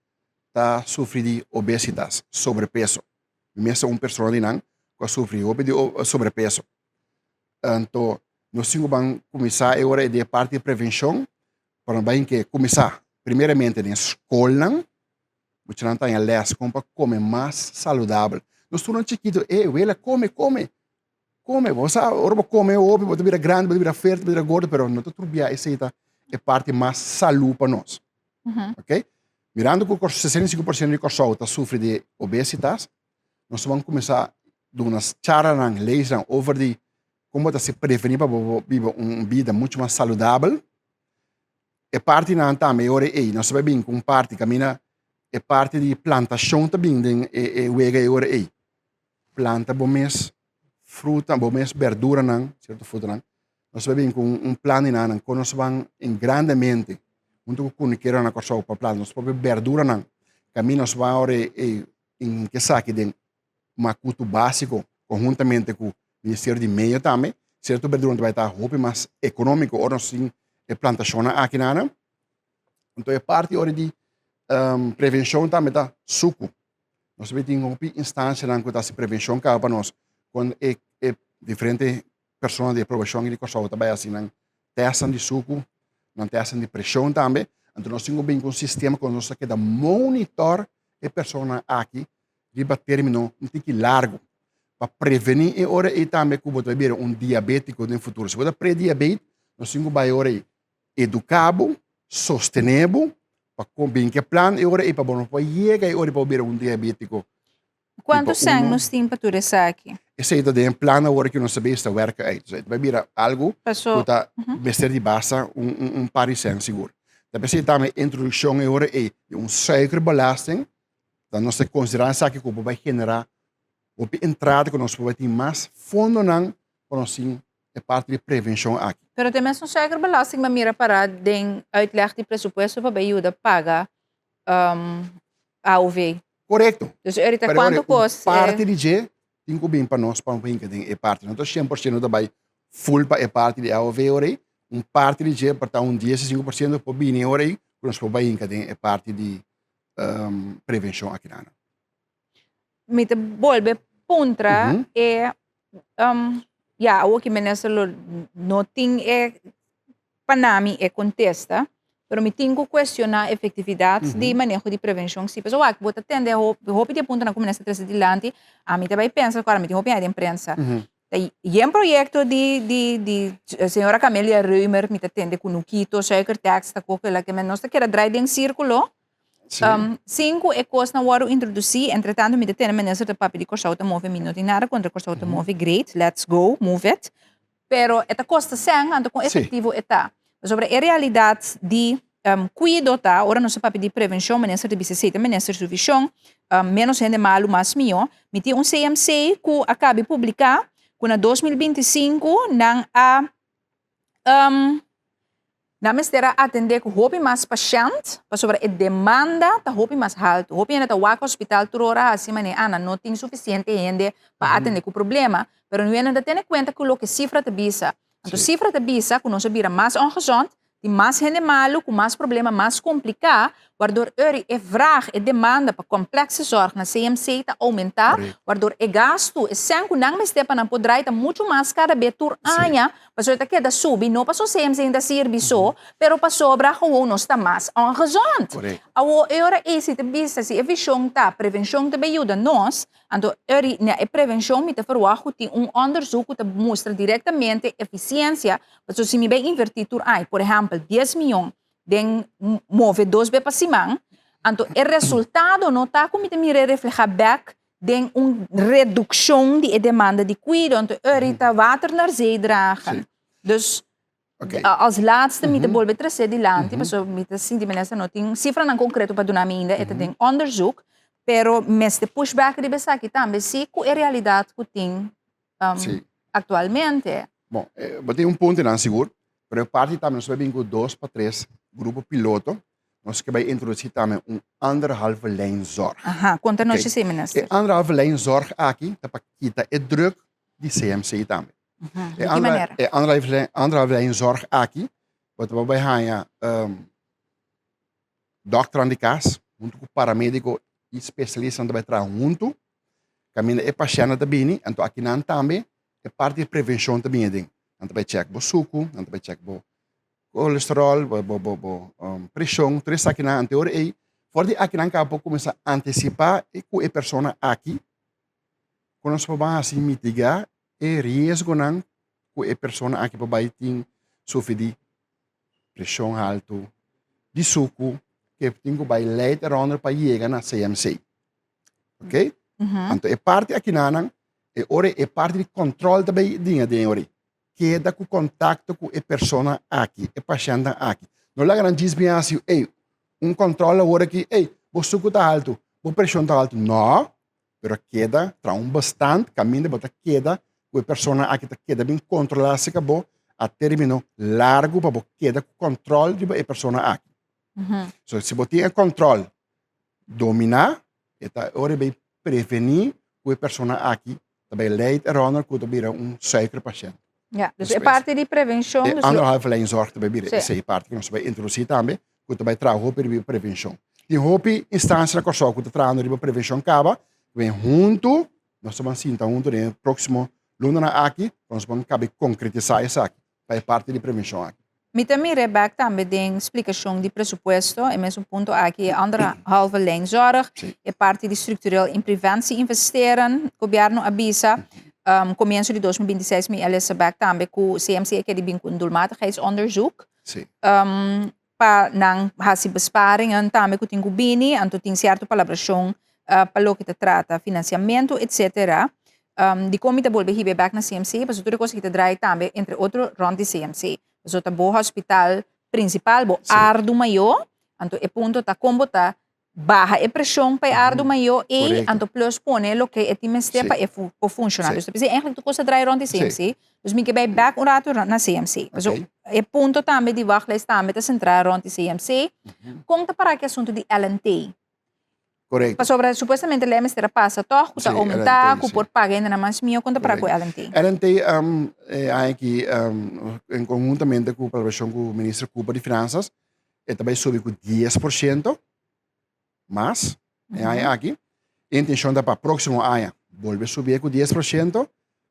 ta sufri di obesitas, sobrepeso. Mi mes ta un persona di nan ku a sufri hopi di sobrepeso. Anto nos tin ku ban kuminsá e ora di e parti di prevenshon pa nos bai ke kuminsá primeramente den skolnan. Muchanan ta haña lès kon pa kome mas saludabel. Nos tur nan chikitu, e wela kome, kome, kome. Bo sa ora bo kome hopi bo ta bira grandi, bo ta bira fuerte, bo ta bira gordo, pero no ta tur bia esei ta e parti mas salú pa nos. Ok? Mirando ku 65% di Kòrsou ta sufri di obesitas, nos ta ban kuminsá duna charlanan, lesnan over di kon bo ta hasi prevení pa bo biba un bida muchu mas saludabel. E partinan tambe e ora ei nos ta bai bin ku un parti kaminda e parti di plantashon ta bin den e e wega e ora ei. Planta bo mes fruta, bo mes berduranan, sierto frutanan. Nos ta bai bin ku un plan di nan kon nos ban grandemente huntu ku kunikeronan na Kòrsou pa planta nos propio berduranan. Kaminda nos ban ora ei ke esaki den makutu básiko konhuntamente ku Ministerio di Medio tambe, sierto berdura ta bai ta hopi mas ekonómiko ora nos tin e plantashonnan aki nan. Anto e parti ora di prevenshon tambe ta suku. Nos tambe tin hopi instansianan ku ta hasi prevenshon kaba pa nos kon e e diferente persona di e poblashon di Kòrsou ta bai hasi nan tèstnan di suku, nan tèstnan di preshon tambe. Anto nos tin ku bin ku un sistema ku nos ta keda monitòr e personanan aki riba término un tiki largu pa prevení e ora ei tambe ku bo ta bira un diabétiko den futuro. Si bo ta prediabet, nos tin ku bai e ora ei eduká bo, sostené bo pa kon bin ku e plan e ora ei pa bo no por yega e ora ei pa bo bira un diabétiko. Kuantu sèn nos tin pa tur esaki? Esei ta den e plan awor ku nos ta bes ta wèrk uit. So e ta bai bira algu ku ta mester di basta un par di sèn sigur. Ta p'esei tambe e introdukshon e ora ei di un suikerbelasting ta nos ta konsiderá esaki ku por bai generá hopi entrada ku nos por bai tin mas fondonan pa nos tin e parti di prevenshon aki. Pero te mesun suikerbelasting bo a mira pará den uitleg di presupuesto pa bai yuda paga AOV. Korekto. Dus ahorita kuantu kos. Pero parti di dje tin ku bin pa nos pa hinka den e parti. No ta 100% ta bai full pa e parti di AOV ora ei. Un parti di dje por ta un 15% por bini ora ei ku nos por bai hinka den e parti di prevenshon akinan. Mi ta bolbe puntra e ya awor ki minister lo no tin e pa nami e kontesta pero mi tin ku kuestioná efektividat di maneho di prevenshon si pasobra wak bo ta tende hopi di e puntonan ku minister trese dilanti ami ta bai pensa ku mi tin hopi aña den prensa ta yen proyekto di di di señora Camelia Römer mi ta tende ku Nukito suikertax ta koke la ke men nos ta keda drai den sirkulo Sin ku e kosnan wòrdu introdusí, entretantu mi ta tende minister ta papia di Kòrsou ta move, mi no tin nada kontra Kòrsou ta move, great, let's go, move it, pero e ta kosta sèn, anto kon efektivo e ta? Pasobra e realidat di kuido ta, ora nos ta papia di prevenshon, minister ta bisa esei ta minister su vishon, ménos hende malu mas mihó. Mi tin un CMC ku a kabi publiká ku na 2025 nan a Nan mester a atendé ku hopi mas pashènt pasobra e demanda ta hopi mas haltu. Hopi hende ta wak hospital tur ora hasi manera ah nan no tin sufisiente hende pa atendé ku problema, pero nu hende ta tene kuenta ku loke sifra ta bisa. Anto sifra ta bisa ku nos a bira mas ongezond, tin mas hende malu ku mas problema mas kompliká, wardor eri e vraag, e demanda pa komplekse zòrg na CMC ta oumentá, wardor e gastu, e sèn ku nan mester pa nan por drai ta muchu mas kada be tur aña. Pasobra e ta keda subi, no pasobra CMC ta sirbi so, pero pasobra gewoon nos ta mas ongezond. Awor, e ora ei si ta bisa, si e vision ta prevencion ta bay yuda nos, anto eri na e prevencion mi ta verwacht cu tin un onderzoek cu ta mustra directamente eficiencia, pasobra si mi bay inverti tur aña, por ehempel, dies miyon den move dos be pa siman, anto e resultado no ta cu mi ta mira e refleha bek den un redukshon di e demanda di kuido, anto eri ta water naar zee dragen. Dus als laatste mi ta bolbe trese dilanti, pasobra mi ta sinti minister no tin sifranan konkreto pa duna mi ainda, e ta den onderzoek, pero mester push back riba esaki tambe si ku e realidat ku tin aktualmente. Bon, bo tin un punto nan sigur, pero e parti tambe nos ta bin ku dos pa tres grupo piloto Nos ke bai introdusí tambe un anderhalve lijn zorg. Aha, konta nos esei, minister. E anderhalve lijn zorg aki ta pa kita e druk di CMC tambe. Di ki manera? E anderhalve lijn zorg aki, bo ta bai haña dòkternan di kas huntu ku paramediko i spesialistanan ta bai traha huntu, kaminda e pashèntnan ta bini, anto akinan tambe e parti di prevenshon ta bini aden. Nan ta bai chèk bo suku, nan ta bai chèk bo Kolesterol, bo, bo, bo, bo um, preshon, tur esakinan ante ora ei, for di akinan ka por kuminsá antisipá e ku e persona aki, ku nos por ban hasi mitigá e riesgonan ku e persona aki por bai tin sufri di preshon haltu, di suku, ke tin ku bai leit eronder pa yega na CMC. Ok? Anto e parti akinanan, e ora e parti di kòntròl ta bai dinga den ora ei. Keda ku kontakto ku e persona aki, e pashentenan aki. No laga nan djis bin hasi, ey, un kòntròl awor aki, ey, bo suku ta haltu, bo preshon ta haltu. No, pero keda traha un bestand kaminda bo ta keda ku e persona aki ta keda bin kontrolá aserka bo a término largu pa bo keda ku kòntròl riba e persona aki. So, si bo tin e kòntròl dominá, e ta ora e bay prevení ku e persona aki ta bay leid eronder ku ta bira un suikerpashent. Ja, dus e parti di prevenshon. E anderhalve lijn zorg ta bay bira esei parti ku nos ta bay introdusí tambe. ku ta bai traha hopi riba prevenshon. Tin hopi instansia na Kòrsou ku ta trahando riba prevenshon kaba, ku ben huntu nos ta ban sinta huntu den e próksimo lunanan aki pa nos ban kabe konkretisá esaki pa e parti di prevenshon aki. Mi ta mira e bek tambe den splikashon di presupuesto, e mesun punto aki, e anderhalve lijn zorg, e parti di structureel in preventie investeren, gobièrnu a bisa, komienso di 2026 mi a lesa bek tambe ku CMC a kere bin ku un doelmatigheidsonderzoek. Pa nan hasi besparingen tambe ku tin ku bini, anto tin sierto palabrashon pa loke ta trata finansiamentu etsetera. Dikon mi ta bolbe hiba e bèk na CMC? Pasobra tur e kos aki ta draai tambe entre otro rònt di CMC. Pasobra ta bo hospital prinsipal, bo ardu mayó, anto e punto ta kon bo ta baha e preshon pa e ardu mayó ei, anto plus pone loke e tin mester pa e por funshoná. Dus ta p'esei eigenlijk tur kos ta draai rònt di CMC. Dus mi ke bai bèk un ratu na CMC. Pasobra e punto tambe di wachtlijst tambe ta sentrá rònt di CMC. Kon ta pará ku e asuntu di LNT? Korekto. Pasobra supuestamente lei mester a pasa tòg ku ta oumentá, ku por paga hendenan mas mihó. Kon ta pará ku LNT? LNT e aña aki en konhuntamente ku palabrashon ku Minister Cooper di Finansas e ta bai subi ku 10% mas e aña aki. E intenshon ta pa próksimo aña bolbe subi ku 10%,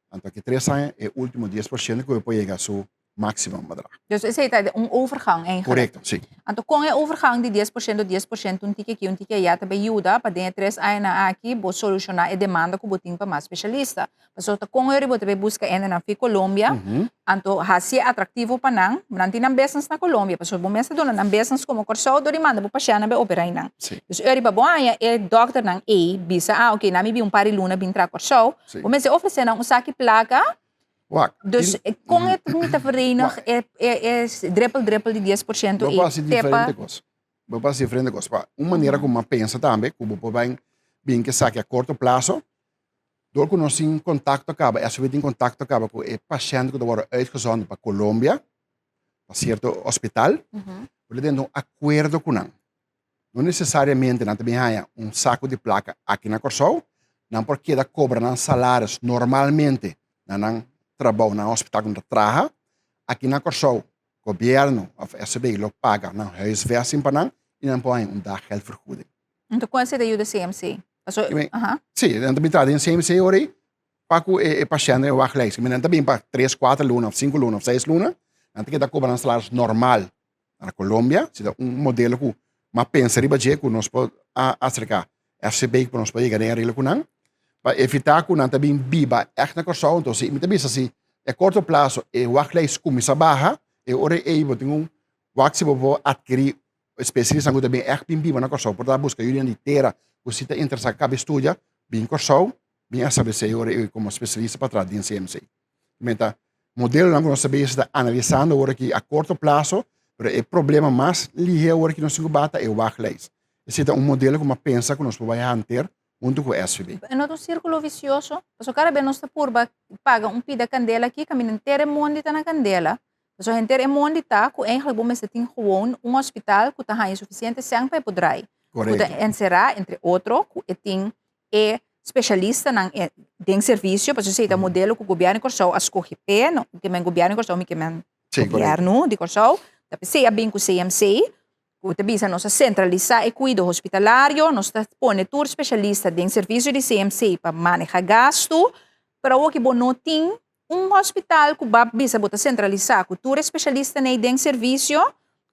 anto aki tres aña e último 10% ku e por yega su máximo bedrag. Dus esei ta un overgang eigenlijk. Korekto, si. Anto kon e overgang di 10%, 10%, un tiki aki, un tiki ayá ta bai yuda pa den e tres añanan aki bo solushoná e demanda ku bo tin pa mas spesialista? Pasobra ta kon ora bo ta bai buska hendenan fi Colombia, anto hasi e atraktivo pa nan, nan tin nan business na Colombia, pasobra bo mes ta duna nan business komo Kòrsou dor di manda bo pashèntnan bai operá einan. Dus ora pa bo haña e dòkternan ei bisa, ah oke, nan mi bin un par di luna bin traha Kòrsou, bo mester ofresé nan un saki plaka, dus kon e mi ta verenig e e drepel drepel di 10% ei te pa. Bo por hasi diferente kos. Pa un manera ku bo a pensa tambe ku bo por bai bin ke esaki a korto plaso, Dor ku nos tin kontakto kaba, SVB tin kontakto kaba ku e pashènt ku ta wòrdu uitgezonden pa Colombia, pa sierto hospital, bo ta tene un akuerdo ku nan. No nesesariamente nan ta bin haña un saku di plaka aki na Kòrsou, nan por keda kobra nan salaris normalmente na nan trabou, na nan hospital ku nan ta traha. Aki na Kòrsou, gobièrnu òf SVB lo paga nan huisvesting pa nan i nan por haña un daggeldvergoeding. Enton kon esei ta yuda CMC? Paso, aha. Sí, nan ta bin traha den CMC ora ei pa ku e pashènt den e wachtlijst. Nan ta bin pa tres, kuater luna òf sinku luna òf seis luna, nan ta keda kobra nan salaris normal na Colombia. Si ta un modelo ku mi a pensa riba dje ku nos por a aserká FCB ku nos por yega den areglo ku nan pa evitá ku nan ta bin biba ègt na Kòrsou. Entonces mi ta bisa si a korto plaso e wachtlijst kuminsá baha, e ora ei bo tin un wak si bo por atkirí Espesialisnan ku ta bin ègt bin biba na Kòrsou por ta buska yudinan di tera ku si ta interesá kabe studia, bin Kòrsou, bin establesé e ora ei komo spesialista pa traha den CMC. Meta modelonan ku nos ta bezig ta analisando awor aki a korto plaso, pero e problema mas lihé awor aki nos tin ku bata e wachtlijst. Esei ta un modelo ku mi a pensa ku nos por bai hanter huntu ku SVB. E no ta un sírkulo visioso? Pasobra kada bes nos ta purba paga un pida kandela aki, kaminda henter e mondi ta na kandela. Pasobra henter e mondi ta ku eigenlijk bo mester tin gewoon un hospital ku ta haña sufisiente sèn pa e por drai. Ku ta enserá, entre otro, ku e tin e spesialistanan den servisio, pasobra esei ta modelo ku gobièrnu di Kòrsou a skohe p'e, no ke men gobièrnu di Kòrsou, mi ke men gobièrnu di Kòrsou, ta p'esei a bin ku CMC, ku ta bisa nos a sentralisá e kuido hospitalario, nos ta pone tur spesialista den servisio di CMC pa maneha gastu, pero awoki bo no tin un hospital ku bo a bisa bo ta sentralisá ku tur e spesialistanan ei den servisio,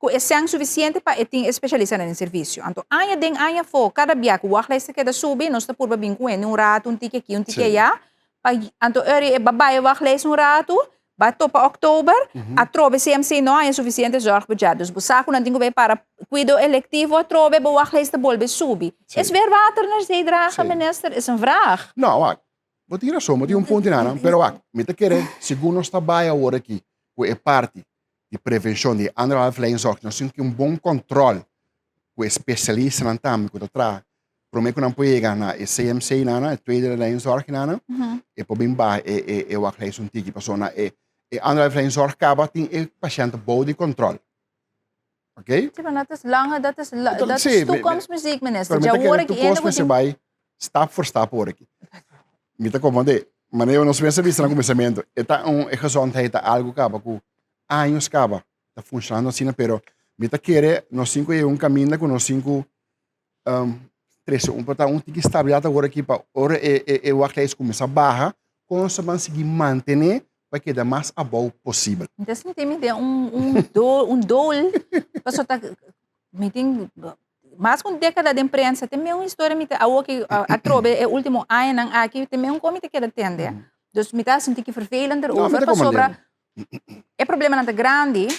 ku e sèn sufisiente pa e tin e spesialistanan den servisio. Anto aña den aña afó, kada bia ku wachtlijst ta keda subi, nos ta purba bin ku hende un ratu, un tiki aki, un tiki ayá, pa anto ora e bai e wachtlijst un ratu, Ba topa oktober, atrobe CMC no haña sufisiente zorgbudget. Dus bo sa ku nan tin ku bai para kuido elektivo atrobe, bo wachtlijst ta bolbe subi. Is weer water naar zee dragen, minister? Is een vraag. No, wak, bo tin rason, bo tin un punto einan, pero wak, mi ta kere segun nos ta bai awor aki ku e parti di prevenshon di anderhalf lijn zorg, nos tin un bon kòntròl ku e spesialistanan tambe ku ta traha prome ku nan por yega na e CMC nana, e tweede lijn zorg nana, e por bin baha e e e wachtlijst un tiki pasobra na e e anderhalf lijn zorg kaba tin e pashènt bou di kòntròl. Ok? Sí, pero dat is lange, dat is, dat is toekomstmuziek, minister. Pero mi ta kere toekomstmuziek bai stap voor stap hoor aki. Mi ta komprondé, manera nos mes a bisa na kuminsamentu, e ta un, e gezondheid ta algu kaba ku años kaba ta funshonando asina, pero. Mi ta kere nos tin ku yega un kaminda ku nos tin ku trese un por ta un tiki stabilidat awor aki pa ora e e e wachtlijst kuminsá baha, kon nos ta ban sigui mantené pa keda mas abou posibel. Mi ta sinti mi den un un dol un dol pasobra ta mi tin mas ku un dékada den prensa te mes un historia mi ta awor ki atrobe e último añanan aki te mes un kos mi ta keda tende. Dus mi ta sinti ki vervelend erover pasobra e problemanan ta grandi.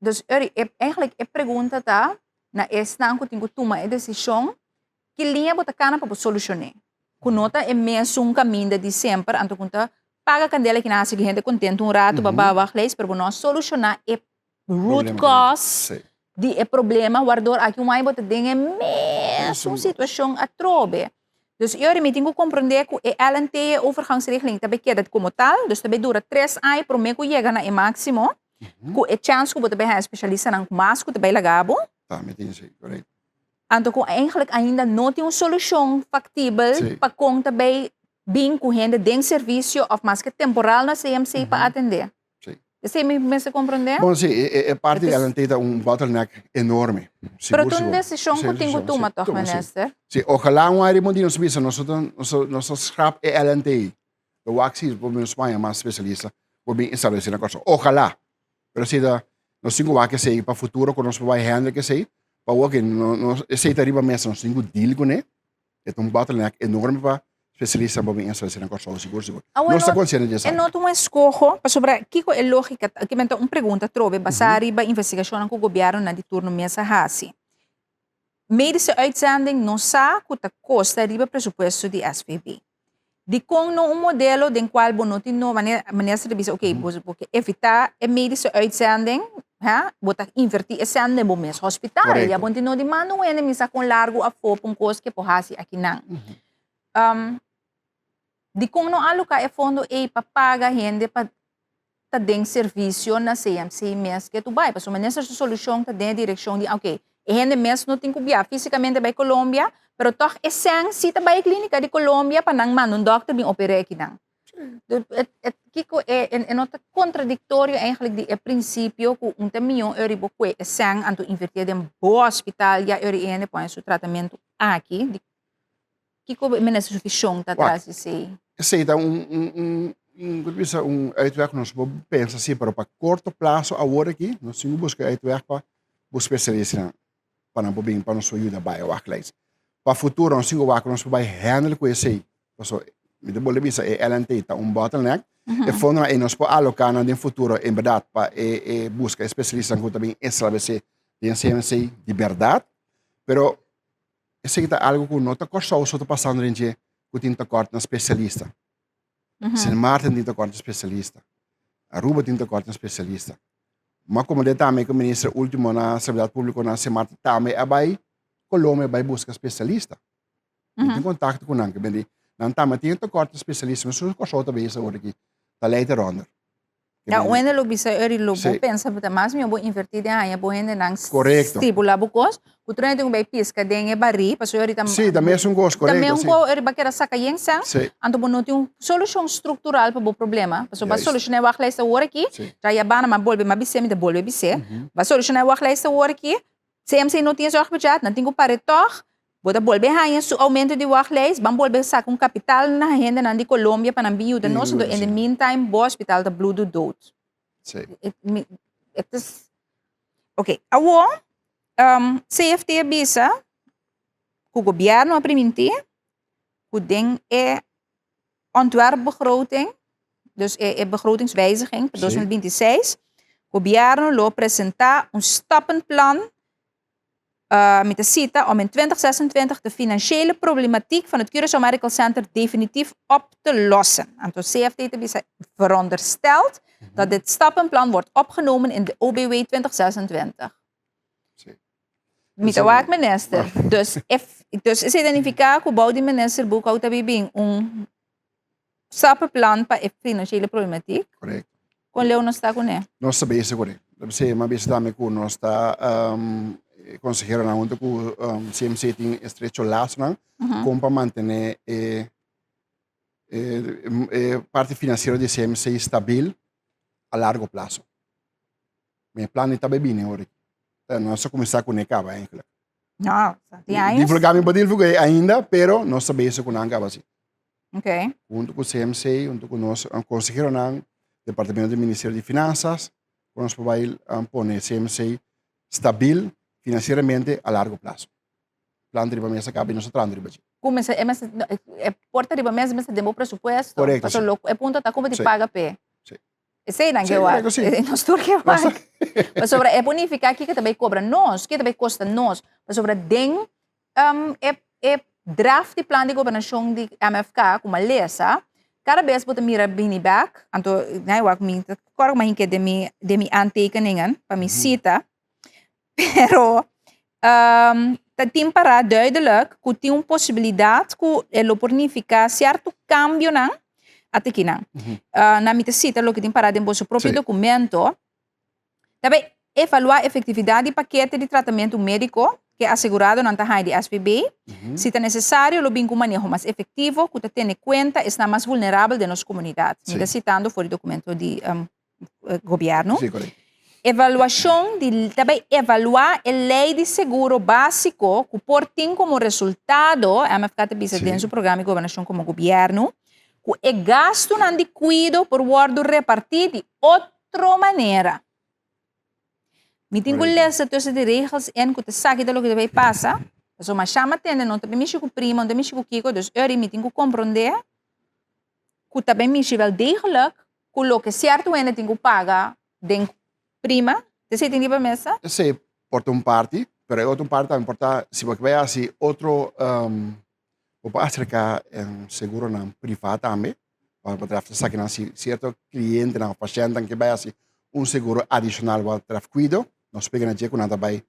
Dus Uri, e, eigenlijk e pregunta ta na esnan ku tin ku tuma e desishon, ki liña bo ta kana pa bo solushoné? Ku no ta e mesun kaminda di semper, anto ku ta paga kandela ki nan hasi ku hende kontentu un ratu, ba ba wachtlijst, pero bo no a solushoná e root cause di e problema, wardor aki un aña bo ta den e mesun situashon atrobe. Dus Uri, mi tin ku komprondé ku e LNT, e overgangsregeling, ta bai keda komo tal, dus ta bai dura tres aña promé ku yega na e máksimo. Ku e chèns ku bo ta bai haña spesialistanan mas ku ta bai laga bo. Tambe tin esei, korekto. Anto ku eigenlijk ainda no tin un solushon faktibel pa kon ta bai bin ku hende den servisio òf maske temporal na CMC pa atendé. Esei mi mester komprondé? Bon, si, e parti di LNT ta un bottleneck enorme. Pero ta un desishon ku tin ku tuma tòg, minister? Si, ojalá un aña riba un dia nos bisa nos ta scrap e LNT. Lo wak si por menos Spaña mas spesialista por bin establesé na Kòrsou. Ojalá! Pero si ta nos tin ku wak esei pa futuro ku nos por bai handle ku esei, pa awor ke no no esei ta riba mesa nos tin ku deal kuné, e ta un bottleneck enorme pa spesialista por bin establesé na Kòrsou sigur sigur. Nos ta konsiente di esaki. E no ta un eskoho pasobra kiko e lógika ta? Aki ta un pregunta atrobe basá riba investigashonnan ku gobièrnunan di turno mes a hasi. Medische uitzending no sa ku ta kosta riba presupuesto di SVB. Dikon no un modelo den kual bo no tin no, manera minister ta bisa oke bo bo ke evitá e medische uitzending, ha, bo ta invertí e sèn den bo mes hospital. Ya bo no tin no di manda un hende misa kon largu afó pa un kos ke por hasi akinan. Dikon no aloká e fondo ei pa paga hende pa ta den servisio na CMC mes ke tu bai. Pasobra minister su solushon ta den e direkshon di oke, e hende mes no tin ku bia físikamente bai Colombia, pero tòg e sèn si ta bai e klínika di Colombia pa nan manda un dòkter bin oper'é akinan. Kiko e e no ta kontradiktorio eigenlijk di e prinsipio ku un ta mion eur riba kue e sèn anto invertié den bo hospital ya eur e hende pone su tratamentu aki di Kiko minister su vision ta tras di esei? Esei ta un, un, un, un, ku bisa, un uitweg ku nos por pensa si, pero pa korto plaso awor aki nos tin ku buska uitweg pa bo spesialistanan pa nan por bin pa nos por yuda bai e wachtlijst. Pa futuro nos tin ku wak ku nos por bai handle ku esei, pasobra mi ta bolbe bisa e LNT ta un bottleneck, e fondonan ei nos por aloká nan den futuro en bèrdat pa e e buska e spesialistanan ku ta bin establesé den CMC di bèrdat, pero Esaki ta algo ku no ta Kòrsou so ta pasando den dje ku tin tekort na spesialista. Sint Maarten tin tekort na spesialista. Aruba tin tekort na spesialista. M'a komand'é tambe ku minister último na Salubridat Públiko na Sint Maarten tambe a bai Colombia bai buska spesialista. Mi tin kontakto ku nan, ke bende nan tambe tin e tekort na spesialista. Meskus Kòrsou ta bezig awor aki, ta lei te rònder. Ya un hende lo bisa eri lo bo pensa ta mas mihó bo invertí den haña bo hendenan Korekto. stipulá bo kos ku tur hende tin ku bai piska den e barí pasobra eri ta Sí, ta mesun kos, ta korekto, mesun sí. kos eri bo a keda saka yen sèn Sí. anto bo no tin un solushon struktural pa bo problema pasobra bo a Juist. solushoná e wachtlijst awor aki Sí. ya ya banda m'a bolbe m'a bis'é mi ta bolbe bis'é bo a solushoná e wachtlijst awor aki CMC no tin e zorgbudget, nan tin ku pare tòg. Bo ta bolbe haña su oumento di wachtlijst, ban bolbe saka un kapital na hendenan di Colombia pa nan bin yuda nos, anto in the meantime bo hospital ta bludu dood. Sí. Het is... Oké, awor CFT a bisa ku gobièrnu a primintí ku den e ontwerpbegroting, dus e, e begrotingswijziging pa 2026, gobierno lo presenta un stappenplan, uh, mi ta cita, om in 2026 de financiële problematiek van het Curaçao Medical Center definitief op te lossen. Anto CFT te bisa verondersteld dat dit stappenplan wordt opgenomen in de OBW 2026. Sí. Mi ta wak minister. Dus, if, dus esei ta nifiká ku bou di minister Boekhoudt ta bibin un stappenplan pa e financiële problematiek. Correcto. Kon leu nos ta kuné? Nos ta bezig kuné. Sí, m'a bisa tambe ku nos ta um, konseheronan huntu ku um, CMC tin estrecho lasonan kon pa mantené e, e, e parti finansiero di CMC stabil a largo plaso. Mi plan ta bai bini ora. Nos a kuminsá kuné kaba eigenlijk. No, tin años. Divulgá mi por divulgá ainda, pero nos ta bezig ku nan kaba si. Ok. Huntu ku CMC, huntu ku nos konseheronan, departamento di Ministerio di Finansas, ku nos por bai pone CMC stabil finansieramente a largo plaso. Plan ta riba mesa kaba i nos ta trahando riba dje. Ku mester, e mester, e por ta riba mesa mester den bo presupuesto. Korekto, si. Pasobra lo, e punto ta ku bo tin paga p'e. Si. Esei nan ke wak. Nos tur ke wak. Pasobra e por nifiká kiko ta bai kobra nos, kiko ta bai kosta nos. Pasobra den e e draft di plan di gobernashon di MFK ku mi a lesa, kada bes bo ta mira bini bèk, anto nan e wak mi ta kòrda ku mi a hinka den mi den mi aantekeningen pa mi sita, pero ta tin pará duidelijk ku tin un posibilidat ku e lo por nifiká sierto kambionan ata kinan. Nan mi ta sita loke tin pará den boso propio dokumento, ta bai evaluá efektividat di pakete di tratamentu médiko ku e aseguradonan ta haña di SVB. Si ta nesesario lo bin ku un maneho mas efektivo ku ta tene kuenta esnan mas vulnerabel den nos komunidat. Mi ta sitando for di dokumento di gobièrnu. Sí, korekto. Evaluashon di ta bai evaluá e lei di seguro básiko ku por tin komo resultado, MFK ta bisa den su programa di gobernashon komo gobièrnu, ku e gastunan di kuido por wòrdu repartí di otro manera. Mi tin ku lesa tussen di regels in ku ta sa ki ta loke ta bai pasa, pasobra masha mi a tende no ta bai mishi ku prima, no ta mishi ku kiko, dus ori mi tin ku komprondé ku ta bai mishi wel degelijk ku loke sierto hende tin ku paga den prima, esei tin riba mesa? Esei por ta un parti, pero e otro parti tambe por ta si bo ke bai hasi otro bo por aserká seguronan privá tambe pa bo traf esakinan si sierto klientenan òf pashentenan ke bai hasi un seguro adishonal bo traf kuido, nos pega na dje ku nan ta bai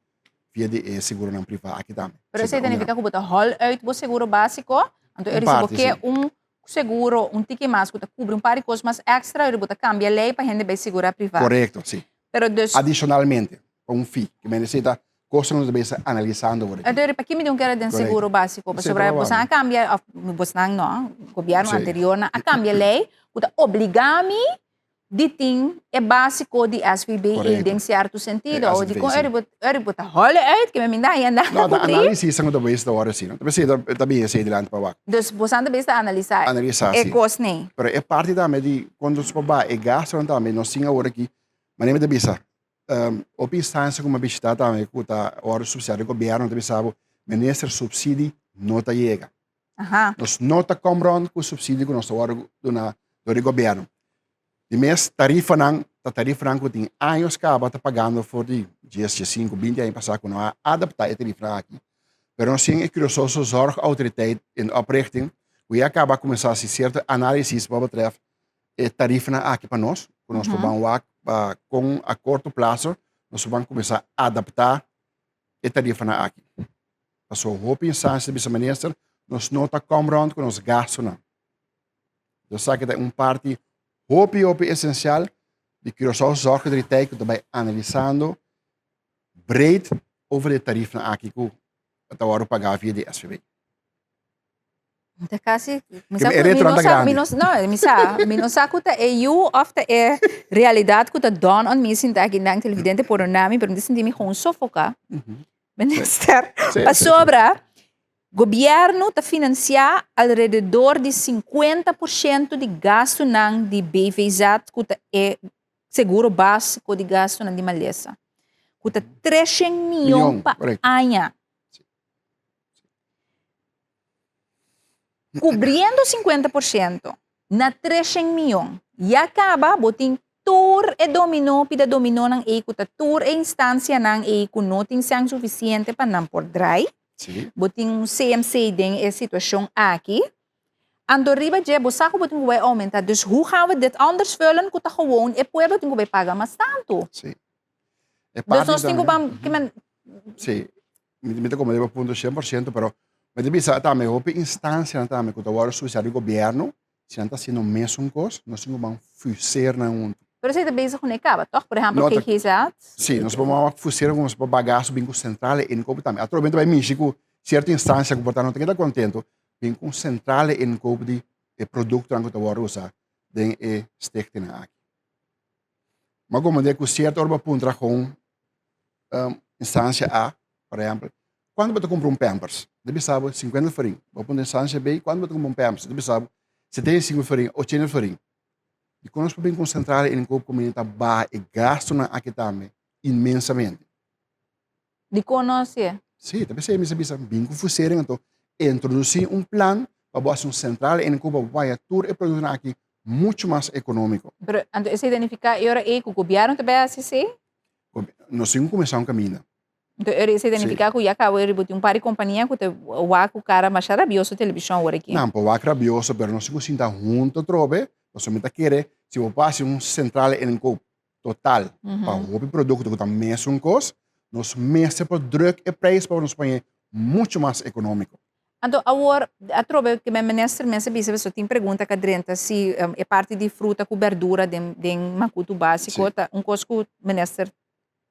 via di e seguronan privá aki tambe. Pero esei ta nifiká ku bo ta hòl uit bo seguro básiko, anto e risibo ke un seguro un tiki mas ku ta kubri un par di kos mas èkstra ora bo ta kambia lei pa hende bai segurá privá. Korekto, si. Pero dus. Adishonalmente, pa un fee, ke men esei ta kosnan ku nos ta bisa analisando awor aki. Anto ora pa ki mi tin un kere den seguro básiko? Pasobra bosnan a kambia, òf bosnan no, gobièrnu anteriornan a kambia lei ku ta obligá mi di tin e básiko di SVB ei den sierto sentido. O di kon eri bo ta hòle uit ke mi minda haña nada No, ta análisis ku ta bezig ta wòrdu hasi. Ta bezig ta bin esei dilanti pa wak. Dus bosan ta bezig ta analisá Analisá, e si. kosnan. Pero e parti tambe di kon nos por baha e gastunan tambe nos tin awor aki, manera mi ta bisa, hopi instansia ku mi a bishitá tambe ku ta wòrdu supsidiá di gobièrnu ta bisa bo, minister supsidi no ta yega. Aha. Nos no ta kom rond ku subsidio ku nos ta wòrdu duna dor di gobièrnu. Di mes tarifanan ta tarifanan ku tin años kaba ta pagando for di dies, diesinku, binti aña pasá ku no a adaptá e tarifanan aki. Pero nos tin e Curaçaose Zorgautoriteit in oprichting ku ya kaba a kuminsá hasi sierto análisis wat betreft e tarifanan aki pa nos, ku nos por ban wak pa kon a korto plaso nos por ban kuminsá adaptá e tarifanan aki. Paso hopi instansia ta bisa minister, nos no ta kom rond ku nos gastunan. Nos sa ku ta un parti hopi hopi esensial di Curaçao Zorgautoriteit ku ta bai analisando breed over e tarifnan aki ku ta wòrdu pagá via di SVB. Ta kasi, mi sa, mi no sa, mi no, no, mi sa, mi no sa ku ta e yu of ta e realidat ku ta dawn on mi sinta aki nan televidente por na mi, pero mi ta sinti mi gewoon sofoká. Minister, pasobra gobierno ta financia alrededor di 50% di gastunan di BVZ ku ta e seguro básiko di gastunan di malesa, ku ta 300 mion pa aña. Kubriendo 50% na 300 mion, ya kaba bo tin tur e dominó, pida dominónan ei ku ta tur e instansianan ei ku no tin sèn sufisiente pa nan por drai. Sí. Bo tin un CMC den e situashon aki. Anto riba dje bo sa ku bo tin ku bai oumentá. Dus hoe gaan we dit anders vullen ku ta gewoon e pueblo tin ku bai paga mas tantu. Sí. E Dus parti nos tin ku tambe. ban, ke men, Sí. Mi ta komprende bo punto 100%, pero mi ta bisa tambe hopi instansianan tambe ku ta wòrdu subsidiá di gobièrnu, si nan ta hasiendo mesun kos, nos tin ku ban fuseer nan huntu. Pero esei ta bezig ku ne kaba, tòg? Por ehèmpel, No ta- GGZ. Sí, nos por wak fuseer ku nos por bagaso bin ku sentrale inkoop tambe. Atrobe ta bai mishi ku sierto instansia ku por ta no ta keda kontento, bin ku un sentrale inkoop di e produktonan ku ta wòrdu usá den e stichtingnan aki. Ma komprende ku sierto ora bo a puntra kon. instansia A, por ehèmpel, kuantu bo ta kumpra un pampers? Ta bisa bo sinkuenta florin. Bo puntra instansia B, kuantu bo ta kumpra un pampers? Ta bisa bo 75 florin, 80 florin. Dikon nos por bin ku un sentrale inkoop ku ta baha e gastunan aki tambe inmensamente? Dikon no hasié? Sí, ta p'esei mi sa bisa bin ku fusering anto introdusí un plan pa bo hasi un sentrale inkoop pa bo haya tur e produktonan aki muchu mas ekonómiko. Pero anto esei ta nifiká e ora ei ku gobièrnu ta bai hasi esei? Nos tin ku kuminsá un kaminda. Anto e ora ei esei ta nifiká ku ya kaba riba tin un par di kompania ku ta wak ku kara masha rabioso televishon awor aki. Nan por wak rabioso pero nos tin ku sinta huntu atrobe pasobra mi ta kere si bo por hasi un sentrale inkoop total pa hopi produkto ku ta mesun kos, nos mester por druk e prijs pa nos pone muchu mas ekonómiko. Anto awor atrobe ke men minister mes a bisa pasobra tin pregunta ka drenta si e parti di fruta ku berdura den den makutu básiko ta un kos ku minister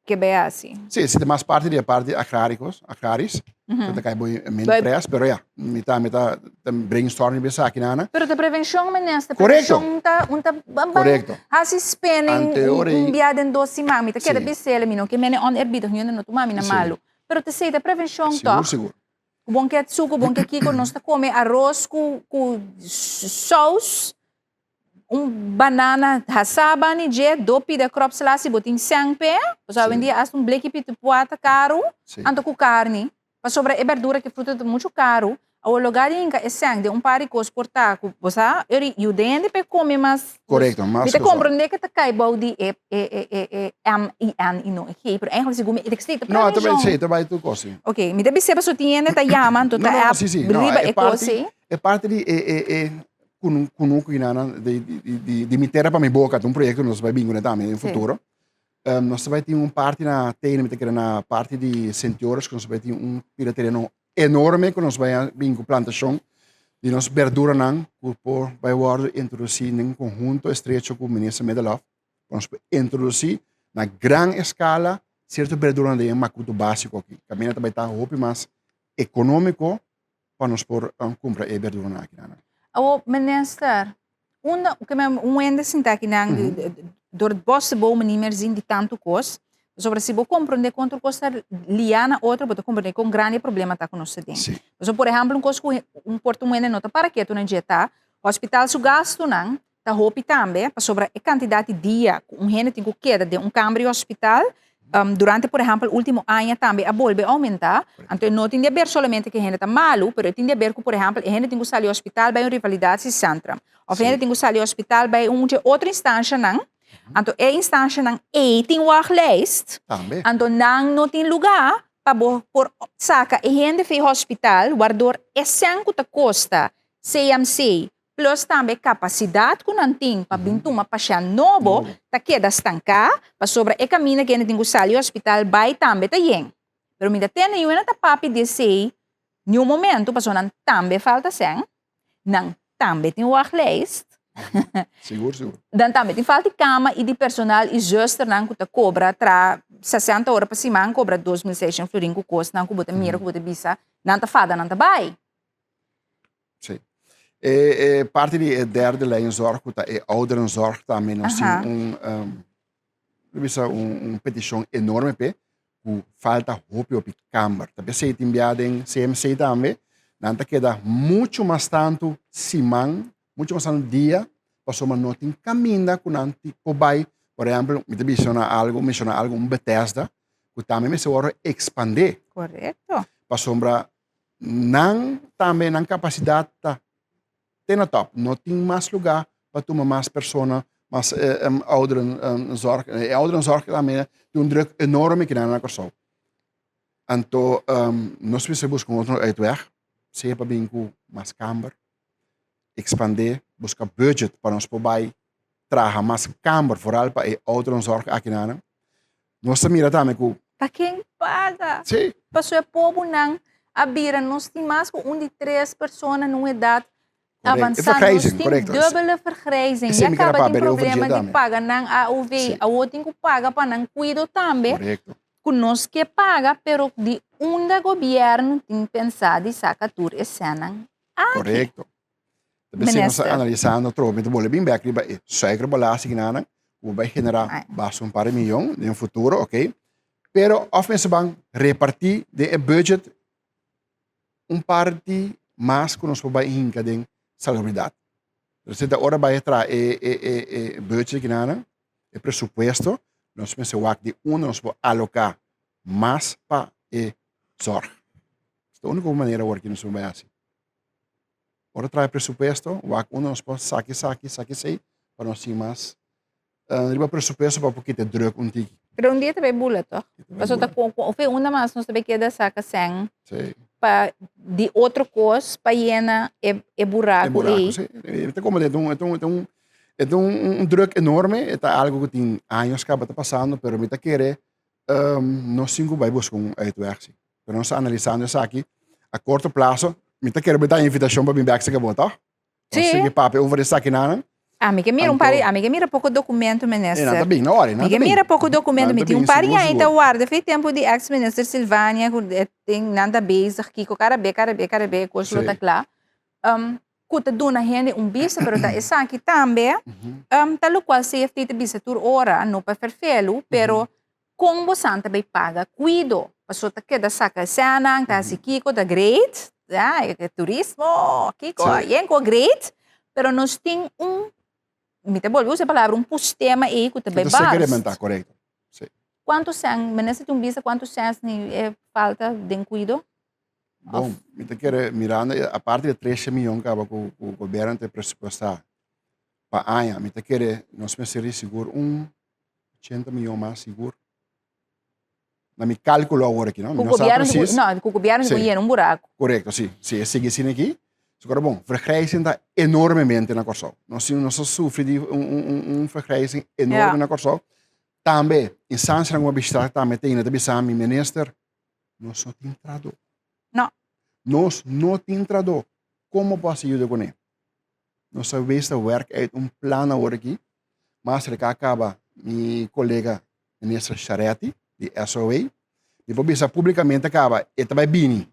ke bay hasi. Sí, si ta mas parti di e parti agrárikos, agraris, ku ta kai bo mente pres, pero ya, mi ta mi ta brainstorm riba esaki nana. Pero ta prevenshon minister, prevenshon ta un ta ban hasi spending un bia den dos siman, mi ta keda bis'el, mi no ke mene oneerbiedig, mi no tuma mi na malu, pero ta esei ta prevenshon tòg. Sigur, sigur. Ku bon ke suku, bon ke kiko, nos ta kome aros ku ku sous, un banana hasá bani dje, do pida kròp sla si bo tin sèn p'e, pasobra awendia asta un bleki pitipua ta karu, anto ku karni, pasobra e bèrdura ku e fruta ta muchu karu, awor lugá di hinka e sèn den un par di kos por ta ku bo sa eri yuda hende pa e kome mas, Korekto, mas mi ta komprendé ku ta kai bou di e e e e M i N i no e G, pero eigentlik segun mi e ta No, prevenshon. Sí, ta bai tur kos, sí. Ok, mi ta bis'é pasobra tin hende ta yama anto ta app riba e kos ei. E parti di e e e kunuku i nana di di di mi tera pa mi boka ta un proyekto nos bai bin kuné tambe den futuro. Nos ta bai tin un parti na Tene, mi ta kere na parti di Sint Joris ku nos bai tin un pida tereno enorme ku nos bai a bin ku plantashon di nos berduranan ku por bai wòrdu introdusí den konhunto estrecho ku Minister Middelhof pa nos por introdusí na gran eskala sierto berduranan den e makutu básiko aki. Kaminda ta bai ta hopi mas ekonómiko pa nos por kumpra e berduranan aki nan. Awor, minister, unda ku men un hende sinta aki nan dor bos bo ni mer zin di tantu kos, pasobra si bo komprende kon tur kos ta liá na otro, bo ta komprende kon grandi e problema ta ku nos ta den. Pasobra, por ehèmpel, un kos ku un por ta un hende no ta para ketu na dje ta, hospital su gastunan ta hopi tambe, pasobra e kantidat di dia ku un hende tin ku keda den un kamber di hospital, durante por ehèmpel último aña tambe a bolbe oumentá. Anto e no tin di aber solamente ku e hende ta malu, pero e tin di aber ku por ehèmpel e hende tin ku sali hospital bai un revalidatiecentra, òf e hende tin ku sali hospital bai un dje otro instanshanan, anto e instanshanan ei tin wachtlijst, anto nan no tin lugá pa bo por saka e hende for e hospital, wardor e sèn ku ta kosta CMC Plus tambe kapasidat ku nan tin pa bin tuma pashènt nobo ta keda stanká pasobra e kaminda ku hende tin ku sali hospital bai tambe ta yen. Pero mi ta tende yu hende ta papia di esei niun momento pasobra nan tambe falta sèn, nan tambe tin wachtlijst, Sigur, sigur. nan tambe tin falta di kama i di personal i zùsternan ku ta kobra tra sesenta ora pa siman kobra 2600 florin ku kosnan ku bo ta mira ku bo ta bisa nan ta fada nan ta bai. Sí. E, e parte di e derde lijn zorg, ku ta e ouderenzorg tambe nos tin un, um, bisa un, un petishon enorme pe, ku falta hopi hopi kamber. Ta p'esei tin bia den CMC tambe, nan ta keda mucho mas tantu siman, mucho mas tantu dia, pasobra no tin kaminda ku nan ti por bai. Por ehempel, mi ta bisa na algo, menshona algo, un Bethesda, ku tambe mester wòrdu ekspandé. Korekto. Pasobra Nan tambe nan kapasidat ta te na top. No tin mas lugá pa tuma mas persona, mas ouderenzorg. E ouderenzorg tambe tin un druk enorme kinan na Kòrsou. Anto nos mester buska un otro uitweg, sea pa bin ku mas kamber, ekspandé, buska budget pa nos por bai traha mas kamber, foral pa e ouderenzorg akinan. Nos ta mira tambe ku. Ta ken paga? Sí. Pasobra e pobunan a bira, nos tin mas ku un di tres persona na un edat avansá. Nos tin dubbele vergrijzing. Ya kaba tin problema di paga nan AOV. Awor tin ku paga pa nan kuido tambe. Ku nos ke paga, pero di unda gobièrnu tin pensá di saka tur e sènnan aki? Korekto. Minister. Nos ta analisando trobe, mi ta bolbe bin bek riba e suikerbelasting nan, ku bai generá basta un par di miyon den futuro, ok. Pero of mester ban reparti den e budget un parti mas ku nos por bai hinka den salubridat. Entonces ta ora bai traha e e e e budget kinanan, e presupuesto, nos mester wak di unda nos por aloká mas pa e zorg. Ta úniko manera awor ki nos por bai hasi. Ora traha e presupuesto, wak unda nos por saki esaki, saki esei, pa nos tin mas riba presupuesto pa por kita e druk un tiki. Pero un dia ta bay bula toch? Pasobra ta con of unda mas nos ta bay keda saca cen pa di otro cos pa yena e e buraco ey. E buraco, si. E ta como e ta un e ta un e ta un druk enorme, e ta algo cu tin años caba ta pasando, pero mi ta kere nos tin cu bay busca un uitweg si. Pero nos ta analisando esaki a corto plazo, mi ta kere bo ta invitacion pa bin bek cerca bo toch? Sí. Nos papia over esakinan. Ami ke mira un par, ami ke mira poko documento, minister. E nan ta bin, no ori, Mi ke mira poko documento, mi tin un par aña ta warda fe tempo di ex minister Silvania ku tin nan ta bezig kiko kada be, kada be, kada be kos lo ta kla. Ku ta duna hende un bista, pero ta esaki tambe ta lokual CFT ta bisa tur ora, no pa ferfelu, pero Kon bosan ta bay paga kuido? Paso ta keda saka esènan, ta hasi kiko, ta great, ya, e turismo, kiko, yen ko great, pero nos tin un, mi ta bolbe usa e palabra, un pustema ei ku ta bay bars. Ku ta korekto, si. Kuantu sèn, minister tin un bisa kuantu sèn ni e falta den kuido? Bon, mi ta kere mirando aparte di trese miyon kaba ku gobierno ta presupuestá pa aña, mi ta kere nos mester di sigur un 80 miyon mas sigur. Na mi cálculo awor aki, no? Mi no sa precies. No, cu gobierno sí. Yena un buraco. Correcto, sí. Sí, e sigui asina aki. So, pero bon, vergrijzing ta enormemente na Kòrsou. Nos, nos a sufri di un, un, un, un vergrijzing enorme ja. na Kòrsou. Tambe, instancianan ku a bishita tambe te ta bisa mi minister, nos no tin trado. No. Nos no tin trado. Como bo hasi yuda kuné? Nos a wees ta werk uit un plan awor aki. Mas cerca a caba mi colega minister Charetti di SOA. Mi por bisa publicamente caba e ta bay bini.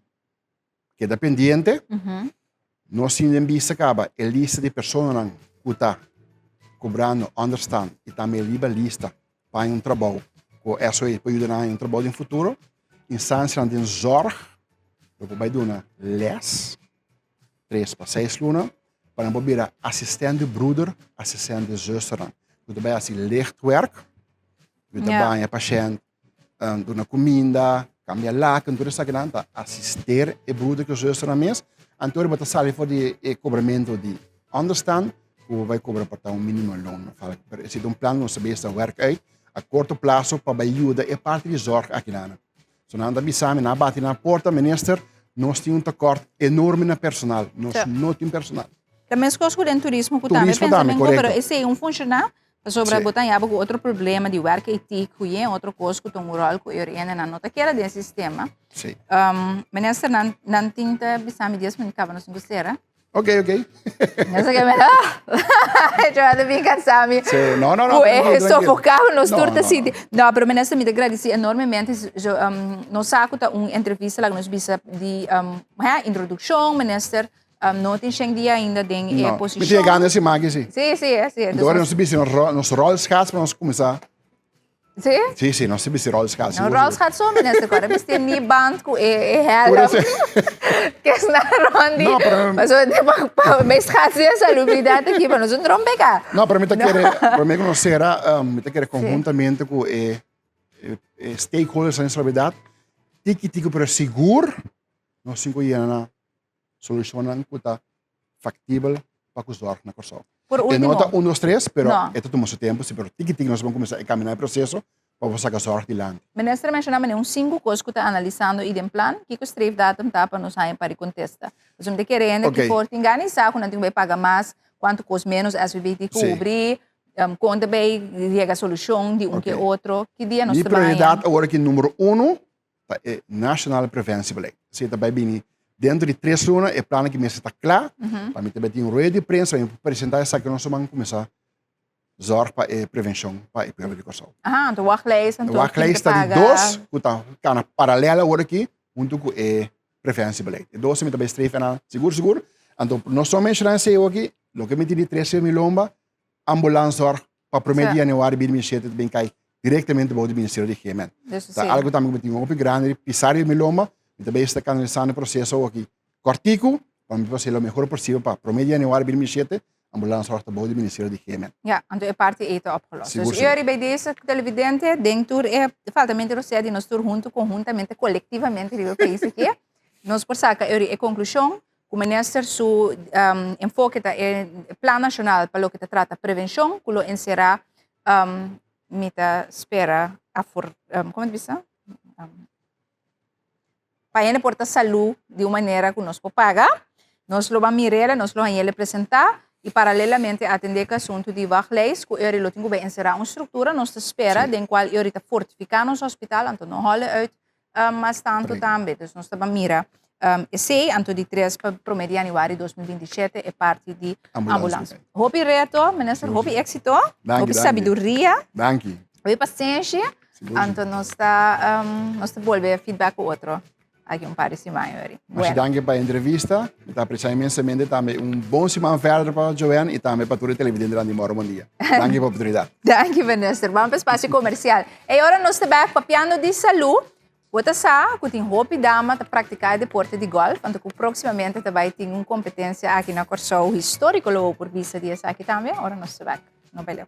Keda pendiente. Nos tin den bista caba e lista di personanan cu ta cobrando onderstand y tambe riba lista pa haña un trabou cu SOA por yuda nan haña un trabou den futuro. Instancianan den zorg lo por bay duna les. 3 pa 6 luna, pa nan por bira asistente broeder, asistente zusternan. Ku ta bai hasi lichtwerk, ku ta baña pashènt, duna kuminda, kambia laken, tur esakinan ta asister e broeder ku zusternan mes. Anto bo ta sali for di e kobramentu di onderstand, ku bo bai kobra por ta un minimo loon. Pero esei ta un plan ku nos ta bezig ta wèrk uit a korto plaso pa bai yuda e parti di zòrg akinan. So nan ta bisa mi, nan a bati na porta, minister, nos tin un tekort enorme na personal. Nos Sí. no tin personal. Ta meskos ku den turismo ku tambe Turismo tambe, pensamentu, pero korekto. esei un funshoná, pasobra Sí. bo ta yaba ku otro problema di werkethiek, ku yen otro kos ku ta un ròl ku e hendenan no ta keda den sistema. Sí. Minister, nan nan tin ta bisa mi dies minüt kaba nos tin ku sera. Ok, ok. No sé qué me da. Yo ando bien cansado. Mi. Sí, no, no, no. Pues, sofocado, nos no, tur no, no. No, pero minister, mi te agradeci enormemente. Yo, nos saco ta un entrevista la nos bisa di um, ha, introducción, minister. No tin shen dia ainda den e no. posición. Mi tiene ganas de maki, sí. Sí, sí, sí. Entonces, nos bisa nos rolschaats, maar nos comienza Sí? Sí, sí, nos bisti rolschaats. No, rolschaats so, minister. Kore bisti ni band ku e e helm. Kes na rondi. No, pero... Paso de pa pa me schaats de salubridad aki, pa nos un trompeka. No, pero mi ta kere, pero mi kono sera, mi ta kere conjuntamente ku e e stakeholders en salubridad, tiki tiki pero sigur, nos tin ku yena na solushonnan ku ta faktibel pa ku zorg na Kòrsou. Por E no último, ta un, dos, tres, pero No. e ta tuma su tempu, sí, pero tiki tiki nos ban kuminsá e kaminá e proseso pa por saka zorg dilanti. Minister a menshoná manera un sinku kos ku ta analisando i den plan, kiko streefdatum ta pa nos haña pa di kontesta? Pasobra mi ta kere hende Ok. ki por tin gana i sa ku nan tin ku bai paga mas, kuantu kos ménos SVB tin Sí. kubri, kon ta bai yega solushon di un Ok. ke otro, ki dia nos Mi ta bai haña? prioridat awor aki numero uno ta e Nationale Preventiebeleid. Esei ta bai bini dentro di tres luna, e plan aki mester ta kla, pa mi ta bai tin un rueda di prensa, pa mi por presenta esaki nos ban kuminsá zòrg pa e prevenshon pa e pueblo di Kòrsou. Aha, anto wachtlijst, anto E wachtlijst ta di dos ku ta kana paralel awor aki huntu ku e preventiebeleid. E dos mi ta bai streef nan sigur sigur. Anto no so menshoná esei awor aki, loke mi tin di tres mi lomba, ambulanszorg pa promé di januari 2007 ta bin kai. direktamente bou di Ministerio di GMN. Ta algu tambe ku mi tin hopi grandi di pisar di mi lomba, mi ta bezig ta kanalisando e proseso awoki kòrtiku pa mi por hasi lo mehor posibel pa promé di yanüari 2007 ambulans ta bou di Ministerio di GMN. Ja, anto e parti ei ta opgelost. Dus io riba deze televidente den tur e faltamento rosea di nos tur huntu konhuntamente kolektivamente riba e pais aki, nos por saka e konklushon ku minister su enfoke ta e plan nashonal pa loke ta trata prevenshon ku lo enserá mi ta spera afor komo ta bisa pa hende por ta salú di un manera ku nos por paga. Nos lo ban mir'el, nos lo hañ'el presentá i paralelamente atendé ku e asuntu di wachtlijst ku eri lo tin ku bai enserá un struktura nos ta spera den kual eri ta fortifiká nos hospital anto no hòl'e uit mas tantu tambe. Dus nos ta ban mira esei anto di tres pa promé di yanüari 2027 e parti di ambulans. Hopi reto, minister, hopi éksito, hopi sabiduria, hopi pasenshi. Anto nos ta nos ta bolbe feedback ku otro aki un par di siman yori. Masha danki pa e entrevista. Mi ta aprecia inmensamente tambe un bon siman verder pa Joanne y tambe pa tur e televidentenan di Moro Bon Dia. Danki pa e oportunidad. Danki minister. Ban pa espacio comercial. E ora nos ta bek papiando di salud. Bo ta sa ku tin hopi dama ta praktiká e deporte di gòlf, anto ku próksimamente ta bai tin un kompetensia aki na Kòrsou históriko lo bo por bisa di esaki tambe. Ora nos ta bek. No bai leu.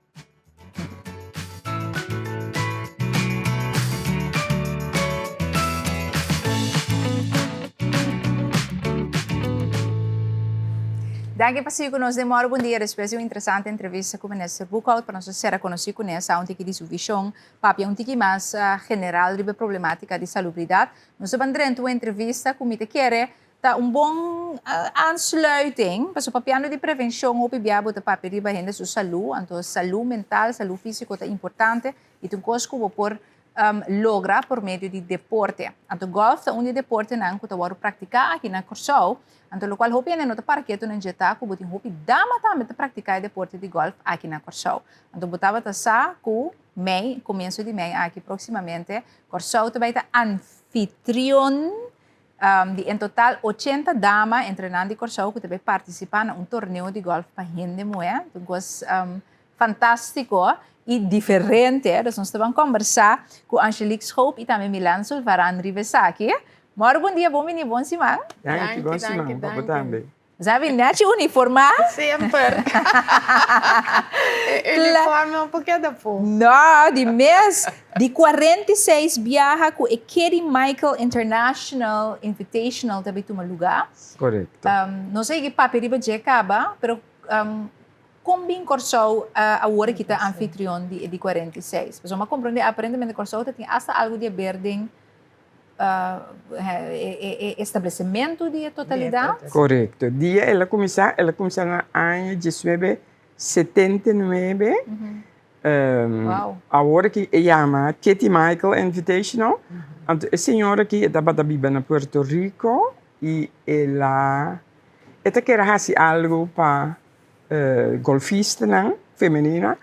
Danki pa sigui ku nos den Mòru Bon Dia despues di un interesante entrevista ku Minister Boekhoudt pa nos a sera konosí kuné sa un tiki di su vishon, papia un tiki mas general riba e problematika di salubridat. Nos a ban drenta un entrevista ku mi ta kere Ta un bon aansluiting, pasobra papiando di prevencion hopi bia bo ta papia riba hende su salú, anto salú mental, salú físico ta importante y ta un cos cu bo por logra por medio di deporte. Anto golf ta un di e deportenan cu ta wòrdu practica aki na Kòrsou, anto locual hopi hende no ta para ketu nan dje ta cu bo tin hopi dama tambe ta practica e deporte di golf aki na Kòrsou. Anto bo tabata sa cu mei, comienso di mei aki proximamente Kòrsou ta bay ta anfitrion Di en total 80 dama entre nan di Kòrsou ku ta bai partisipá na un torneo di gòlf pa hende muhé. Un kos fantástiko i diferente. Dus nos ta ban kòmbersá ku Angelique Schoop i tambe Milan Sulvaran riba esaki. Mòru bon dia, bon bini, bon siman. Danki, bon siman pa bo tambe. Sa bin nechi uniformá. Semper. E uniforme no por keda po. No, di mes. Di 46 biaha ku e Kitty Michael International Invitational ta bin tuma lugá. Korekto. No sa yigi papia riba dje kaba, pero kon bin Kòrsou awor aki ta anfitrion di e di 46? Pasobra mi a komprondé aparentemente Kòrsou ta tin asta algu di haber den e establecementu di e totalidat. Korekto. Dia el a kuminsá, el a kuminsá na aña diesnuebe setenta i nuebe. Awor aki e yama Kitty Michael Invitational. Anto e señora aki e tabata biba na Puerto Rico i el a e ta kere hasi algu pa golfistanan femenina.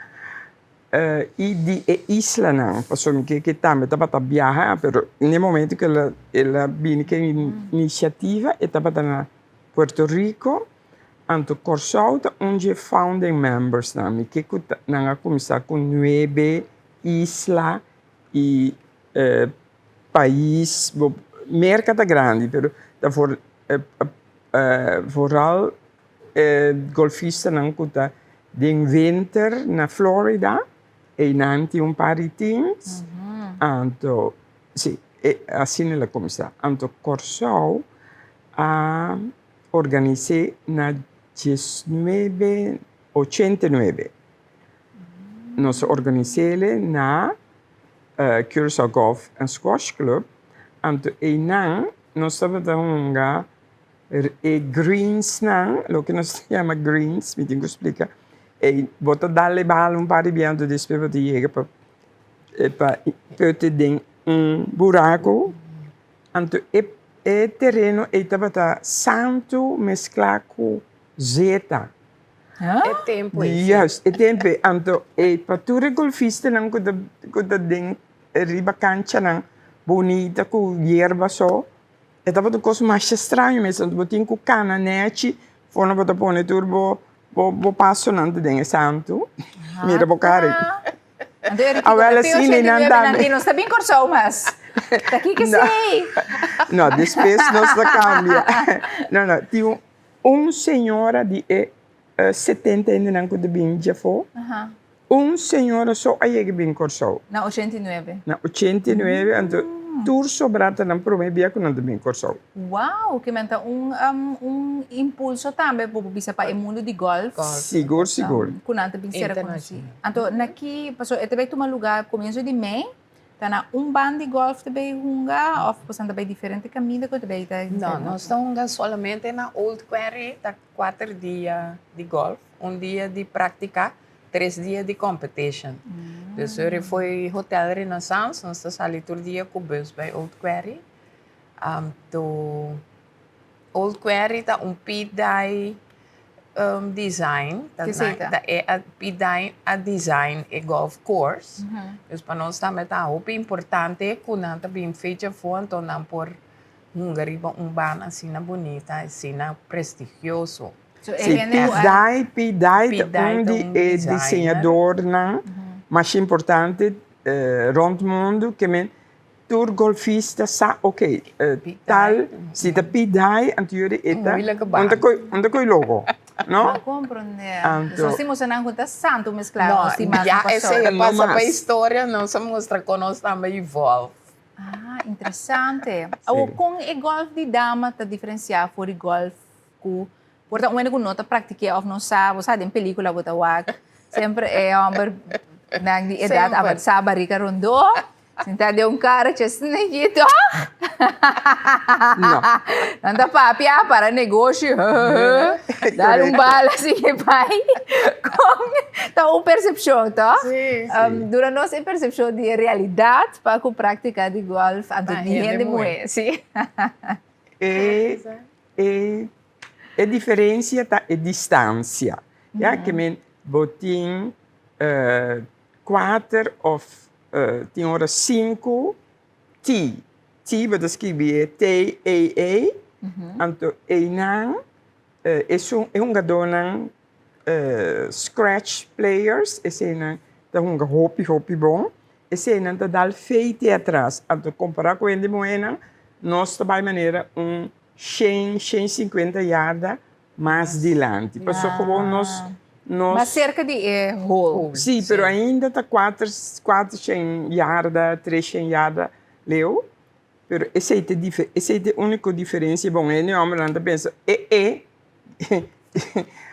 I di e islanan, pasobra mi ke ke tambe tabata biaha, pero n'e momento ku el a bini ku e inisiativa e tabata na Puerto Rico, anto Kòrsou ta un dje founding membersnan, mi ke ku nan a kuminsá ku nuebe isla i pais, Merka ta grandi pero ta vooral E golfistanan ku ta den winter na Florida, einan tin un par di teams. Anto, si, asina el a kuminsá. Anto Kòrsou a organis'é na diesnuebe ochenta i nuebe. Nos a organis'é na Curaçao Golf and Squash Club. Anto einan nos tabata hunga. E greensnan, loke nos ta yama greens, mi tin ku splika, ei bo ta dal e bal un par di bia anto despues bo ta yega pa pa put den un buraku. Anto e e tereno ei tabata santu mesklá ku zeta. E tempu ei. Juist, e tempu ei. Anto e pa tur e golfistanan ku ta ku ta den riba kanchanan bunita ku yerba so. E tabata un kos masha straño mes, bo tin ku kana nèchi for bo ta pone tur bo bo pasonan ta den e santu. Mira bo kara ei. Anto e rikico Awel ta p'e asina 89 nan nan tambe. tin, nos ta bin Kòrsou mas. Ta kiko No. esei? No, despues nos ta kambia. No, no, tin un un señora di e 70 hendenan ku ta bin djafó. Un señora so a yega bin Kòrsou. Na 89. Na 89, anto tur sobrá ta nan promé bia ku nan ta bin Kòrsou. Wow, ke men ta un un impulso tambe bo por bisa pa e mundu di gòlf. Sigur, sigur. Ku nan ta bin ser rekonosí. Anto na ki, pasobra e ta bai tuma lugá komienso di mei, ta na un ban di gòlf ta bai hunga òf boso ta bai diferente kaminda ku ta bai ta? No, nos ta hunga solamente na Old Quarry, ta kuater dia di gòlf, un dia di praktiká. Tres dia di competition. Dus ora foi Hotel Renaissance, nos ta sali tur dia cu bus bay Old Quarry. Anto Old Quarry ta un Piet Dye um, design. Ta, Ke esei ta? ta e a, Piet Dye a design e golf course. Dus pa nos tambe ta hopi importante cu nan ta bin fecha afo, anto nan por hunga riba un baan asina bunita, asina prestigioso. So, e Sí, hende ku a. Piet Dye, Piet Dye Piet ta Dye un ta di un e designer. diseñadornan mas importante rond mundu ke men tur golfista sa ok Piet tal Dye. si ta Piet Dye anto yori e ta Moeilijke baan. un ta koy un ta koy loko no No comprende. Anto Nos tin muchanan ku ta santu mezcla No, nos tin mas ya ku pasó. esei a No pasa pa mas. historia, nos a mustra kon nos tambe evolve. Ah, interesante. Awor kon e golf di dama ta diferencia for di golf ku por ta un hende ku no ta praktik'é òf no sa, bo sa den pelikula bo ta wak semper e hòmber nan di edat avansá barika rondó sintá den un karretjie snekito nan ta papia para negoshi dal un bala sigui bai kon ta un persepshon tòg dura nos e persepshon di e realidat pa ku praktika di gòlf anto di hende muhé si. E E e diferencia ta e distancia. Ya ke men bo tin kuater of tin ora sinku T. T bo ta skibi e T-A-A. Anto einan esun e hungadónan scratch players eseinan ta hunga hopi hopi bon. Eseinan ta dal feite atras. Anto kompará ku hende muhénan nos ta bai manera un shen, shen sinkuenta yarda mas dilanti. Pasobra gewoon nos, nos. Mas serka di e hole. Sí, pero ainda ta kuater, kuater shen yarda, tres shen yarda leu. Pero esei ta dife, esei ta e úniko diferensia. Bon, hende hòmbernan ta pensa, e e.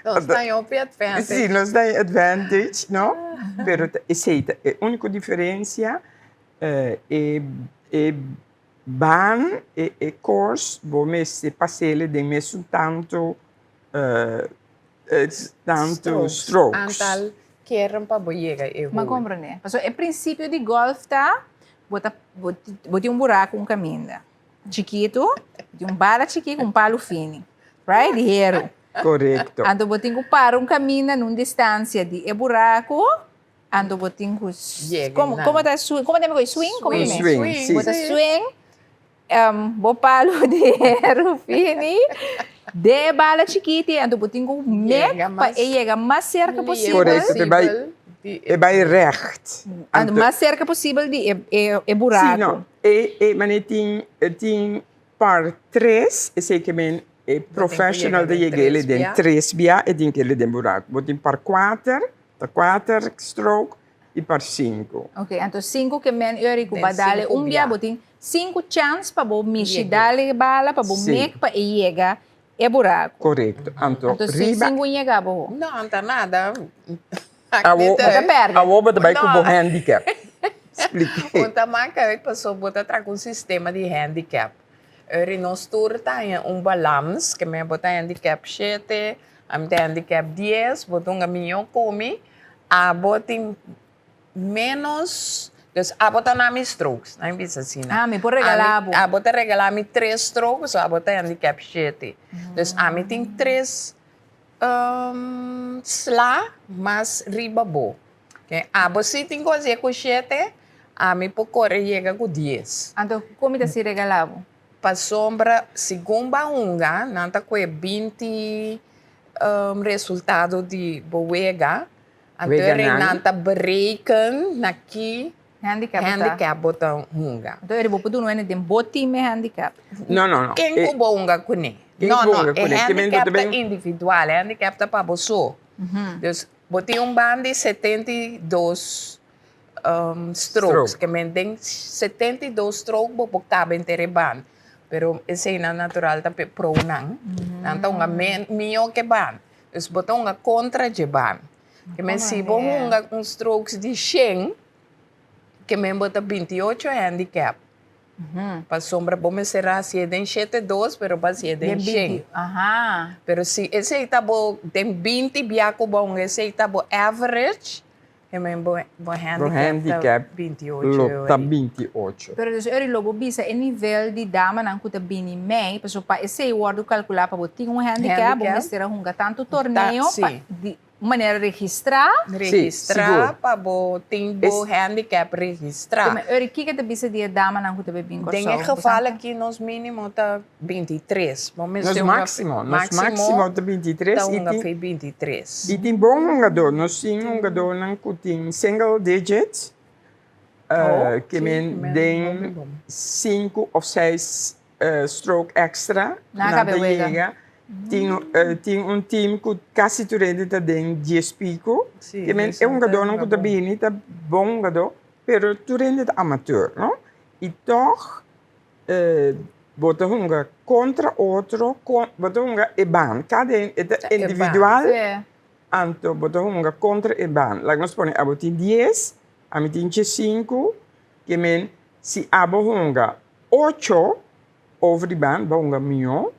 Nos ta en hopi advantage. Sí, nos ta en advantage, no? Pero ta esei ta e úniko diferensia. E, e baan, e, e course, bo mester pas'el den mesun tantu, tantu strokes. Aantal keren pa bo yega e M'a hole. komprendé. Pasobra e prinsipio di gòlf ta, bo ta, bo, bo tin un buraku un kaminda chikitu, bo tin un bala chikí ku un palu fini, right? Di heru. Korekto. Anto bo tin ku para un kaminda na un distansia di e buraku, anto bo tin ku, Yega komo, einan. komo ta swing, komo ta yama swing? Komo ta yama? Swing, si. Bo ta swing, Bo palu di heru fini den e bala chikiti anto bo tin ku mek pa e yega mas serka posibel. Korekto, e bai e bai recht. Anto mas serka posibel di e buraku. Si no, e e manera tin e tin par tres, esei ke men e professional ta yega ele den tres bia e tin kele den buraku. Bo tin par kuater, ta kuater stroke i par sinku. Ok, anto sinku ke men ori ku ba dale un bia bo tin sinku chans pa bo mishi dale e bala pa bo mek pa e yega e buraku. Korekto. Anto Anto si riba. sinku yega bo ho. No, anta nada. Awo Bo ta perde. Awo bo ta bai ku bo No. handicap. Splike. Un ta maka uit paso bo ta traha ku un sistema di handicap. Ori nos tur ta haña un balans, ke men bo ta handicap shete, ami ta handicap dies, bo ta hunga mihó ku mi. Abo tin menos, dus abo ta na mi strokes, na mi bisa asina. Ah, mi por regala abo. Abo ta regala mi tres strokes, so abo ta handicap shete. Dus ami tin tres sla mas riba bo. Abo si tin ku hasié ku shete, ami por kore yega ku dies. Anto, kon mi ta si regala bo? Pasobra segun bo a hunga, nan ta kue 20 resultado di bo wega. Anto Weganan. nan ta bereken na ki Handicap bo ta. handicap bo ta hunga. Anto eri bo por duna wende den bo team e handicap. No, no, no. Ken E ku bo hunga kuné? Ken No, ku bo no, hunga e kuné? Ke men bo handicap ta ta ben individual, e handicap ta pa bo so. Dus bo tin un band di 72 strokes, Stroke. ke men den 72 stroke bo por kaba henter e band. Pero eseinan natural ta p'e pronan. Nan ta hunga mihó ke band. Dus bo ta hunga kontra dje band. Ke men si bo hunga un strokes di shen, ke men bo ta 28 handicap. Pasobra bo mester hasié den shete dos, pero bo hasié den shen. Pero si esei ta bo den 20 bia ku bo hunga esei ta bo average, ke men bo bo Bo handicap ta handicap 28 lo ta ori. 28. Pero dus ori lo bo bisa e nivel di damanan ku ta bini mei, pasobra pa esei wòrdu kalkulá pa bo tin un handicap, bo Handicap. mester a hunga tantu Ta, torneo pa si. di Un manera registrá. Registrá sigur. pa bo tin bo handicap registrá. Tuma ori kiko ta bisa di e damanan ku ta bebí Kòrsou? Den e geval aki nos mínimo ta 23. Bo mester Nos hunga máksimo, nos máksimo ta 23 ta i hunga tin fe 23. i tin bon hungadó. Nos tin hungadónan ku tin single digits, ke men den sinku òf seis stroke extra Nan nan ta ta wega. yega. Tin tin un team ku kasi tur hende ta den dies piko. Sí, Ke men esun e ta hungadónan ku ta bon. bini ta bon hungadó, pero tur hende ta amateur, no? I tòg bo ta hunga kontra otro, bo ta hunga e ban, kada hende e ta E ban. individual, Sí. anto bo ta hunga kontra e ban. Laga nos pone abo tin dies, ami tin diesinku, ke men si abo hunga Ocho over di band bo hunga mihó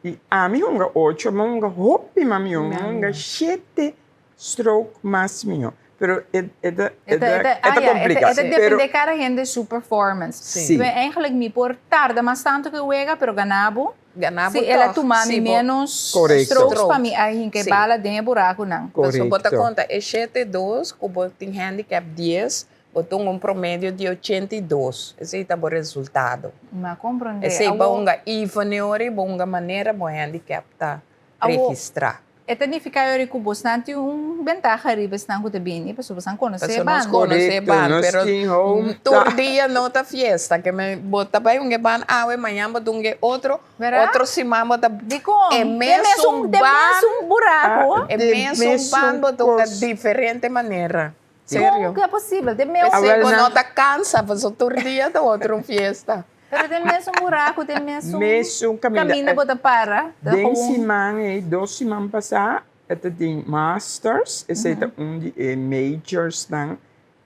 i ami hunga ocho mi hunga hopi mas mihó mi hunga shete stroke mas mihó pero e e ta e ta e ta kompliká E ta depende kada hende su performance. Si. Eigenlijk mi por tarda mas tantu ku e wega pero gana bo. Gana bo Si el a tòg. tuma mi Si bo ménos Korekto. strokes pa mi a hinka e Si. bala den e burakunan. Pasobra bo ta Korekto. konta e shete dos ku bo tin handicap dies Bo tun un promedio di 82. Esei ta bo resultado. Mi a comprende. Esei bo Awo. hunga even e ora i bo hunga manera bo handicap ta Awo, registra. e ta nifica e ora cu bosnan tin un bentaha riba esnan cu ta bini, pasobra bosnan conoce e Pasobra nos banda. conoce e Correcto, banda, nos pero tin home tur ta. dia no ta fiesta. Ke men bo ta bay hunga e banda awe, mañan bo ta hunga e otro, Verdad? otro siman bo ta Dicon? E Den mesun mesun, den banda. mesun buraco. Ah, E den mesun mesun banda bo ta hunga cos. diferente manera. Serio. Kon ku e posibel? Den mes. P'esei bo Awel no nan. ta kansa, pasobra tur dia ta otro un fiesta. Pero den mesun buraku, den mesun. Mesun kaminda. Kaminda bo ta para. Ta Den gewoon. siman ei, dos siman pasá, e ta tin Masters, esei ta un di e majorsnan,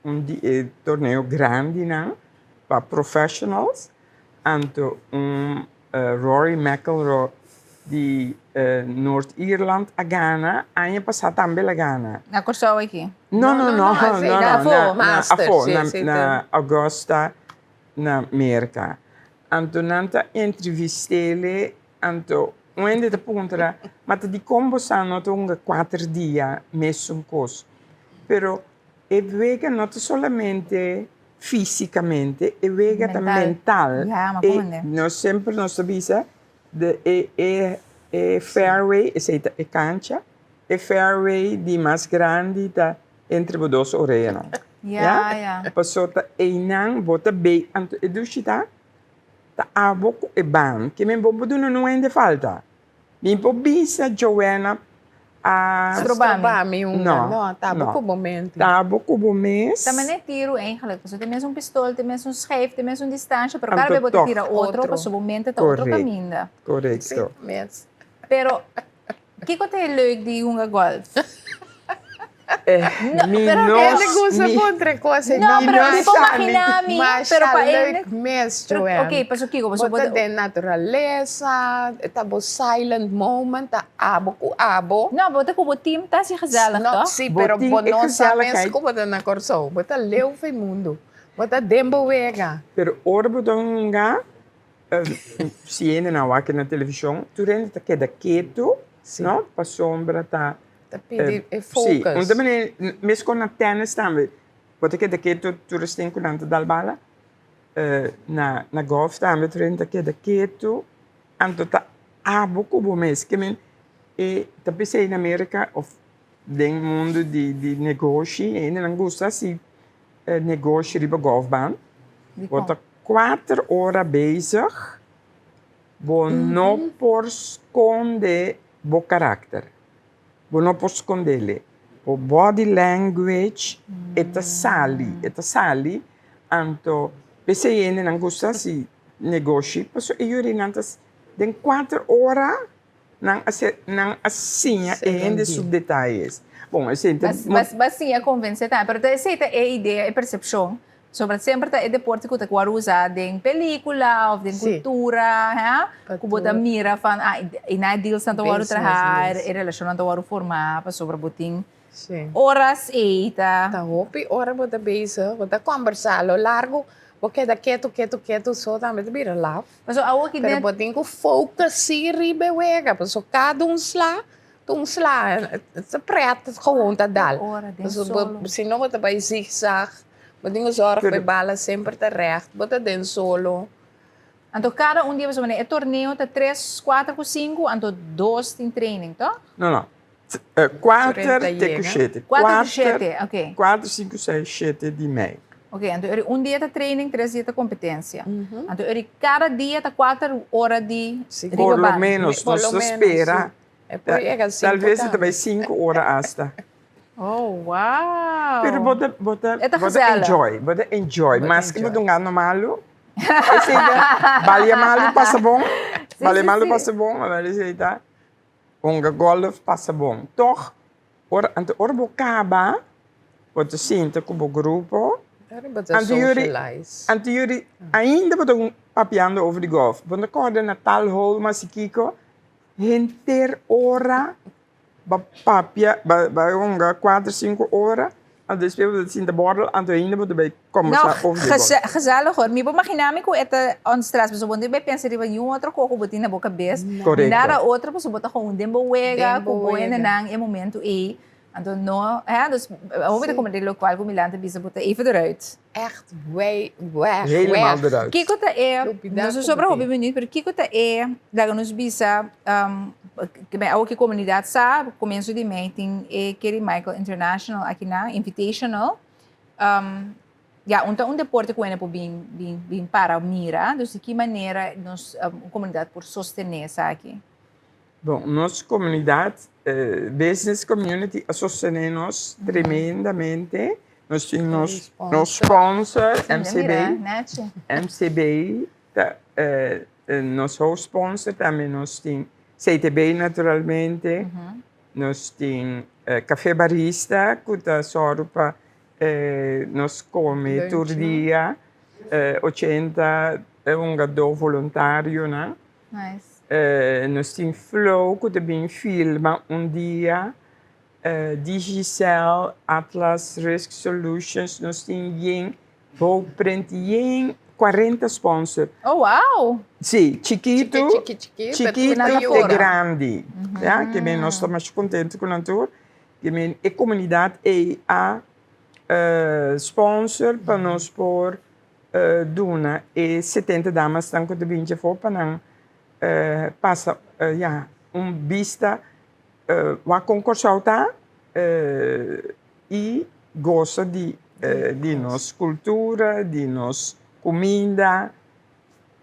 un di e torneo grandinan pa professionals. Anto un Rory McIlroy di Noord Ierland a gana, aña pasá tambe el a gana. Na Kòrsou aki? No, no, no, no, no, na na, na Masters, afó, sí, na, sí, na Augusta, na Merka. Anto nan ta entrevist'é, anto un hende ta puntra, ma ta dikon bo sa no ta hunga kuater dia mesun kos? Pero e wega no ta solamente Físicamente e wega ta mental. Ya, ma E komende. nos semper nos ta bisa de e e e fairway, esei ta e cancha, e fairway di mas grandi ta entre bo dos oreanan. Ya, ya. Paso ta einan bo ta bei, anto e dushi ta ta abo ku e ban, ke men bo por duna nun hende falta. Mi por bisa Joanna a. Stroba mi un. No, No, ta bo no. ku bo mente. Ta bo ku bo mes. Ta manera tiru eigenlijk. Pasobra tin mes un pistol, tin mes un schijf, tin mes un distansha, pero Anto kada bes bo ta tòg. tira otro, Otro. pasobra bo mente ta otro Correct. kaminda. Korekto. Sí, mes. Pero, kiko ta e leuk di hunga gòlf? Eh, No, mi pero no, Hende gusta mi, puntra cos No, así. pero no mi por sa, mi- imagina mi, Masha pero pa leuk e mes, Pero, Joanne. ok, paso kiko, paso Bo ta den naturalesa, ta bo silent moment, ta abo ku abo. No, bo ta ku bo team ta hasi gezellig, No, toch? sí, Bo pero tin bo e no sa mes gezelligheid. ku bo ta na Kòrsou. Bo ta leu for e mundu. Bo ta den bo wega. Pero ora bo ta hunga, si hende nan wak na televishon, tur hende ta keda ketu, no? Pasobra ta Ta pidi e focus. Sí, un ta manera, mescos na tennis tambe, bo ta keda ketu tur estin cu nan ta dal bala, na na golf tambe tur hende ta keda ketu, anto ta abo cu bo mes, ke men e ta p'esei na America of. Den mundu di di negoshi hendenan gusta hasi negoshi riba golfbaan. Bo ta kuater ora bezig, bo no por skonde bo karakter. Bo no por skondele. Bo body language e ta sali, e ta sali. Anto p'esei hendenan gusta hasi negoshi pasobra e yurinan ta den kuater ora Nan a ser, nan a siña e hende su detayes. Bon, esei ta. Bas, bas siña konvensé tambe, pero ta esei ta e idea, e persepshon, sobra semper ta e deporte ku ta wòrdu usá den pelíkula òf den kultura, hè, ku bo ta mira van, ah, i nan e dealsnan ta wòrdu trahá, e relashonnan ta wòrdu formá pasobra bo tin oras ei ta. Ta hopi ora bo ta bezig, bo ta kòmbersá a lo largu, bo keda ketu, ketu, ketu so tambe ta bira laf. Pasobra awor ki Pero bo tin ku focus sí riba e wega, pasobra kada un sla ta un sla, ta pret gewoon ta dal. Pasobra bo si no bo ta bai zigzag, bo tin ku zorg pa e bala semper ta recht, bo ta den solo. Anto kada un dia pasobra e torneo ta tres, kuater ku sinku, anto dos tin training, toh? No, no. Kuater te ku shete. Kuater ku shete, ok. Kuater, sinku, seis, shete di mei. Ok, anto eri un dia ta training, tres dia ta kompetensia. Anto eri kada dia ta kuater ora di riba Por lo banda. menos, nos ta spera. Tal ves e ta bai sinku ora asta. Oh, wow! Pero bo ta, bo ta, bo ta enjoy, bo ta enjoy. Maske bo ta un gano malu, esei ta, balia malu pasa bon, balia malu pasa bon, esei ta. Hunga golf pasa bon. Tog, ora, anto ora bo kaba, bo ta sinta ku bo grupo. Bo ta socialize. Anto yuri, ainda bo ta papiando over di golf. Bo ta kòrda na tal hole masi kiko, henter ora bo papia, bo hunga kuater, sinku ora, anto despues bo ta sinta bòrel, anto ainda bo ta bai No, gezellig hoor. Mi por imagina mi ku e ta on stress, pasobra bo no ta bay pensa riba niun otro kos ku bo tin na bo kabes. Korekto. Nada otro, pasobra bo ta gewoon den bo wega ku bo hendenan e momento ei. Anto no, hè, dus hopi ta komprende lokual ku Milan ta bisa bo ta even eruit. Echt weg, weg. Helemaal eruit. Kiko ta e, nos a sobra hopi minuut, pero kiko ta e, laga nos bisa, awo ki komunidat sa, komienso di mei tin e Kerry Michael International akinan, Invitational. Ya, un ta un deporte ku hende por bin bin bin para mira, dus di ki manera nos komunidat por sostené esaki? Bon, nos komunidat, business community a sostené nos tremendamente. Nos tin nos nos sponsor, MCB. MCB ta nos hoofd sponsor, tambe nos tin CTB naturalmente. Nos tin Café Barista ku ta sòru pa nos kome tur dia, ochenta hungadó voluntarionan. Nos tin Flow ku ta bin filma un dia, Digicel, Atlas Risk Solutions, nos tin yen Bouwprint, yen cuarenta sponsor. Oh wow! Sí, chikitu, chikitu te grandi. Ya, ke men nos ta masha contento ku nan tur. Ke men e comunidad ei a sponsor pa nos por duna e setenta damasnan ku ta bin djafó pa nan pasa ya un bista wak kon Kòrsou ta i gosa di di nos kultura, di nos kuminda,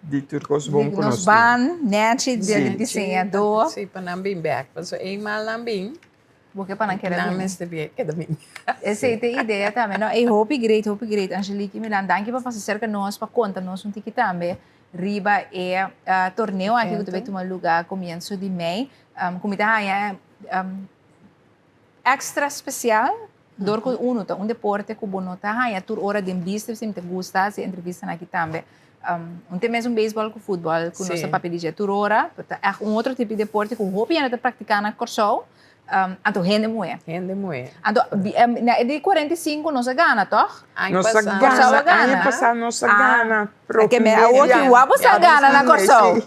di tur kos bon ku nos tin. Nos ban nèchi di diseñadó. Sí, pa nan bin bèk. Pasobra eenmaal nan bin, Bo ke pa nan keda nan mester bin keda bin. Esei ta e idea tambe. No, ey hopi great, hopi great Angelique i Milan. Danki pa pasa serka nos pa konta nos un tiki tambe riba e torneo aki ku ta bai tuma lugá komienso di mei. Ku mi ta haña Extra special, dor cu uno ta un deporte cu bo no ta haya tur ora den bista, si mi ta gusta haci entrevistanan aki tambe. Un te mesun baseball cu futbol cu nos ta papia di dje tur ora, pero ta echt un otro tipo di deporte cu hopi hende ta practica na Corsou, anto hende muhe. Hende muhe. Anto, na e di 45 nos a gana, toch? Nos a gana, aña pasa nos a gana. Ke me awor ki wou bo sa gana na Corsou.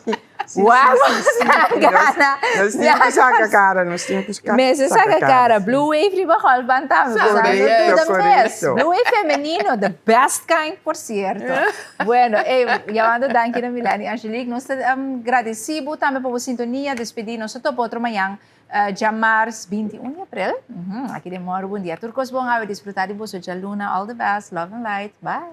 Wak boso gana. Nos tin ku saka kara, nos tin ku saka Mester saka kara. Blue Wave riba golfbaan tambe. Korekto, The best. korekto. Blue Wave femenino, the best kind, por cierto. Bueno, ey, yamando danki na Milani Angelique. Nos ta gradeci bo tambe pa bo sintonia. Despedi nos ta topa otro mañan, djamars 21 di april. Aki den Mòru Bon Dia. Tur kos bon awe. Disfruta di boso djaluna. All the best. Love and light. Bye.